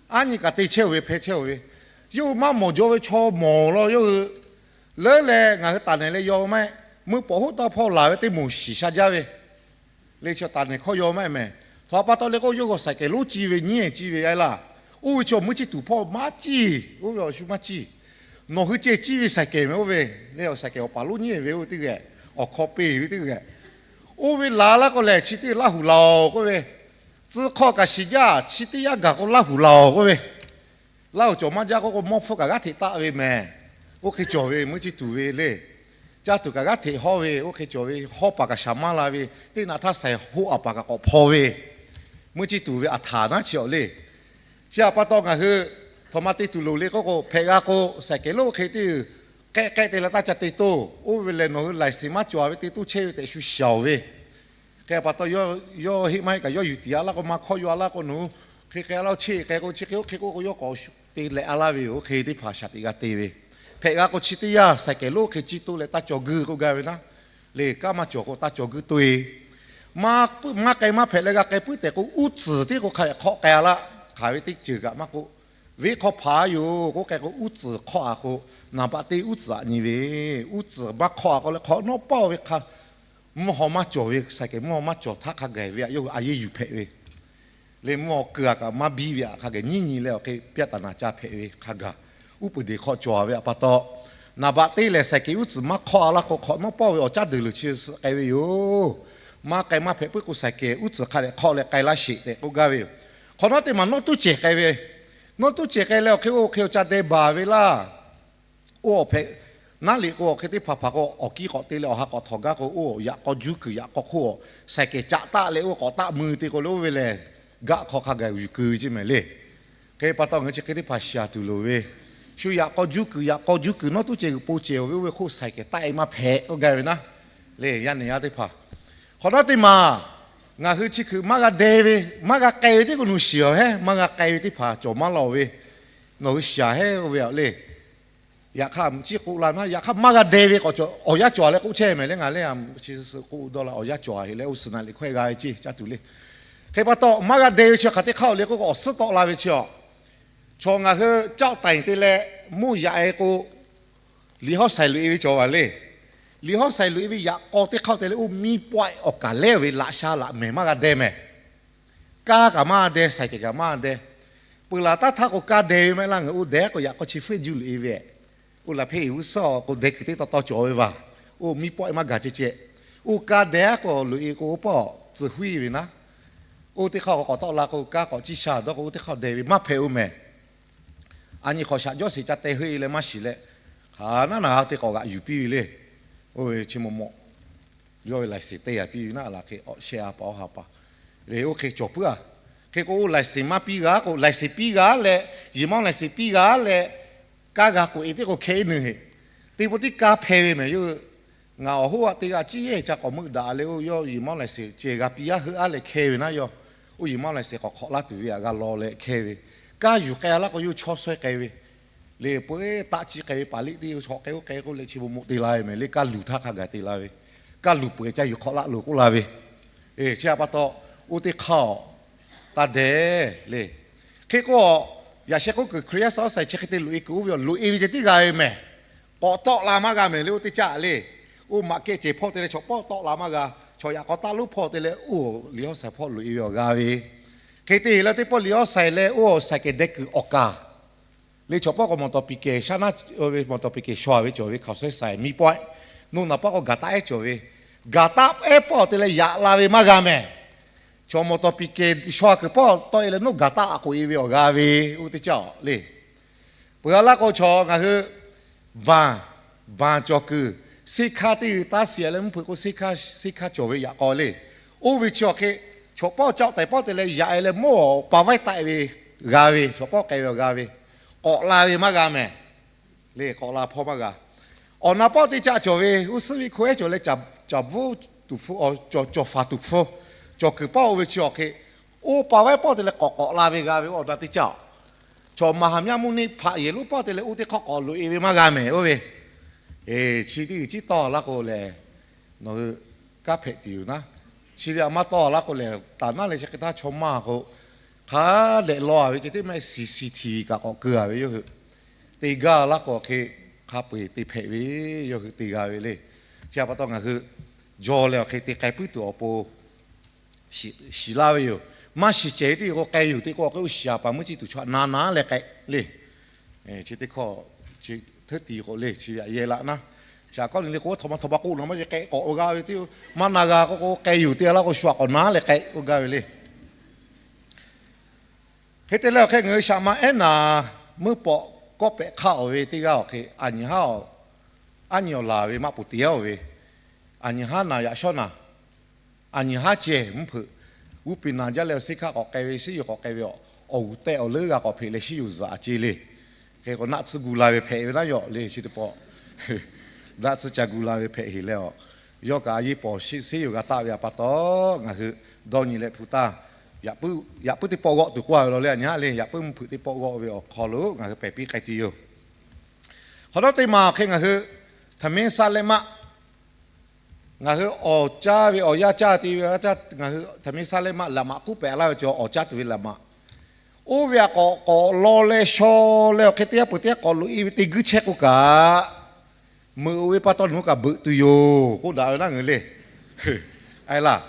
aˉ nyi kaꞈ te chehˇ oˬ ve hpehˇ chehˇ oˬ ve, yawˇ hui maˇ mawˬ jaw ve chaw mawˬ law yawˇ hui leuˉ leh ngaˬ hui taˍ nehˬ leh yaw maˇ heˆ. Meuˇ pawꞈ hoˉ taˇ hpawˇ laˬ ve teˇ moˍ shiˍ sha jaˇ ve le, chi taˍ nehˬ hkawˇ yaw maˇ heˆ mehˍ. Htaꞈ pa taw le k'o yawˇ hui saiˍ kehˬ lonˉ ci ve nyiˉ ciˇ ve a laˇ. Oˇ ve chaw meuˇ chi tuˬ hpawˇ maˇ ciˇ, oˇ ve awˬ shu maˇ ciˇ. Nawˬ hui ceh ciˇ ve saiˍ kehˬ mehˍ oˇ ve le, awˬ saiˍ kehˬ awˬ paˍ lonˉ nyiˉ ve oˇ ve teˇ g'aˇ, awˬ hk'aw peˇ ve teˇ g'aˇ, oˇ ve laˬ laˇ k'o lehˬ chi teˇ Laˇ huˍ laˬ oˬ k'oˆ ve, tcuh hk'aw kaꞈ shiˍ jaˇ, chi teˇ yanˇ gaˬ k'o Laˇ huˍ laˬ oˬ k'oˆ ve, Laˇ huˍ cawˬ maˇ jaˇ k'oˆ k'o mawˇ hpfuhˇ kaꞈ g'aˇ hteꞈ taˆ ve mehˍ. Oˇ hk'e cawˬ ve meuˇ chi tuˬ ve le, caˇ tuˬ kaꞈ g'aˇ hteꞈ hawˇ ve, oˇ hk'e cawˬ ve hawˇ paˍ kaꞈ shaˍ maˇ la ve, teˇ naꞈ htaˇ saiˍ hoˆ a paˍ kaꞈ k'awꞈ hpaw ve, meuˇ chi tuˬ ve aˬ htaꞈ naˉ chi awˬ le. Chi a pa taw ngaˬ hui htaꞈ ma te tuˬ loˍ le k'oˆ k'o, hpehꞈ g'a k'o saiˍ kehˬ lonˉ hk'e teˇ g'uiˬ k'ehˆ k'ehˆ te leh taˇ ca te toˇ. Oˇ ve lehˬ nawˬ hui license maˇ cawˬ ve te toˇ chehˇ ve tehꞈ shu shiˍ oˬ ve. Hk'e a pa taw yawˇ heˆ maˇ heˆ kaꞈ yawˇ yuˬ tiˍ a laˇ k'o, maˇ hkawˇ yaw a laˇ k'o, nawˬ hui hk'e k'ai a laˇ, oˇ cheˇ k'ai k'o chi hk'e oˇ hk'e k'oˆ k'o yawˇ k'awꞈ te leh a laˇ ve yoˬ. Oˇ hk'e teˇ hpaˍ shaˍ tiꞈ g'a te ve, hpehꞈ g'a k'o chi teˇ yanˇ saiˍ kehˬ lonˉ hk'e ciˇ toˇ leh taˇ cawˬ guiˇ k'oˆ gaˇ ve naˉ. Leˬ kanˉ maˇ cawˬ k'o taˇ cawˬ guiˇ toˇ e. Maˇ k'ai maˇ hpehꞈ leh g'a k'ai puiˉ tehꞈ k'o uˉ tcuhˍ tiˉ k'o hk'a leh hk'awˆ k'ai a laˇ. Hk'aˬ ve teˇ ceuˬ kaꞈ maˇ k'oˆ, venˇ hk'aw hpaˍ yoˬ k'oˆ k'ai k'o uˉ tcuhˍ hk'awˆ a k'o, naˍ baꞈ te uˉ tcuhˍ aꞈ nyi ve, uˉ tcuhˍ maˇ hk'awˆ a k'o leh hk'awꞈ nawˉ pawˆ ve hk'a mvuhˇ haw maˇ cawˬ ve ไซเคิล mvuhˇ haw maˇ cawˬ htaˇ hk'a gaˬ ve aꞈ yawˇ hui a yeˇ yuˬ hpehꞈ ve le. Mvuhˇ haw keu a kaꞈ maˇ biˇ ve aꞈ hk'a gaˬ nyiˉ nyi leh awˬ hk'e พิจารณา caˇ hpehꞈ ve hk'a gaˬ, uˉ peunˍ deˬ hk'aw cawˬ ve aꞈ pa taw, naˍ baꞈ teˇ lehˬ ไซเคิล uˉ tcuhˍ maˇ hk'awˆ a laˇ k'o, hk'awꞈ nawˉ pawˆ ve awˬ caˉ deuˬ leuˬ chi suhˍ k'ai ve yoˬ. Maˇ k'ai maˇ hpehꞈ puiˉ k'o ไซเคิล uˉ tcuhˍ hk'a dehꞈ hk'awˆ leh k'ai laˇ sheˍ tehꞈ k'oˆ gaˇ ve yoˬ. Hk'awꞈ nawˉ teˇ maˬ nawˉ tuˉ cehˬ k'ai ve, nawˉ tuˉ cehˬ k'ai leh awˬ hk'e oˇ hk'e awˬ ca deh baˬ ve laˇ. Oˇ awˬ hpehꞈ naˉ liꞈ k'o, awˬ hk'e teˇ hpaˍ hpaˍ k'o, awˬ kiˇ k'awꞈ te leh awˬ ha k'awꞈ htawnˍ gaˇ k'o, oˇ yaꞈ k'aw juˇ kuiˬ yaꞈ k'aw hk'oˆ ไซเคิล caꞈ taˆ leh oˇ k'awꞈ taˆ mui te k'o le, oˇ ve lehˬ gaˆ hk'aw hk'a gaˬ yuˬ keu ve ceˇ mehˍ le. Hk'e pa taw ngaˬ hui chi hk'e teˇ hpaˍ shiˍ tuˬ loˍ ve, shu yaꞈ k'aw juˇ kuiˬ yaꞈ k'aw juˇ kuiˬ nawˉ tuˉ cehˬ g'uiˬ po cehˬ awˬ ve oˇ ve hk'oˆ ไซเคิล taˆ e maˇ hpehꞈ k'oˆ gaˇ ve naˉ le. Yaˇ nehˬ yaˇ teˇ hpaˍ, hk'awꞈ nawˉ teˇ maˬ ngaˬ hui chi hkui maˇ g'a deh ve, maˇ g'a k'ai ve teˇ k'o nawˬ shiˍ aˬ hehˉ, maˇ g'a k'ai ve teˇ hpaˍ cawˬ maˇ law ve, nawˬ hui shiˍ aˬ hehˉ oˇ ve aꞈ le. Yaꞈ hk'aˇ chi k'oˆ la naˉ, yaꞈ hk'aˇ maˇ g'a deh ve k'awꞈ awˬ yanˇ cawˬ leh k'oˆ chehˇ mehˍ le. Ngaˬ le a chi suhˍ k'oˆ dawˇ la awˬ yanˇ cawˬ a heˆ leh oˇ suhˍ naˍ liꞈ hkawehˇ g'a ve ceˇ caˇ tuˬ le. Hk'e pa taw maˇ g'a deh ve chi hk'aˬ teˇ hk'aˇ oˬ le k'oˆ k'o, awˬ suhˉ tawˆ la ve chi aꞈ, chaw ngaˬ hui caˆ taiˍ te leh mvuhˇ yaꞈ e k'o, liꞈ hawˉ ไซเคิล loꞈ e ve cawˬ ve le. Liꞈ hawˉ ไซเคิล loꞈ e ve yaꞈ k'aw teˇ hk'aˇ te leh oˇ miˇ pawehˆ awˬ kaˍ lehˉ ve laꞈ sha laꞈ mehˍ maˇ g'a deh mehˍ. Kaˇ kaꞈ maˇ deh, ไซเคิล kaꞈ maˇ deh. Peuˬ laˬ taˇ htaˇ k'o kaˇ deh ve maˇ heˆ laˇ, ngaˬ hui oˇ deh k'o yaꞈ k'aw chi hpeuˆ juˇ loꞈ e ve, oˇ laˬ hpehˇ e g'uˇ suhˉ k'o deh kuiˬ teˇ taw taw cawˬ ve vaˬ. Oˇ miˇ pawehˆ maˇ gaˬ ceh ceh, oˇ kaˇ deh aˉ k'o loꞈ e k'o oˇ pawˆ tcuh huiˉ ve naˉ. Oˇ teˇ hk'aˇ k'awꞈ tawˆ la k'o, kaˇ k'awꞈ ciˇ sha dawˇ k'o oˇ teˇ hk'aˇ deh ve maˇ hpehꞈ oˬ mehˍ. A nyi hk'awꞈ shaꞈ jawˇ sheˍ ca te heuˆ e leh maˇ shiˍ leh, hk'aˬ naˉ naˬ ha te k'awꞈ g'aꞈ yuˬ piˇ ve le. Oˇ ve chi maw maw yawˇ ve ไลเซนส์ te a piˇ ve naˉ, a laˬ hk'e awˬ shehˆ a pa awˬ ha pa le. Oˇ hk'e cawˬ puiˉ a. Hk'e k'o oˇ ไลเซนส์ maˇ piˇ g'a k'o, ไลเซนส์ piˇ g'a leh, yehˬ mawˇ ไลเซนส์ piˇ g'a leh, kaˇ g'a k'oꞈ e teˇ k'o hkeh iˉ nuˬ heˆ. Teˇ pawˆ tiˉ kaˇ hpeh ve mehˍ yoˬ. Ngaˬ awˬ hoˉ aꞈ teˇ g'aˇ ciˉ yeˬ ca k'awꞈ meuˆ daꞈ leh, oˇ yawˇ yehˬ mawˇ ไลเซนส์ ceh g'a piˇ yaˇ heuˆ aˉ leh hkeh ve naˉ, yawˇ oˇ yehˬ mawˇ ไลเซนส์ k'awꞈ hk'awꞈ laˇ tuˬ ve aꞈ g'a law leh hkeh ve. Kaˇ yuˬ k'ai a laˇ k'o yawˇ chaw suh k'ai ve le. Peu eˬ taˆ ciˇ k'ai ve paˍ liˆ teˇ chaw k'ai oˇ k'ai k'oˆ leh chi bon moꞈ te la ve mehˍ le. Kaˇ luˬ htaˇ hk'a gaˬ te la ve, kaˇ luˬ peuˬ ca yuˬ hk'awꞈ laˇ loˬ k'oˆ la ve. Chi aꞈ pa taw oˇ teˇ hk'aˇ aꞈ taˇ deh le. Hk'e k'o, yaꞈ sheh k'oˆ kuiˬ Hkriꞈ yaˇ suh awˬ sai chi hk'e te loꞈ e kuiˬ oˇ ve aꞈ loꞈ e ve ceh tiˉ g'a ve mehˍ. K'awꞈ tawˆ la maˇ g'a mehˍ le. Oˇ teˇ caˇ le, oˇ maꞈ kehˉ cehˬ hpawˇ te leh chaw pawˆ tawˆ la maˇ g'a. Chaw yaꞈ k'aw taˆ lonˉ hpawˇ te leh oˇ liꞈ hawˉ sai hpawˇ loꞈ e ve awˬ g'a ve. Hk'e te leh teˇ pawˆ liꞈ hawˉ sai leh oˇ awˬ sai kehˬ deh kuiˬ awˬ kaˍ le, chaw pawˆ k'awꞈ mawˬ tawˍ piˍ kehˬ shaˉ naˉ ve, mawˬ tawˍ piˍ kehˬ shaw ve cawˬ ve hkaoˍ suh sai miˇ pawehˆ, noˇ naˍ pawehˆ k'o gaˬ taˆ ehˉ cawˬ ve, gaˬ taˆ ehˉ pawˆ te leh yaꞈ la ve maˇ g'a mehˍ. Chaw mawˬ tawˍ piˍ kehˬ shaw kuiˬ pawˆ tawˆ e leh noˇ gaˬ taˆ a k'oꞈ e ve awˬ g'a ve, oˇ teˇ caˇ le. Peuˬ a laˇ k'o chaw ngaˬ hui banˬ, banˬ cawˬ kuiˬ, seˇ hkaˇ teˇ g'uiˬ taˇ shiˍ leh mvuhˇ hpeuꞈ k'o seˇ hkaˇ, seˇ hkaˇ cawˬ ve yaꞈ k'aw le. Oˇ ve chi awˬ hk'e, chaw pawˆ caˆ taiˍ pawˆ te leh yaꞈ e leh mawˇ paˍ vaiˇ taˆ e ve g'a ve, chaw pawˆ k'ai ve awˬ g'a ve, k'awꞈ la ve maˇ g'a mehˍ le. K'awꞈ la hpawˇ maˇ g'a. Awˬ na pawˆ teˇ caˆ cawˬ ve, uˉ suhˉ viˆ hko ehˉ cawˬ leh caˍ bvuhˇ tuˍ hpfuh, cawˬ faˍ tuˍ hpfuh, cawˬ kuiˬ pawˆ oˇ ve chi awˬ hk'e, oˇ paˍ vaiˇ pawˆ te leh k'awꞈ k'awꞈ la ve g'a ve awˬ na teˇ caˆ. Chaw maˍ haˍ myaˇ mvuhˇ neˇ hpaꞈ yehˬ lonˉ pawˆ te leh oˇ teˇ hk'awꞈ k'awꞈ loꞈ e ve maˇ g'a mehˍ oˇ ve. Chi teˇ g'uiˬ ciˉ tawˇ laˇ k'o lehˬ, nawˬ hui kanˉ hpehꞈ tuˬ yoˬ naˉ. Chi ve aꞈ maˇ tawˇ laˇ k'o lehˬ, taˍ naˉ leh chi hk'e htaˇ chaw maˇ k'o, hk'a dehꞈ law a ve ceh teˇ mehˆ CCTV kaꞈ k'awꞈ keu a ve yawˇ hui te gaˇ laˇ k'o hk'e, hk'a peu eˬ te hpehꞈ ve, yawˇ hui te g'a ve le. Chi aꞈ pa taw ngaˬ hui jaw leh awˬ hk'e te k'ai puiˉ tuˬ awˬ pon shiˍ laˇ ve yoˬ. Maˇ shiˍ cehˬ ve teˇ k'o k'ai yoˬ, teˇ k'o k'ai oˇ shiˍ a paˍ meuˇ ciˇ tuˬ chaw naˍ naˍ leh k'ai le. Chi teˇ hkawˇ chi hteˇ ti k'o le, chi ve aꞈ yehˬ laꞈ naˉ. Shaˍ kawˉ ni le k'o htaꞈ ma htaꞈ ma k'oˆ naˍ maˇ ceh k'ai k'awꞈ g'a ve teˇ maˇ na g'a k'o k'o k'ai yoˬ te laˇ k'o shu aꞈ k'awꞈ naˍ leh k'ai k'oˆ gaˇ ve le. Hk'e te leh awˬ hk'e ngaˬ hui shaꞈ ma ehˉ naˍ meuˇ pawꞈ kawˆ pehꞈ hk'aˆ oˬ ve teˇ g'aˇ awˬ hk'e, aˬ nyi haˉ, aˉ nyi awˬ laˬ ve maꞈ poˍ te yaˇ oˬ ve, aˬ nyi haˉ naˍ yaꞈ shawˉ naˍ, aˬ nyi haˉ ceh mvuhˇ hpeuꞈ, g'uˇ piˍ naˍ jaˇ leh awˬ seˇ hkaˆ k'awꞈ k'ai ve, seˇ yoˬ k'awꞈ k'ai ve, awˬ g'uˬ tehˆ awˬ leuˉ g'a k'awꞈ hpehꞈ leh seˇ yoˬ zuhꞈ a ce le. Hk'e k'o naˆ tsuhˇ gu la ve hpehꞈ ve naˉ yawˇ le chi teˇ pawˆ. Naˆ tsuhˇ ca gu la ve hpehꞈ heˍ leh a, yawˇ kaꞈ a yeˇ pawˬ sheˆ seˇ yoˬ g'a taˆ ve aꞈ pa taw, ngaˬ hui dawˇ nyi leh hpu taˇ, yaꞈ puiˉ teˇ pawˆ g'awˆ tuˬ k'oˆ a ve law le, aˬ nyi haˉ le, yaꞈ puiˉ mvuhˇ hpeuꞈ teˇ pawˆ g'awˆ ve awˬ hk'aw lo ngaˬ hui pehˬ piˇ k'ai tuˬ yoˬ. Hk'awꞈ nawˉ teˇ ma awˬ hk'e ngaˬ hui htaꞈ mehˉ saˉ leh maˆ, ngaˬ hui awˬ caˇ ve awˬ yanˇ caˇ te ve, ngaˬ hui htaꞈ mehˉ saˉ leh maˆ laꞈ maꞈ k'uˉ pehꞈ laˇ ve cawˬ awˬ caˇ tuˬ ve laꞈ maꞈ, oˇ ve aꞈ k'awꞈ k'awꞈ law leh shaw leh awˬ hk'e teˇ g'aˇ peuˬ teˇ g'aˇ k'awꞈ loꞈ e ve te guiˇ chehˇ k'o kaꞈ, meuꞈ oˬ ve pa taw nawˬ hui kaꞈ beuꞈ tuˬ yoˬ k'oˆ daꞈ ve naˉ ngaˬ hui le. Aˬ laˇ,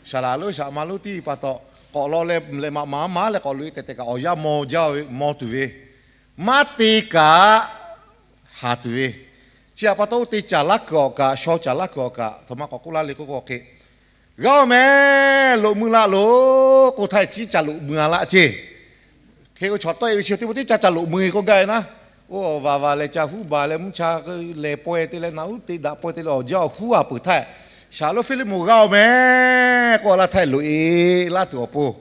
saˍ laꞈ lonˉ saˍ ma lonˉ tiˉ pa taw, k'awꞈ law leh lehˬ maꞈ maˍ maˍ leh k'awꞈ loꞈ e tehꞈ tehꞈ kaꞈ awˬ yanˇ maw jaˇ ve maw tuˬ ve, maˇ te kaꞈ haˍ tuˬ ve, chi htaꞈ pa taw oˇ te caˍ laˇ kuiˬ awˬ kaꞈ shaw caˍ laˇ kuiˬ awˬ kaꞈ htaꞈ ma k'awꞈ k'oˆ laˇ le k'oˆ k'o hk'e, g'aˇ oˇ meh, loꞈ mui laˇ loˬ k'oˆ htaˇ, ciˉ ca loꞈ mui a laˇ ceˇ. Hk'e k'o chaw tawˆ e ve chi teˇ pawˆ tiˉ ca ca loꞈ mui k'oˆ gaˇ ve naˉ. Oˇ vaˬ vaˬ lehˬ ca huˉ baˬ leh mvuhˇ cha lehˬ pawehˇ te leh naˬ uˉ te daꞈ pawehˇ te leh awˬ jaˇ awˬ huˉ a peuˬ htaˇ, saˍ laꞈ lonˉ Hpiˇliˇmonˍ g'aˇ oˇ meh k'oˆ a laˇ htaˇ loꞈ e laˇ tuˬ awˬ pon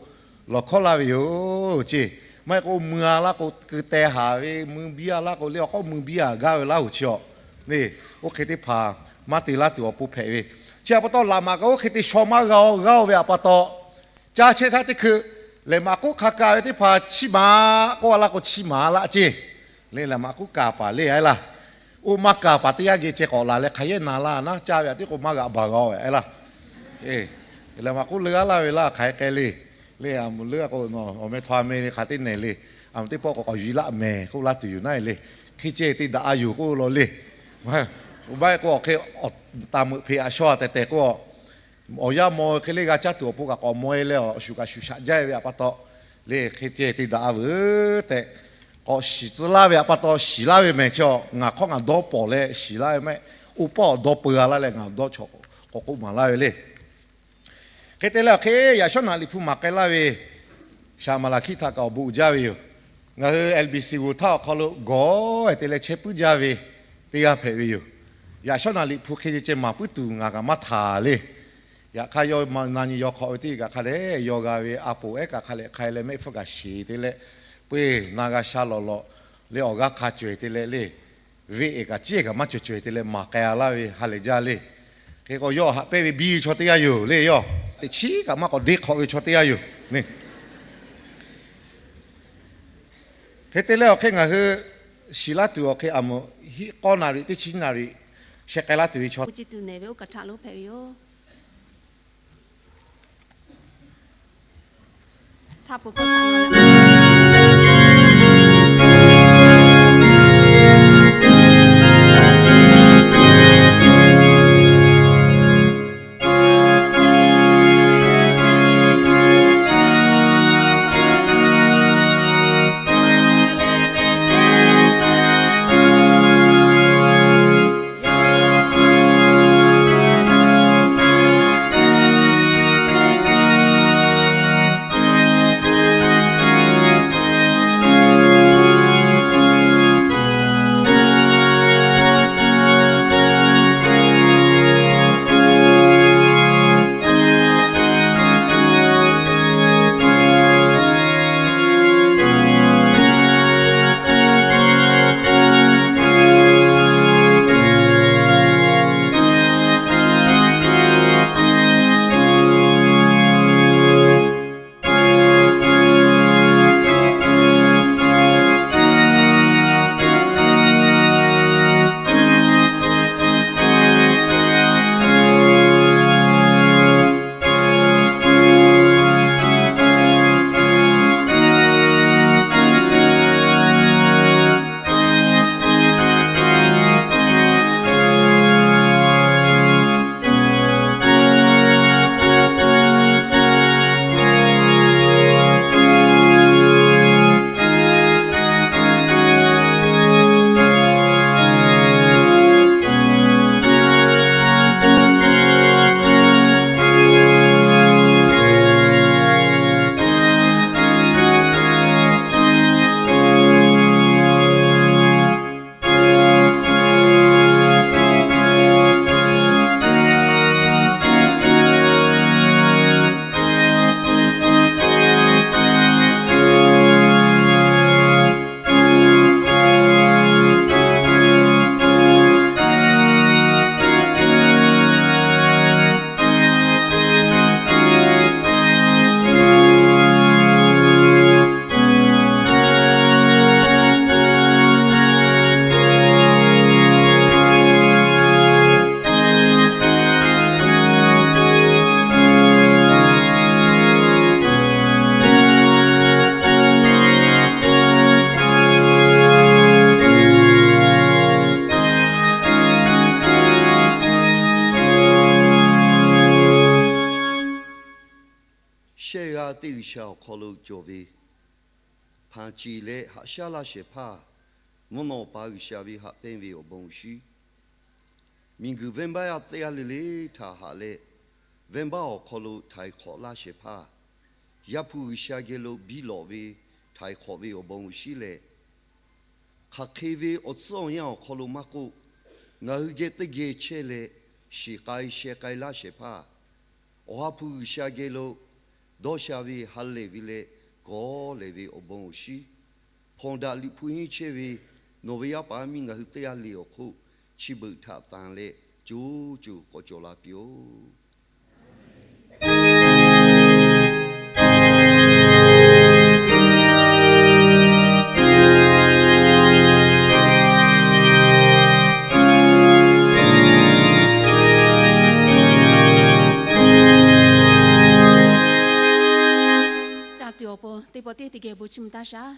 lawˬ hkawˉ laˇ ve yoˬ ceˇ. Maˇ heˆ k'o mui a laˇ k'o keu teh haˍ ve, mui biˇ a laˇ k'o le awˬ k'aw mui biˇ a gaˇ ve laˇ hoꞈ chi awˬ, oˇ hk'e teˇ hpaˍ maˇ te laˇ tuˬ awˬ pon hpehꞈ ve. Chi htaꞈ pa taw laꞈ maꞈ kaꞈ oˇ hk'e te shaw maˇ g'a g'aˇ oˇ ve htaꞈ pa taw, caˇ chehˇ htaˇ teˇ hkui lehˬ maꞈ k'oˆ hk'a ka ve teˇ hpaˍ chiˇ maˍ k'oˆ a laˇ k'o chiˇ maˍ a laˇ ceˇ. Le lehˬ maꞈ k'oˆ ka paˍ le a laˇ. Oˇ maˇ ka paˍ teˇ g'aˇ geh ceh k'awꞈ laˬ leh hk'aˬ yehˇ na laˇ naˉ, caˇ ve htaꞈ tiˉ k'o maˇ g'aꞈ baˬ g'a ve a laˇ. Lehˬ maꞈ k'oˆ leuˉ a laˇ ve laˇ hk'aˬ hk'e k'ai le. Le a moˍ leuˉ a k'o, awˬ meh htaw a meh le hk'aˬ teˇ nehˬ le. A moˍ teˇ pawˆ k'awꞈ k'awꞈ yuˬ laˆ mehˍ k'oˆ laˇ tuˬ yoˬ naˉ le. Hk'e ceh te daꞈ a yoˬ k'oˆ law le. Maˇ heˆ k'o awˬ hk'e, taˍ meuꞈ hpeꞈ a shaw a tehˬ tehˬ k'o, awˬ yanˇ maw hk'e le g'a caˇ tuˬ awˬ pon kaꞈ k'awꞈ maw e leh awˬ shuˍ kaꞈ shuˍ shaꞈ jaˇ ve htaꞈ pa taw, le hk'e ceh te daꞈ a veuˬ tehꞈ, k'awꞈ shiˍ tcuh laˇ ve htaꞈ pa taw shiˍ laˇ ve mehˍ chi a, ngaˬ hk'awˇ ngaˬ dawˇ pawˍ leh shiˍ laˇ ve mehˆ. Oˇ pawˆ dawˇ peu a laˇ leh ngaˬ dawˇ chaw k'awꞈ k'oˆ maˍ laˇ ve le. Hk'e te leh awˬ hk'e yaꞈ shawˉ naꞈ Liꞈ hpu maˍ k'ai laˇ ve, shaˍ maˍ laˍ hkiˆ htaꞈ kaꞈ awˬ bon uiˍ jaˇ ve yoˬ. Ngaˬ hui LBC g'oˬ htaˇ awˬ hk'aw lo gawˬ e te leh chehˇ puiˉ jaˇ ve teˇ g'aˇ hpehꞈ ve yoˬ. Yaꞈ shawˉ naꞈ Liꞈ hpu hk'e ceh ceh maˍ puiˉ tuˬ ngaˬ kaꞈ maˇ htaˍ le. Yaꞈ hk'aˇ yawˇ na nyi yaw hk'awꞈ ve teˇ kaꞈ hk'a leh yaw g'a ve a poˍ ehˉ kaꞈ hk'a leh hk'a leh mehˆ hpfuhˇ kaꞈ sheˍ te leh, peu eˬ na g'a sha lawˬ lawˬ leh awˬ g'aˇ hk'a cawehˬ te leh le, venˇ e kaꞈ ciˉ e kaꞈ maˇ cawˬ cawehˬ te leh maˍ k'ai a laˇ ve ha lehˬ jaˇ le. Hk'e k'o yawˇ haꞈ pehnˇ ve biˇ ve chaw teˇ g'aˇ yoˬ le, yawˇ teꞈ chiˉ kaꞈ maˇ k'awꞈ deˇ hk'awꞈ ve chaw teˇ g'aˇ yoˬ le. Hk'e te leh awˬ hk'e ngaˬ hui shiˍ laˇ tuˬ awˬ hk'e a moˍ hiˆ k'awˇ naˍ riˍ teˇ chi naˍ riˍ sheh k'ai laˇ tuˬ ve chaw teˇ G'uiˬsha awˬ hk'aw lo cawˬ ve, hpanˍ ceˬ leh haꞈ shaˉ laˇ shehˍ hpaˇ, mvuhˇ naw pa G'uiˬsha ve haꞈ pehnˇ ve awˬ bon awˬ shinˉ, miˬguiˬ venˇbaˆ yaˇ teˇ g'aˇ le le htaꞈ haꞈ leh, venˇbaˆ awˬ hk'aw lo htaiˍ hk'awꞈ laˇ shehˍ hpaˇ, Yaˇ hpu G'uiˬsha geh lo biˇ lawꞈ ve htaiˍ hk'awꞈ ve awˬ bon awˬ shinˉ leh, hk'aˬ hk'e ve awˬ tcuhˉ awˬ yanˇ awˬ hk'aw lo maˇ k'oˆ, ngaˬ hui geh teˇ geh chehˇ leh, shiˍ k'ai sheh k'ai laˇ shehˍ hpaˇ, Awˬ ha hpu G'uiˬsha geh lo dawˇ sha ve ha lehˬ ve leh kawˍ lehˬ ve awˬ bon awˬ shinˉ, hpawnˬ daꞈ Liꞈ hpu henˇ chehˇ ve nawˬ ve yaˇ paˍ yaˇ miˇ ngaˬ hui teˇ g'aˇ le awˬ hk'oˆ, chi beuꞈ htaꞈ tanˍ leh, co co k'awꞈ cawˬ la piˇ-oˆ. Caˇ tuˬ awˬ pon teˇ pawˆ tiˉ teˇ geh bon chiˇ mvuh taˇ shaˍ.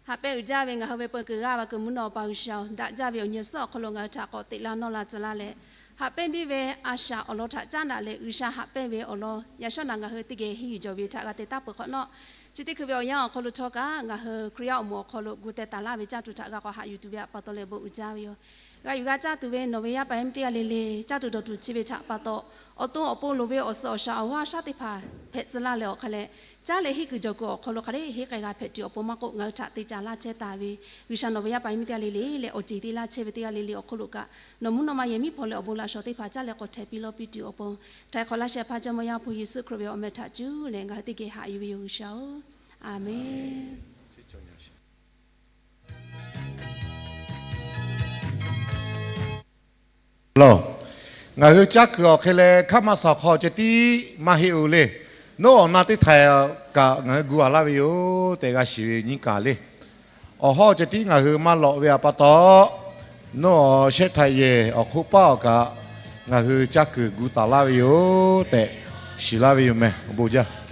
Haꞈ pehnˇ uiˍ jaˇ ve ngaˬ hui ve peu kuiˬ g'aˇ va kuiˬ mvuhˇ naw pa G'uiˬsha-oˬ, daꞈ jaˇ ve awˬ nyi suhˉ awˬ hk'aw lo ngaˬ hui htaꞈ k'awꞈ teꞈ la nawˇ la tcuh laˇ leh, haꞈ pehnˇ biˇ ve a shaꞈ awˬ lawn htaꞈ caˉ daꞈ leh G'uiˬsha haꞈ pehnˇ ve awˬ lawn yaꞈ shawˉ naꞈ ngaˬ hui teˇ geh henˇ yuˬ jawˬ ve htaꞈ g'a te taˉ peuˬ hk'awꞈ nawˉ, chi teˇ hkui ve awˬ yanˇ awˬ hk'aw lo htawˇ kaꞈ ngaˬ hui Hkriꞈ yaˇ awˬ moˍ awˬ hk'aw lo gu teh taˍ laˇ ve caˇ tuˬ htaꞈ g'a k'awꞈ haꞈ yuˬ tuˬ ve htaꞈ pa taw leh bon uiˍ jaˇ ve yoˬ. G'a yuˬ g'a caˇ tuˬ ve nawˬ ve yaˇ paˍ yaˇ miˇ teˇ g'aˇ le le caˇ tuˬ dawˬ tuˬ chi ve htaꞈ pa taw, awˬ to awˬ pon loˍ ve awˬ suhˍ awˬ shaˍ awˬ g'aˇ shaˉ teˇ hpaˍ hpehꞈ tcuh laˇ leh awˬ hk'a leh, caˉ leh henˇ kuiˬ jawˬ kuiˬ awˬ hk'aw lo hk'aˬ hk'e hk'e g'a hpehꞈ tuˬ awˬ pon maˇ k'oˆ, ngaˬ hui htaꞈ te caˍ laˇ chehˇ taˍ ve G'uiˬsha nawˬ ve yaˇ paˍ yaˇ miˇ teˇ g'aˇ le le leh awˬ ceˬ te laˇ chehˇ ve teˇ g'aˇ le le awˬ hk'oˆ lo kaꞈ, nawˬ mvuhˇ naw ma yehˬ miˉ hpaw leh awˬ bon laꞈ shawnˍ teˇ hpaˍ caˉ leh k'awꞈ htehˍ piˇ lawˇ piˇ tuˬ awˬ pon, htaiˍ hk'awꞈ laˇ shehˍ hpaˇ Jawˇmawˇ Yaˇ hpu Yeˍsuˆ Hkriꞈ ve awˬ meh htaꞈ cuˉ leh ngaˬ hui teˇ geh haꞈ yuˬ ve yoˬ G'uiˬsha-oˬ. Aˍmenˇ. Ngaˬ hui caˇ kuiˬ awˬ hk'e leh hkaˉ maˇ suh hk'aw ceh tiˉ maˇ heˆ-oˬ le. Nawˉ awˬ na teˇ htaiˍ kaꞈ ngaˬ hui gu a laˇ ve yoˬ tehꞈ g'a shiˍ ve nyiˇ kaˬ le. Awˬ hawˉ ceh tiˉ ngaˬ hui maˇ lawꞈ ve htaꞈ pa taw, nawˉ awˬ shehˆ htaiˍ yehˬ awˬ hk'oˆ paˉ awˬ kaꞈ ngaˬ hui caˇ kuiˬ gu taˍ laˇ ve yoˬ tehꞈ shiˍ laˇ ve yoˬ meh. Awˬ bon jaˇ.